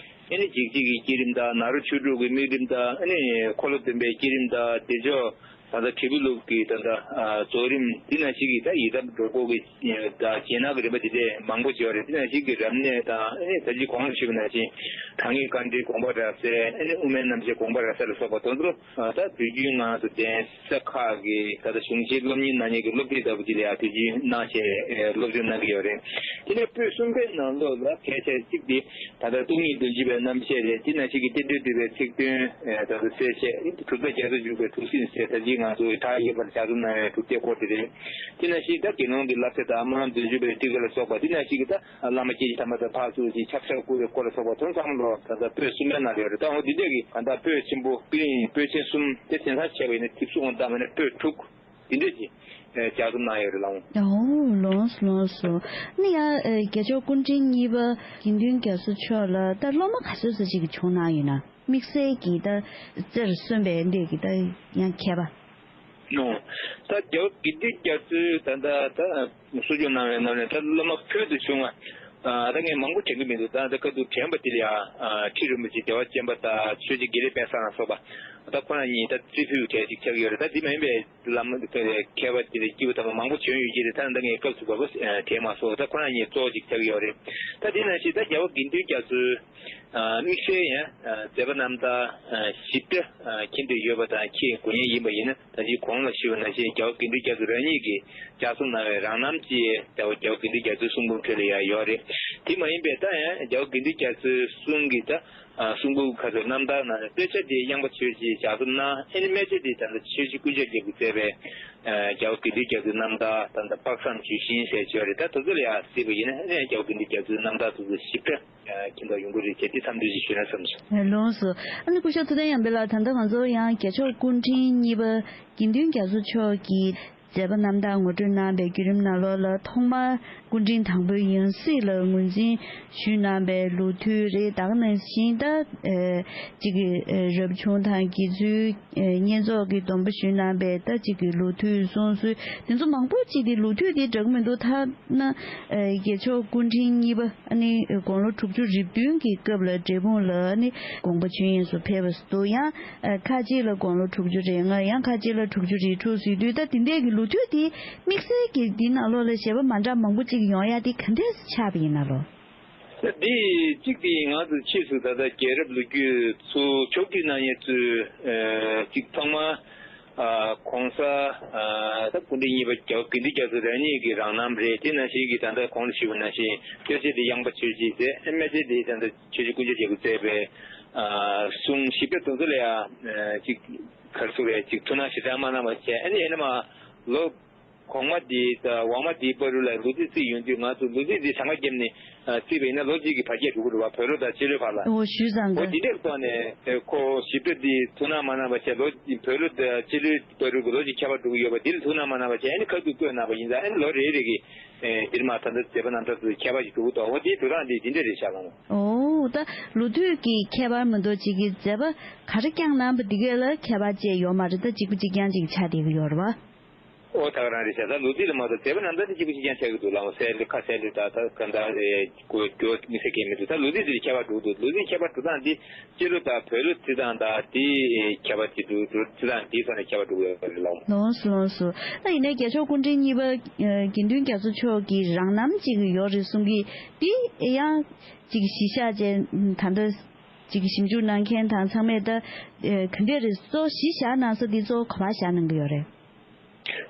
ཨ་ནི་འཇིགས་བྱེད་ཀྱི་བསྐྱེད་རིམ་དང་། ནཱ་རོ་ཆོས་དྲུག་གི་དམིགས་རིམ་དང་། ཨ་ནི་འཁོར་ལོ་སྡོམ་པའི་བསྐྱེད་རིམ་དང་། བདེ་མཆོག་ད་ལྟ་དྲིལ་བུ་ལུགས་ཀྱི་ད་ལྟ་ཨ་རྫོགས་རིམ། འདི་ནང་བཞིན་གྱི་ད་ཡི་དམ་དྲུག་པོ་གི་ད་རྗེས་གནང་གི་རིམ་པ་འདི་འདྲས་མང་པོ་ཅིག་ཡོད་རེད། འདི་ནང་བཞིན་གྱི་རབ་གནས་དང་། ཨ་ནི་ད་ཅི་གོང་ལ་ཞུས་པ་ནང་བཞིན་གྲངས་ངེས་དཀའ་འགྲེལ་དགོངས་པ་རབ་གསལ། ཨ་ནི་དབུ་མའི་རྣམ་བཤད་དགོངས་པ་རབ་གསལ་ལ་སོགས་པ་དེ་ཚོ་ཨ་ད་དུས་རྒྱུན་ང་ཚོ་གདན་ས་ཁག་གི་ད་ལྟ་གཞུང་ཆེན་སློབ་གཉེར་གནང་མཁན་གྱི་སློབ་ཕྲུག་ལྟ་བུ་ཅིག་ལ་ཡང་དུས་རྒྱུན་གནང་བྱས་ཨེ་སློབ་སྦྱོང་གནང་གི་ཡོད་རེད། དེ་ནས་པོད་གསུམ་པའི་ནང་ལོགས་ལ་གལ་ཆེ་གཅིག་དེ་ད་ལྟ་སྟོང་ཉིད་བདུན་ཅུ་པའི་རྣམ་བཤད་རེད། དེ་ནང་བཞིན་གྱི་རྟེན་འབྲེལ་བསྡུས་པའི་ཚིག་དོན་ཨེ་ད་ལྟ་གསལ་བཤད། གྲུབ་མཐའ་རྒྱ་མཚོ་འཇུག་པའི་གྲུབ་ཟིན་ཟེར་ད་ཅི་ང་ཚོ་གྲགས་ཡོད་པར་ལྗགས་རྩོམ་གནང་བའི་གྲུབ་འབྲས་སྐོར་དེ་རེད། དེ་ནང་བཞིན་ད་དགེ་སློང་གི་བསླབ་བྱ་དང་སྨོན་ལམ་བདུན་ཅུ་པའི་ཏྲི་ཀ་ལ་སོགས་པ། དེ་ནང་བཞིན་གྱི་ད་བླ་མ་སྐྱེས་ཆེན་དམ་པ་དང་ཕར་ཚུར་གྱི་ཕྱག་ཕྱག་བསྐུར་བའི་སྐོར་ལ་སོགས་པ་དེ་ཚང་མ་ལོ་ད་ལྟ་པོད་གསུམ་པའི་ནང་ལ་ཡོད་རེད། ད་འོ་འདི་འདྲས་ཀྱི་གང་ལྟར་པོད་ཆེན་པོ་པིན་པོད་ཆེན་གསུམ་དེ་དེང་སང་བྱས་པ་ཡིན་ན་ཐེབས་གཟུགས་འོང་བཏང་བ་ཡིན་ན་པོད་དྲུག་འདི་འདྲས་ཀྱི་ལྗགས་རྩོམ་གནང་ཡོད་རེད་ལགས། ཨོ་ལགས་སོ་ལགས་སོ། ནི་ཡང་རྒྱལ་མཆོག་སྐུ་ཕྲེང་གཉིས་པ་དགེ་འདུན་རྒྱ་མཚོ་མཆོག་ལ་ད་སློབ་མ་ག་ཚོད་ཙམ་ཅིག་གིས་བྱུང་གནང་ཡོད་ན། དམིགས་བསལ་གྱི་ད་རྩེར་སོན་པའི་འདྲས་ཀྱི་ད་ཡང་མཁས་པ། ནོ། ད་རྒྱལ་བ་དགེ་འདུན་རྒྱ་མཚོས་ད་ལྟ་ད་གསོ་སྐྱོང་གནང་བའི་ནང་ནས་ད་སློབ་མ་ཕུལ་དུ་བྱུང་བ་ཨ་ད་ངས་མང་པོ་དྲན་གྱི་མི་འདུག་ད་ད་ཁ་ཐུག་དྲན་པ་དེ་ལ་ཡ་ཨ་ཁྲི་རིན་པོ་ཆེ་རྒྱལ་བ་བྱམས་པ་དང་ཆོས་རྗེ་དགེ་ལེགས་དཔལ་བཟང་ལ་སོགས་པ་ད་ཁོ་རང་གཉིས་ད་རྩེ་ཕུལ་གྲས་ཅིག་ཆགས་ཀྱི་ཡོད་རེད། ད་དེ་མ་ཡིན་པའི་བླ་མ་མཁས་པ་དེ་ལ་སྐྱེས་བུ་དམ་པ་མང་པོ་བྱོན་ཡོད་ཀྱི་རེད། ད་ད་ངས་སྐབས་སུ་བབ་པ་དྲན་མ་སོང་། ད་ཁོ་རང་གཉིས་གཙོ་བོ་ཅིག་ཆགས་ཀྱི་ཡོད་རེད། ད་དེ་ནང་བཞིན་ད་རྒྱལ་བ་དགེ་འདུན་རྒྱ་མཚོའི་ཨ་དམིགས་བསལ་ཡང་ཨ་མཛད་པ་རྣམ་ཐར་ཨ་ཞིབ་ཕྲ་ཨ་མཁྱེན་འདོད་ཡོད་པ་དང་མཁྱེན་དགོས་མཁན་ཡིན་པ་ཡིན་ན། ད་ཅི་གོང་ལ་ཞུས་པ་ནང་བཞིན་རྒྱལ་བ་དགེ་འདུན་རྒྱ་མཚོ་རང་ཉིད་ཀྱིས་ལྗགས་རྩོམ་གནང་བའི་རང་རྣམ་ཅེས་རྒྱལ་བ་རྒྱལ་བ་དགེ་འདུན་རྒྱ་མཚོའི་གསུང་འབུམ་ཁྲོད་ལ་ཡང་ཡོད་རེད། དེ་མ་ཡིན་པའི་ད་ཡང་རྒྱལ་བ་དགེ་འདུན་རྒྱ་མཚོའི་གསུང་གི་ད་ཨ་གསུང་འབུམ་ཁ་ཐུག་རྣམ་ཐར་ནང་ནས་དཔེ་ཆ་དེ་དབྱངས་པ་ཆོས་ཀྱི་ལྗགས་རྩོམ་གནང་། ཨ་ནི་སྨད་ཆ་དེ་ད་ལྟ་ཆོས་རྗེ་ཀུན་ཁྱབ་རྒྱལ་པོས་མཛད་པའི་ཨ་རྒྱལ་བ་དགེ་འདུན་རྒྱ་མཚོའི་རྣམ་ཐར་ད་ལྟ་དཔག་བསམ་ཇི་བཞིན་ཟེར་ཡོད་རེད། ད་དེ་ཚོ་ལ་ཡང་གཟིགས་པ་ཡིན་ན་ཨ་ནི་རྒྱལ་བ་དགེ་འདུན་རྒྱ་མཚོའི་རྣམ་ཐར་དེ་ཚོ་ཞིབ་ཕྲ་ཨ་མཁྱེན་རྟོགས་ཡོང་གི་རེད་ཅེས་དེ་འཚམས་འདྲི་ཞིག་ཞུ་ན་བསམ་སོང་། ལགས་སོ། ཨ་ནི་སྐུ་ཞབས་ཐུབ་བསྟན་ཡར་འཕེལ་ལགས། ད་ལྟ་ང་ཚོ་ཡང་རྒྱལ་མཆོག་སྐུ་ཕྲེང་གཉིས་པ་དགེ་འདུན་རྒྱ་མཚོ་མཆོག་གི་མཛད་པ་རྣམ་ཐར་ངོ་སྤྲོད་གནང་བའི་བརྒྱུད་རིམ་ནང་ལོགས་ལ་ཐོག་མར་སྐུ་ཕྲེང་དང་པོའི་ཡང་སྲིད་ལ་ངོས་འཛིན་ཞུས་གནང་བའི་ལོ་རྒྱུས་རེད། ད་ག་ནང་བཞིན་ད་ཨ་གཅིག་གི་ཨ་རབ་བྱུང་དང་དགེ་ཚུལ་ཨ་བསྙེན་རྫོགས་ཀྱི་སྡོམ་པ་ཞུས་གནང་བའི་ད་གཅིག་གི་ལོ་རྒྱུས་གསུང་སྲོལ་དེ་ཚོ་མང་པོ་ཅིག་དེ་ལོ་རྒྱུས་དེ་འདྲ་གི་མི་འདུག་ཐ་ན་ཨ་རྒྱལ་མཆོག་སྐུ་ཕྲེང་གཉིས་པ་ཨ་ནི་དགུང་ལོ་དྲུག་ཅུ་རེ་བདུན་གྱི་སྐབས་ལ་འབྲས་སྤུངས་ལ་ཨ་ནི་དགོངས་པ་ཆོས་དབྱིངས་སུ་ཕེབས་པ་འདུག་ཡང་ཨ་ཁ་ཅིག་ལ་དགུང་ལོ་དྲུག་ཅུ་རེ་ལྔ། ཡང་ཁ་ཅིག་ལ་དྲུག་ཅུ་རེ་དྲུག་ཟེར་དུས་ད་དེ་འདྲས་ཀྱི་ལོ་ དུས་དེ་དམིགས་བསལ་གྱི་འདི་ནང་ལོགས་ལ་བྱེད་པ་མ་འདྲ་མང་པོ་ཅིག་ཡོང་ཡ་དེ་ག་འདྲས་ཆགས་པ་ཡིན་ན་ལོ། འདི་གཅིག་དེ་ང་ཚོ་ཕྱིས་སུ་ད་ལྟ་རྒྱལ་རབས་ལོ་རྒྱུས་ཚོ་ཕྱོགས་བསྒྲིགས་གནང་མཁན་ཚོས་ཨ་གཅིག་ཐོག་མ་ཨ་གོང་ས་ཨ་ད་སྐུ་ཕྲེང་གཉིས་པ་རྒྱལ་བ་དགེ་འདུན་རྒྱ་མཚོ་རང་ཉིད་ཀྱི་རང་རྣམ་རེད། དེ་ནང་བཞིན་གྱི་ད་ལྟ་གོང་དུ་ཞུས་པ་ནང་བཞིན་གསོལ་ཇ་དེ་ཡངས་པ་ཆོས་སྦྱིན་མཛད། ཨ་སྨན་ཇ་དེ་ད་ལྟ་ཆོས་རྗེ་ཀུན་མཁྱེན་རྒྱལ་པོས་མཛད་པའི་ཨ་གསུང་ཞིབ་ཕྲ་དེ་ཚོ་ལ་ཡང་ཨ་གཅིག་ག་རེ་ཟེར་རེད། གཅིག་ཐུགས་སྣང་ཞེ་དྲག་མ་གནང་བ་བྱས། ཨ་ནི་ཡིན་ན་མ་ལོ་གོང་མ་དེ་དང་འོག་མ་དེའི་བར་དུ་ལ་ལོ་རྩིས་བརྩིས་ཡོང་དུས། ང་ཚོ་ལོ་རྩིས་འདི་གྲངས་ཀ་བརྒྱབ་ནས་ཨ་བརྩིས་པ་ཡིན་ན་ལོ་གཅིག་གི་བར་ཁྱད་འགྲོ་གི་རེད་བ། བོད་ལོ་དང་སྤྱི་ལོའི་བར་ལ། ཨོ་ཞུས་ཙང་ག་འོ་དེ་འདྲའི་ཐོག་ནས་ཁོ་ཞིབ་ཕྲ་འདི་ཐུགས་སྣང་མ་གནང་བ་བྱས། ལོ་བོད་ལོ་དང་སྤྱི་ལོའི་བར་དུ་གི་ལོ་གཅིག་ཁྱད་པར་འགྲོ་གི་ཡོད་པ་འདི་ལ་ཐུགས་སྣང་མ་གནང་བ་བྱས། ཨ་ནི་ཁ་ཐུག་བཀོད་གནང་བ་ཡིན་ཙང་། ཨ་ནི་ལོ་རེ་རེ་གི་ཨེ་འདིར་མ་ད་ལྟ་མཛད་པ་རྣམ་ཐར་ཚོ་ཁྱད་པར་ཞིག་འགྲོ་གི་འདུག་འོ་དེའི་འགྲོ་སྟངས་འདི་འདི་འདྲ་རེད་ཤག་ལགས། ཨོ་ད་ལོ་དུས་ཀྱི་ཁྱད་པར་མི་འདུག་ཅིག་གི་མཛད་པ་ག་རེ་བསྐྱངས་གནང་བ་འདི་གས་ལ་ཁྱད་པར་ཅིག་ཡོད་མ་རེད། ད་གཅིག་པ་གཅིག་རྐྱང་ཅིག་ཆགས་བསྡད་ཀྱི་ཡོད་རེད་བ། ཨོ་ད་ག་རང་རེད་ཤག་ད་ལོ་རྩིས་ལ་མ་གཏོགས་མཛད་པ་རྣམ་ཐར་དེ་གཅིག་པ་གཅིག་རྐྱང་ཆགས་ཀྱི་འདུག་ལགས། སེ་ལུ་ཁ་སེ་ལུ་ད་ད་ག་འདྲ་ཨེ་གོ་གྱོ་མི་ཤེས་མཁན་མི་འདུག་ད་ལོ་རྩིས་དེ་ཁྱད་པར་འགྲོ་འདུག་ལོ་རྩིས་ཁྱད་པར་འགྲོ་སྟངས་འདི་སྤྱི་ལོ་དང་བོད་ལོ་རྩིས་སྟངས་དང་དེ་ཁྱད་པར་ཅིག་འདུག་འགྲོ་རྩིས་སྟངས་དེའི་ཐོག་ནས་ཁྱད་པར་འགྲོ་གི་ཡོད་པ་རེད་ལགས། ལགས་སོ་ལགས་སོ། ད་ཡིན་ནའི་རྒྱལ་མཆོག་སྐུ་ཕྲེང་གཉིས་པ་ཨ་དགེ་འདུན་རྒྱ་མཚོ་མཆོག་གི་རང་རྣམ་ཅིག་ཡོད་རེད་གསུང་གི། དེ་ཡང་ཅིག་གཞི་བཞག་བྱས་ད་ལྟ་ཅིག་ཞིབ་འཇུག་གནང་མཁན་དང་ཚང་མས་ད་ཨ་ག་འདྲས་རེད། གཙོ་གཞི་བཞག་གནང་ས་འདི་གཙོ་བོ་ག་པར་བཞག་གནང་གི་ཡོད་རེད།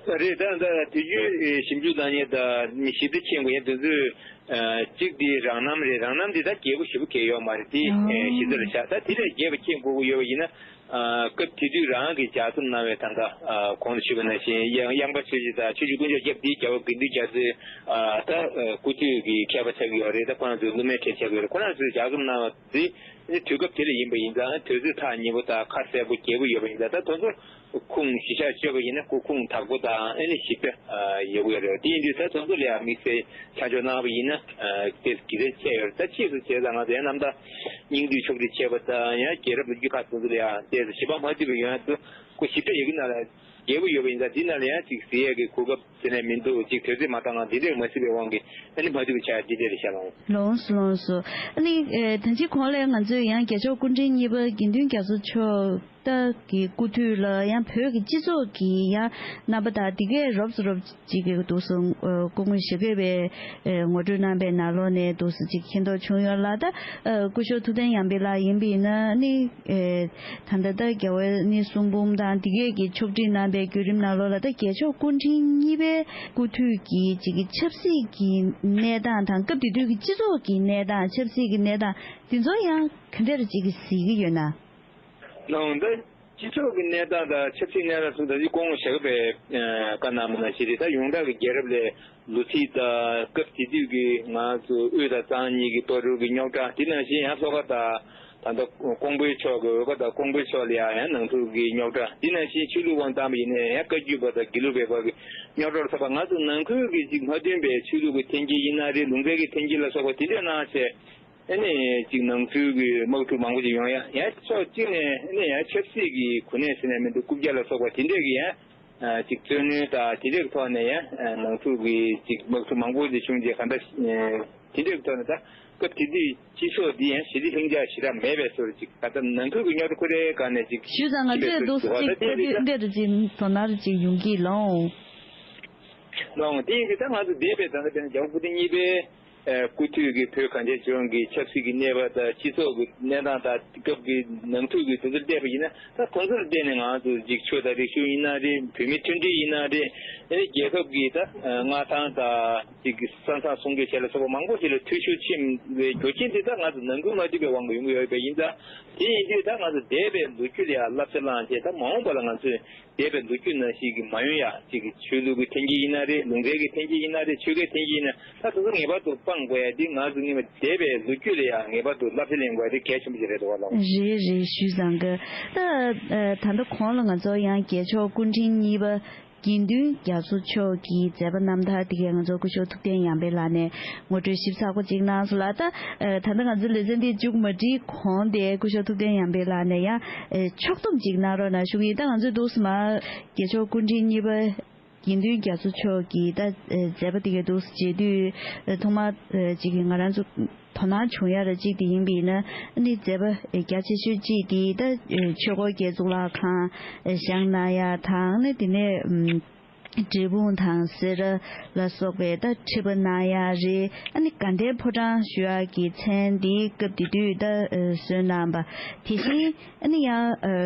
རེད། ད་ད་དུས་རྒྱུན་ཨེ་ཞིབ་འཇུག་གནང་མཁན་དང་མི་ཞིབ་ཕྲ་མཁྱེན་དགོས་མཁན་དེ་ཚོས་ཨ་གཅིག་དེ་རང་རྣམ་རེད། རང་རྣམ་དེ་ད་རྒྱས་པོ་ཞེ་པོ་གང་ཡང་ཡོད་མ་རེད། དེ་ཨ་ཨེ་གཞི་རྩ་ལ་བཞག་ད་དེ་ལས་རྒྱས་པ་མཁྱེན་དགོས་ཀྱི་ཡོད་པ་ཡིན་ན། ཨ་སྐབས་དེ་དུས་རང་གིས་ལྗགས་རྩོམ་གནང་བའི་ད་ལྟ་ཨ་གོང་དུ་ཞུས་པ་ནང་བཞིན་དབྱངས་དབྱངས་དཀར་ཆོས་རྗེ་དང་ཆོས་རྗེ་ཀུན་མཆོག་རྒྱལ་པོ་དེའི་རྒྱལ་བ་དགེ་འདུན་རྒྱ་མཚོའི་ཨ་ད་ཨ་སྐུ་དུས་ཀྱི་ཁྱད་པར་ཆགས་ཀྱི་ཡོད་རེད། ད་ཁོ་རང་ཚོའི་སློབ་མའི་གྲས་ཆགས་ཀྱི་ཡོད་རེད། ཁོ་རང་ཚོས་ལྗགས་རྩོམ་གནང་བ་དེ་ཨ་ནི་དུས་སྐབས་དེ་ལ་ཡིན་པ་ཡིན་ཙང་། དོན་ཚན་ཐག་ཉེ་པོ་དང་ཁ་གསལ་པོ་རྒྱས་པོ་ཡོད་པ་ཡིན་ཙང་། ད་དེ་ཚོ་ཁུངས་གཞི་བཞག་བཅོས་པ་ཡིན་ན་སྐུ་ཁུངས་དག་པོ་དང་ཨ་ནི་ཞིབ་ཕྲ་ཡོད་དགོས་རེད། དེ་ཡིན་དུས་ད་དེ་ཚོ་ལ་ཡང་དམིགས་བསལ་ཆ་འཇོག་གནང་བ་ཡིན་ན་ཨ་དེ་དགེ་མཚན་ཆེ་ཡོད་རེད། ད་ཕྱིས་སུ་བྱས་ཙང་ང་ཚོ་ཡང་རྣམ་ཐར་སྙིང་བསྡུས་ཕྱོགས་སྒྲིག་བྱས་པ་དང་། ཡང་རྒྱལ་རབས་ལོ་རྒྱུས་ཁག་དེ་ཚོ་ལ་ཡང་དེ་ཚོ་ཞིབ་པ་མ་བསྡུས་པ་ཡོང་ཡ་དུ་ཁོ་ཞིབ་ཕྲ་ཡི་གེ་ནང་ལ་རྒྱས་པོ་ཡོད་པ་ཡིན་ཙང་། འདི་ནང་ལ་ཡང་ཅིག་ཟེར་ཡས་ཀྱི་གོ་སྐབས་ཟེར་ནས་མི་འདུག་ཅིག་དུས་ཚོད་མ་འདང་ང་འདི་འདྲས་མ་སྲིད་པའི་དབང་གིས་ཨ་ནི་མ་བསྡུས་པ་ཆགས་འདི་འདྲས་རེད་ཤག་ལགས། ལགས་སོ་ལགས་སོ། ཨ་ནི་ཨེ་ད་ཅི་གོང་ལ་ང་ཚོས་ཡང་རྒྱལ་མཆོག་སྐུ་ཕྲེང་གཉིས་པ་དགེ་འདུན་རྒྱ་མཚོ་མཆོག་ད་གི་སྐུ་དུས་ལ་ཡང་བོད་ཀྱི་སྤྱི་ཚོགས་ཀྱི་ཡང་རྣམ་པ་དང་འདི་གས་རོབ་ཙམ་རོབ་ཅིག་གི་འདུག་སེ་ཨ་སྐུ་ངོ་ཞྭ་སྒབ་པས་ཨ་ངོ་སྤྲོད་གནང་པའི་ནང་ལོགས་ནས་འདུག་སེ་ཅིག་མཁྱེན་རྟོགས་བྱུང་ཡོད་ལགས། ད་ཨ་སྐུ་ཞབས་ཐུབ་བསྟན་ཡར་འཕེལ་ལགས་ཡིན་པ་ཡིན་ན་ནི་ཨེ་ད་ལྟ་ད་རྒྱལ་བ་ནི་གསུང་འབུམ་དང་འདི་གས་ཀྱི་ཕྱོགས་སྒྲིག་གནང་པའི་བརྒྱུད་རིམ་ནང་ལོགས་ལ། ད་རྒྱལ་མཆོག་སྐུ་ཕྲེང་གཉིས་པའི་སྐུ་དུས་ཀྱི་ཅིག་གི་ཆབ་སྲིད་ཀྱི་གནས་སྟངས་དང་སྐབས་དེ་དུས་ཀྱི་སྤྱི་ཚོགས་ཀྱི་གནས་སྟངས་ཆབ་སྲིད་ཀྱི་གནས་སྟངས་འདི་ཚོ་ཡང་ག་འདྲ་ཅིག་གི་གཟིགས་ཀྱི་ཡོད་ན། ལགས་འོང་། ད་སྤྱི་ཚོགས་ཀྱི་གནས་སྟངས་དང་ཆབ་སྲིད་གནས་སྟངས་སོགས་ད་ཅི་སྐུ་ངོ་ཞྭ་སྒབ་པས་ཨ་བཀའ་གནང་བ་ནང་བཞིན་རེད། ད་ཡོངས་གྲགས་ཀྱི་རྒྱལ་རབས་ལས་ལོ་རྩིས་དང་སྐབས་དེ་དུས་ཀྱི་ང་ཚོ་དབུས་དང་གཙང་གཉིས་ཀྱི་བར་དུ་གི་རྙོག་དྲ། དེ་ནང་བཞིན་ཡང་ལྷོ་ཁ་དང་ད་ལྟ་ཀོང་པོའི་ཕྱོགས་ཀྱི་འོལ་ཁ་དང་ཀོང་པོའི་ཕྱོགས་ལ་ཡང་ཡང་ནང་འཁྲུག་གི་རྙོག་དྲ། དེ་ནང་བཞིན་ཆོས་ལུགས་དབང་བཏང་བ་ཡིན་ན་ཡང་བཀའ་བརྒྱུད་པ་དང་དགེ་ལུགས་པའི་བར་གྱི་རྙོག་དྲ་ལ་སོགས་པ། ང་ཚོ་ནང་ཁུལ་གྱི་ཅིག་མ་མཐུན་པའི་ཆོས་ལུགས་ཀྱི་འཐེན་འཁྱེར་ཡིན་ན་རེད། ལུང་ཚན་གྱི་འཐེན་འཁྱེར་ལ་སོགས་པ་དེ་འདྲ་གནང་བྱས། ཨ་ནི་ཅིག་ནང་ཁུལ་གྱི་དམག་འཁྲུག་མང་པོ་ཅིག་ཡོང་ཡ། ཡང་ཕྱོགས་གཅིག་ནས་ཨ་ནི་ཡང་ཆབ་སྲིད་ཀྱི་གོ་གནས་ཟེར་ནས་མི་འདུག་རྐུབ་བཀྱག་ལ་སོགས་པ་དེ་འདྲས་ཀྱི་ཡང་ཨ་ཅིག་རྩོད་གླེང་དང་དེ་འདྲས་ཀྱི་ཐོག་ནས་ཡང་ཨ་ནང་འཁྲུག་གི་ཅིག་དམག་འཁྲུག་མང་པོ་ཅིག་བྱུང་རྗེས་ག་འདྲ་ཨ་དེ་འདྲས་ཀྱི་ཐོག་ནས་ད་སྐབས་དེ་དུས་སྤྱི་ཚོགས་འདི་ཡང་ཞི་བདེ་ལྷིང་འཇགས་ཞེ་དྲག་མེད་པའི་བཟོ་འདྲ་ཅིག་ད་ལྟ་ནང་ཁུལ་གྱི་རྙོག་དྲ་ཁོ་རའི་སྒང་ནས་ཅིག་ཞུས་ཙང་ང་ཞི་བདེ་ཚོས་འདུག་ཅིག་ད་དེ་འདྲས་ཀྱི་འདྲ་ཅིག་དོ་སྣང་ཅིག་ཡོང་གི་ལོང་། ལོང་། དེ་ཡིན་དུས་ད་ང་ཚོ་འདས་པའི་ད་ལྟ་བྱས་ན་རྒྱལ་བ་སྐུ་ཕྲེང་གཉིས་པའི་ཨ་སྐུ་དུས་ཀྱི་བོད་གངས་ཅན་ལྗོངས་ཀྱི་ཆབ་སྲིད་ཀྱི་གནས་བབ་དང་སྤྱི་ཚོགས་ཀྱི་གནས་སྟངས་དང་སྐབས་ཀྱི་ནང་འཁྲུག་གི་དུས་ཚོད་བལྟས་པ་ཡིན་ན། ད་ཁོང་ཚོར་བལྟས་ནས་ང་ཚོ་ཅིག་ཆོས་དང་རིག་གཞུང་ཡིན་ན་རེད། བོད་མི་མཐུན་སྒྲིལ་ཡིན་ན་རེད། ཨ་ནི་རྒྱལ་ཁབ་ཀྱི་ད་མངའ་ཐང་དང་ཅིག་ས་མཚམས་སྲུང་སྐྱོབ་བྱེད་ལ་སོགས་པ་མང་པོ་ཞིག་ལ་འཐུས་ཤོར་ཕྱིན་པའི་རྒྱུ་རྐྱེན་དེ་ད་ང་ཚོ་ནང་ཁུལ་མ་འགྲིག་པའི་དབང་གིས་ཡོང་གི་ཡོད་པ་ཡིན་ཙང་། དེ་ཡིན་དུས་ད་ང་ཚོ་འདས་པའི་ལོ་རྒྱུས་ལ་ཡང་བསླབ་བྱ་བླངས་བྱས། ད་མ་འོངས་པ་ལ་ང་ཚོས་འདས་པའི་ལོ་རྒྱུས་ནང་བཞིན་གྱི་མ་ཡོང་ཡ། གཅིག་གི་ཆོས་ལུགས་ཀྱི་འཐེན་འཁྱེར་ཡིན་ན་རེད། ལུང་ཚན་གྱི་འཐེན་འཁྱེར་ཡིན་ན་རེད། ཆོལ་ཁའི་འཐེན་འཁྱེར་ཡིན་ན། ད་དེ་ཚོ་ངེས་པར་དུ་སྤང་དགོས་ཡ་འདི་ང་ཚོ་སྔོན་མ་འདས་པའི་ལོ་རྒྱུས་ལ་ཡང་ངེས་པར་དུ་བསླབ་བྱ་ལེན་དགོས་ཡ་འདི་གལ་ཆེན་པོ་ཞིག་རེད་འདུག་བ་ལགས། རེད་རེད། ཞུས་ཙང་གི་ད་ཨ་ད་ལྟ་གོང་ལ་ང་ཚོ་ཡང་རྒྱལ་མཆོག་སྐུ་ཕྲེང་གཉིས་པ་དགེ་འདུན་རྒྱ་མཚོ་མཆོག་གི་མཛད་པ་རྣམ་ཐར་དེ་གའི་ང་ཚོ་སྐུ་ཞབས་ཐུབ་བསྟན་ཡར་འཕེལ་ལགས་ནས་ངོ་སྤྲོད་ཞིབ་ཚགས་པོ་ཅིག་གནང་སོང་ལགས། ད་ཨ་ད་ལྟ་ང་ཚོ་ལེ་ཚན་འདི་མཇུག་མ་སྒྲིལ་གོང་དེ་སྐུ་ཞབས་ཐུབ་བསྟན་ཡར་འཕེལ་ལགས་ནས་ཡང་ཨ་ཕྱོགས་བསྡོམས་ཅིག་གནང་རོགས་གནང་ཞུ་གི་ཡིན། ད་ང་ཚོས་འདུག་སེ་མར་རྒྱལ་མཆོག་སྐུ་ཕྲེང་གཉིས་པ་དགེ་འདུན་རྒྱ་མཚོ་མཆོག་གི་ད་ཨ་མཛད་པ་དེ་གའི་འདུག་སེ་མཇལ་དུས་ཨ་ཐོག་མར་ཨ་ཅིག་གི་ང་རང་ཚོ་དོ་སྣང་བྱུང་ཡ་ར་གཅིག་དེ་ཡིན་པ་ཡིན་ན། ཨ་ནི་མཛད་པ་ཨ་རྒྱ་ཆེ་ཤོས་གཅིག་དེ་ད་ཨ་ཆོས་འཁོར་དགེ་གཙུག་ལག་ཁང་ཨ་བཞེངས་གནང་ཡ་དང་། ཨ་ནི་དེ་ནས་ཨམ་ འབྲས་སྤུངས་དང་སེ་ར་ལ་སོགས་པའི་ད་ཁྲི་པ་གནང་ཡ་རེད། ཨ་ནི་དགའ་ལྡན་ཕོ་བྲང་ཞུ་ཡ་གི་མཚན་འདི་སྐབས་དེ་དུས་ད་གསོལ་གནང་བ། དེ་བཞིན་ཨ་ནི་ཡང་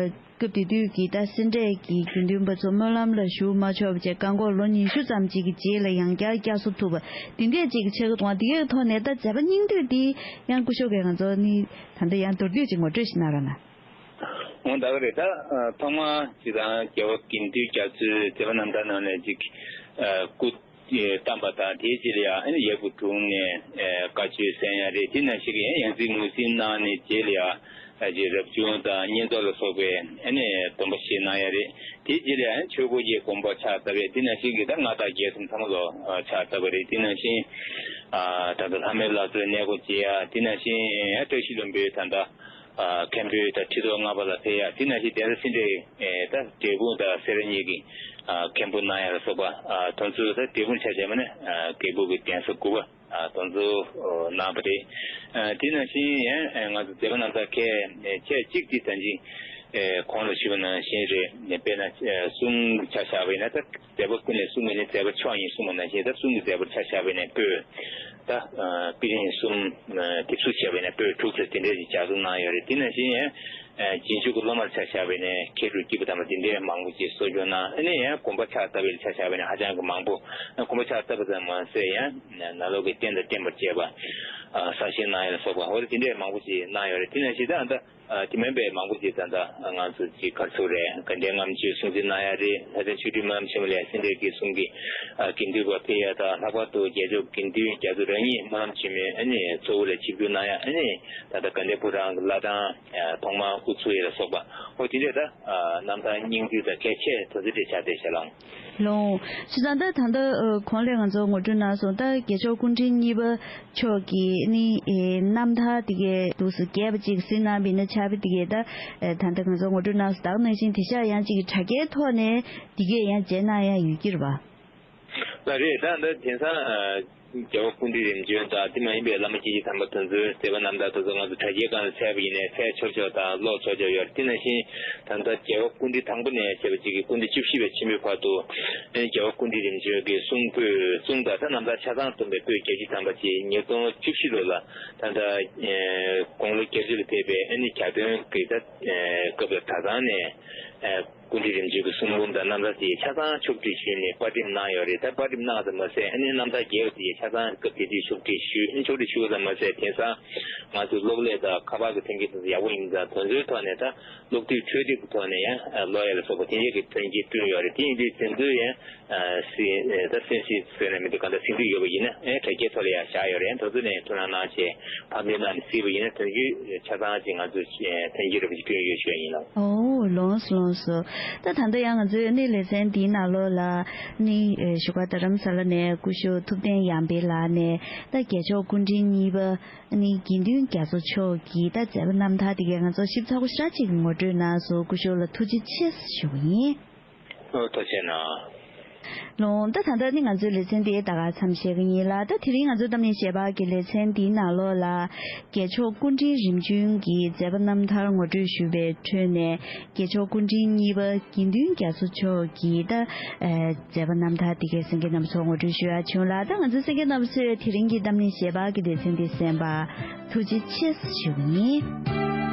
སྐབས་དེ་དུས་ཀྱི་ད་སེ་འབྲས་ཀྱི་དགེ་འདུན་པ་ཚོ་སྨོན་ལམ་ལ་ཞུགས་མ་ཆོག་པ་བྱས་བཀག་འགོག་ལོ་ཉི་ཤུ་ཙམ་ཅིག་གི་རྗེས་ལ་ཡང་བསྐྱར་བསྐྱར་གསོ་ཐུབ་པ་དེ་འདྲས་ཅིག་གི་ཆགས་ཀྱི་འདུག་དེ་གའི་ཐོག་ནས་ད་མཛད་པ་སྙིང་བསྡུས་འདི་ཡང་སྐུ་ཞབས་ཀྱིས་ང་ཚོ་ནི་ད་ལྟ་ཡང་མདོར་བསྡུས་ཅིག་ངོ་སྤྲོད་ཞིག་གནང་རོགས་གནང་། འོ་ད་ག་རེད། ད་ཐོག་མ་སྤྱིར་བཏང་རྒྱལ་བ་དགེ་འདུན་རྒྱ་མཚོའི་མཛད་པ་རྣམ་ཐར་ནང་ནས་ཅིག་སྐུ་བལྟམས་པ་དང་དེའི་རྗེས་ལ་ཡང་ཡབ་ཀྱི་དྲུང་ནས་བཀའ་ཆོས་གསན་ཡ་རེད། དེ་ནང་བཞིན་གྱི་ཡང་ཡང་རྩེ་ངོས་འཛིན་གནང་ནས་རྗེས་ལ་ཡང་ཅིག་རབ་བྱུང་དང་བསྙེན་རྫོགས་ལ་སོགས་པའི་སྡོམ་པ་བཞེས་གནང་ཡ་རེད། དེའི་རྗེས་ལ་ཡང་ཆོས་སྒོ་བརྒྱད་དགོངས་པ་ཕྱག་བཏབ་པས། དེ་ནང་བཞིན་གྱི་ད་མངའ་བདག་རྒྱལ་གསུམ་ཚང་མ་ལ་ཕྱག་བཏབ་པ་རེད། དེ་ནང་བཞིན་ད་ལྟ་ལྷ་མོའི་ལྷ་ཚོགས་གནས་སྒོ་འབྱེད་ཡ། དེ་ནང་བཞིན་ཡང་བཀྲ་ཤིས་ལྷུན་པོའི་ད་ལྟ་མཁན་པོའི་ད་ཁྲི་ཐོག་ལྔ་པ་ལ་ཕེབས་ཡ། དེ་ནང་བཞིན་གདན་ས་སེ་འབྲས་ད་འབྲས་སྤུངས་དང་སེ་ར་གཉིས་ཀྱི་མཁན་པོ་གནང་ཡ་ལ་སོགས་པ་དེ་ཚོ། ད་འབྲས་སྤུངས་ཆ་བཞག་པ་ན་རྒྱལ་པོ་གི་གདན་ས་དགུ་པ་དེ་ཚོ་གནང་བ་རེད། དེ་ནང་བཞིན་ཡང་ང་ཚོ་མཛད་པ་རྣམ་ཐར་ཁག་ཁག་ཅིག་འདི་ད་ཅིག་གོང་ལ་ཞུས་པ་ནང་བཞིན་རེད། དཔེར་ན་གསུང་ཆ་བཞག་པ་ཡིན་ན་ད། མཛད་པ་ཀུན་ལས་གསུང་མི་ནི་མཛད་པ་མཆོག་ཡིན་གསུངས་པ་ནང་བཞིན། ད་གསུང་གི་མཛད་པར་ཆ་བཞག་པ་ཡིན་ན་པོད། ད་པི་རིན་གསུམ་དེ་ཚུར་བྱས་པ་ཡིན་ན་པོད་དྲུག་ཟེར་དེ་འདྲས་ཀྱི་ལྗགས་རྩོམ་གནང་ཡོད་རེད། དེ་ནང་བཞིན་ཡང་རྗེས་འཇུག་གི་སློབ་མར་ཆ་བཞག་པ་ཡིན་ན་མཁས་གྲུབ་སྐྱེས་བུ་དམ་པ་དེ་འདྲས་མང་པོ་ཅིག་གསོ་སྐྱོང་གནང་། ཨ་ནི་ཡང་དགོངས་པ་ཕྱག་བཏབ་པའི་ཆ་བཞག་པ་ཡིན་ན་ཧ་ཅང་གི་མང་པོ། དགོངས་པ་ཕྱག་བཏབ་པ་ཙམ་མ་ཟད་ཡང་ནང་ལོགས་ཀྱི་རྟེན་དང་བརྟེན་པར་བཅས་པ་གསར་བཞེངས་གནང་ཡ་ལ་སོགས་པ་འོ་དེ་འདྲས་མང་པོ་ཅིག་གནང་ཡོད་རེད། དེ་ནང་བཞིན་ད་ད། ཨ་དེ་མིན་པའི་མང་པོ་ཅིག་ད་ལྟ་ང་ཚོ་ཅིག་ག་རེ་ཟེར་དགོས་རེད། དགའ་ལྡན་ལྔ་མཆོད་སྲུང་བརྩི་གནང་ཡ་རེད། ལྷ་ལྡན་ཆོས་སྒྲོན་སྨོན་ལམ་ཆེན་མོ་ལ་སེ་འབྲས་དགེ་གསུམ་གྱི་ཨ་དགེ་འདུན་པ་ཕེབས་ཡ་དང་། ལྷག་པར་དུ་རྒྱལ་མཆོག་དགེ་འདུན་རྒྱ་མཚོ་རང་ཉིད་སྨོན་ལམ་ཆེན་མོའི་ཨ་ནི་གཙོ་བོ་ལ་ཆིབས་བསྒྱུར་གནང་ཡ། ཨ་ནི་ད་ལྟ་དགའ་ལྡན་ཕོ་བྲང་གི་བླ་བྲང་ཐོག་མར་དབུ་ཚུགས་ཡ་ལ་སོགས་པ་འོ་དེ་འདྲས་ད་རྣམ་ཐར་སྙིང་བསྡུས་དང་གལ་ཆེ་དེ་ཚོ་འདྲས་ཆགས་བསྡད་ཤག་ལགས། ལགས་སོ། བྱས་ཙང་ད་ད་ལྟ་གོང་ལ་ང་ཚོ་ངོ་སྤྲོད་གནང་སོང་། ད་རྒྱལ་མཆོག་སྐུ་ཕྲེང་གཉིས་པ་མཆོག་གི་ནི་ཨེ་རྣམ་ཐར་དེ་གའི་འདུག་སེ་རྒྱས་པ་ཅིག་གཟིགས་གནང་བ་ཡིན་ན་ཆགས་པ་དེ་གའི་ད་ཨེ་ད་ལྟ་ང་ཚོ་ངོ་སྤྲོད་གནང་སོང་། ད་ག་ནང་བཞིན་དེང་སང་ཡང་ཅིག་དྲ་རྒྱའི་ཐོག་ནས་དེ་གའི་ཡང་མཇལ་གནང་ཡ་ཡོད་ཀྱི་རེད་པ། ལགས་རེད། ད་ད་དེང་སང་རྒྱལ་བ་སྐུ་ཕྲེང་རིམ་བྱོན་དང་དེ་མ་ཡིན་པའི་བླ་མ་སྐྱེས་ཆེན་དམ་པ་དེ་ཚོའི་མཛད་པ་རྣམ་ཐར་དེ་ཚོ་ང་ཚོ་དྲ་རྒྱའི་སྒང་ལ་བཙལ་བ་ཡིན་ནའི་བཙལ་ཆོག་ཆོག་དང་ཀློག་ཆོག་ཆོག་ཡོད་རེད། དེ་ནང་བཞིན་ད་ལྟ་རྒྱལ་བ་སྐུ་ཕྲེང་དང་པོ་ནས་བྱས་པ་ཅིག་གི་སྐུ་ཕྲེང་བཅུ་བཞི་བའི་ཕྱིན་པའི་བར་དུ་ཨ་ནི་རྒྱལ་བ་སྐུ་ཕྲེང་རིམ་བྱོན་གྱི་གསུང་པོད་གསུང་དང་ད་རྣམ་ཐར་ཆ་ཚང་བསྡོམས་པའི་པོད་བརྒྱད་ཅུ་ཐམ་པ་ཅིག་ཉིས་སྟོང་བཅུ་བཞི་ལོ་ལ་ད་ལྟ་དགུང་ལོ་བརྒྱད་ཅུ་ལ་ཕེབས་པའི་ཨ་ནི་གྱ་སྟོན་གྱི་ད་སྐབས་ལ་གྲྭ་ཚང་ནས་སྐུ་ཕྲེང་རིམ་བྱོན་གྱི་གསུང་འབུམ་དང་རྣམ་ཐར་དེ་ཆ་ཚང་ཕྱོགས་སྒྲིག་ཞུས་ནས་པར་འགྲེམས་གནང་ཡོད་རེད། ད་པར་འགྲེམས་གནང་ཙམ་མ་ཟད་ཨ་ནི་རྣམ་ཐར་རྒྱས་པ་དེ་ཆ་ཚང་སྐབས་དེ་དུས་ཕྱོགས་སྒྲིག་ཞུས། ཕྱོགས་སྒྲིག་ཞུས་ཙམ་མ་ཟད་དེང་སང་ང་ཚོའི་གློག་ཀླད་དང་ཁ་པར་གྱི་མཐུན་རྐྱེན་དེ་ཚོ་ཡག་པོ་ཡིན་ཙང་དེ་ཚོའི་ཐོག་ནས་ད་གློག་བརྙན་འཕྲོ་མཐུད་ཀྱི་ཐོག་ནས་ཡང་ཀློག་ཡ་ལ་སོགས་པ་དེ་འདྲའི་གི་མཐུན་རྐྱེན་བསྐྲུན་ཡོད་རེད། དེ་ཡིན་དུས་དེ་ཚོའི་ཡང་ཨ་སི་ཨ་ད་སེམས་སི་ཟེར་ན་མི་འདུག་གང་ལྟར་ཟིན་བྲིས་ཡོད་པ་ཡིན་ན་ཨེ་དྲ་རྒྱའི་ཐོག་ལ་ཡང་བཞག་ཡོད་རེད། དེ་ཚོ་ནས་ཐུགས་སྣང་གནང་བྱས་ཕབ་ལེན་གནང་ནས་གཟིགས་པ་ཡིན་ན་དོན་རྒྱུ་ཆ་ཚང་ཅིག་ང་ཚོས་ཐོན་སྐྱེད་རིམ་གྱིས་བསྐྲུན་ཡོད་ཞུ་ཡ་ཡིན་ལགས། ཨོ་ལགས་སོ་ལགས་སོ། ད་ད་ལྟ་ཡང་ང་ཚོའི་ནི་ལེ་ཚན་འདིའི་ནང་ལོགས་ལ་ནི་བཞུགས་སྒར་རྡ་རམ་ས་ལ་ནས་སྐུ་ཞབས་ཐུབ་བསྟན་ཡར་འཕེལ་ལགས་ནས་ད་རྒྱལ་མཆོག་སྐུ་ཕྲེང་གཉིས་པ་ནི་དགེ་འདུན་རྒྱ་མཚོ་མཆོག་གི་ད་མཛད་པ་རྣམ་ཐར་དེ་གའི་ང་ཚོ་ཞིབ་ཚགས་པོ་ཞེ་དྲག་ཅིག་ངོ་སྤྲོད་གནང་སོང་། སྐུ་ཞབས་ལ་ཐུགས་རྗེ་ཆེ་ཞུ་གི་ཡིན། ཨོ་ཐུགས་རྗེ་གནང་། ལགས་ད་ད་ལྟ་ནི་ང་ཚོའི་ལེ་ཚན་འདི་ད་ག་མཚམས་བཞག་གི་ཡིན་ལགས། ད་དེ་རིང་ང་ཚོའི་གཏམ་གླེང་ཞལ་པར་གྱི་ལེ་ཚན་འདིའི་ནང་ལོགས་ལ་རྒྱལ་མཆོག་སྐུ་ཕྲེང་རིམ་བྱོན་གྱི་མཛད་པ་རྣམ་ཐར་ངོ་སྤྲོད་ཞུས་པའི་ཁྲོད་ནས་རྒྱལ་མཆོག་སྐུ་ཕྲེང་གཉིས་པ་དགེ་འདུན་རྒྱ་མཚོ་མཆོག་གི་ད་ཨ་མཛད་པ་རྣམ་ཐར་དེ་གའི་གསན་མཁན་རྣམ་པ་ཚོར་ངོ་སྤྲོད་ཞུ་ཡག་བྱུང་ལགས། ད་ང་ཚོའི་གསན་མཁན་རྣམ་པ་ཚོས་དེ་རིང་གི་གཏམ་གླེང་ཞལ་པར་གྱི་ལེ་ཚན་འདི་གསན་པར་ཐུགས་རྗེ་ཆེ་ཞུ་གི་ཡིན།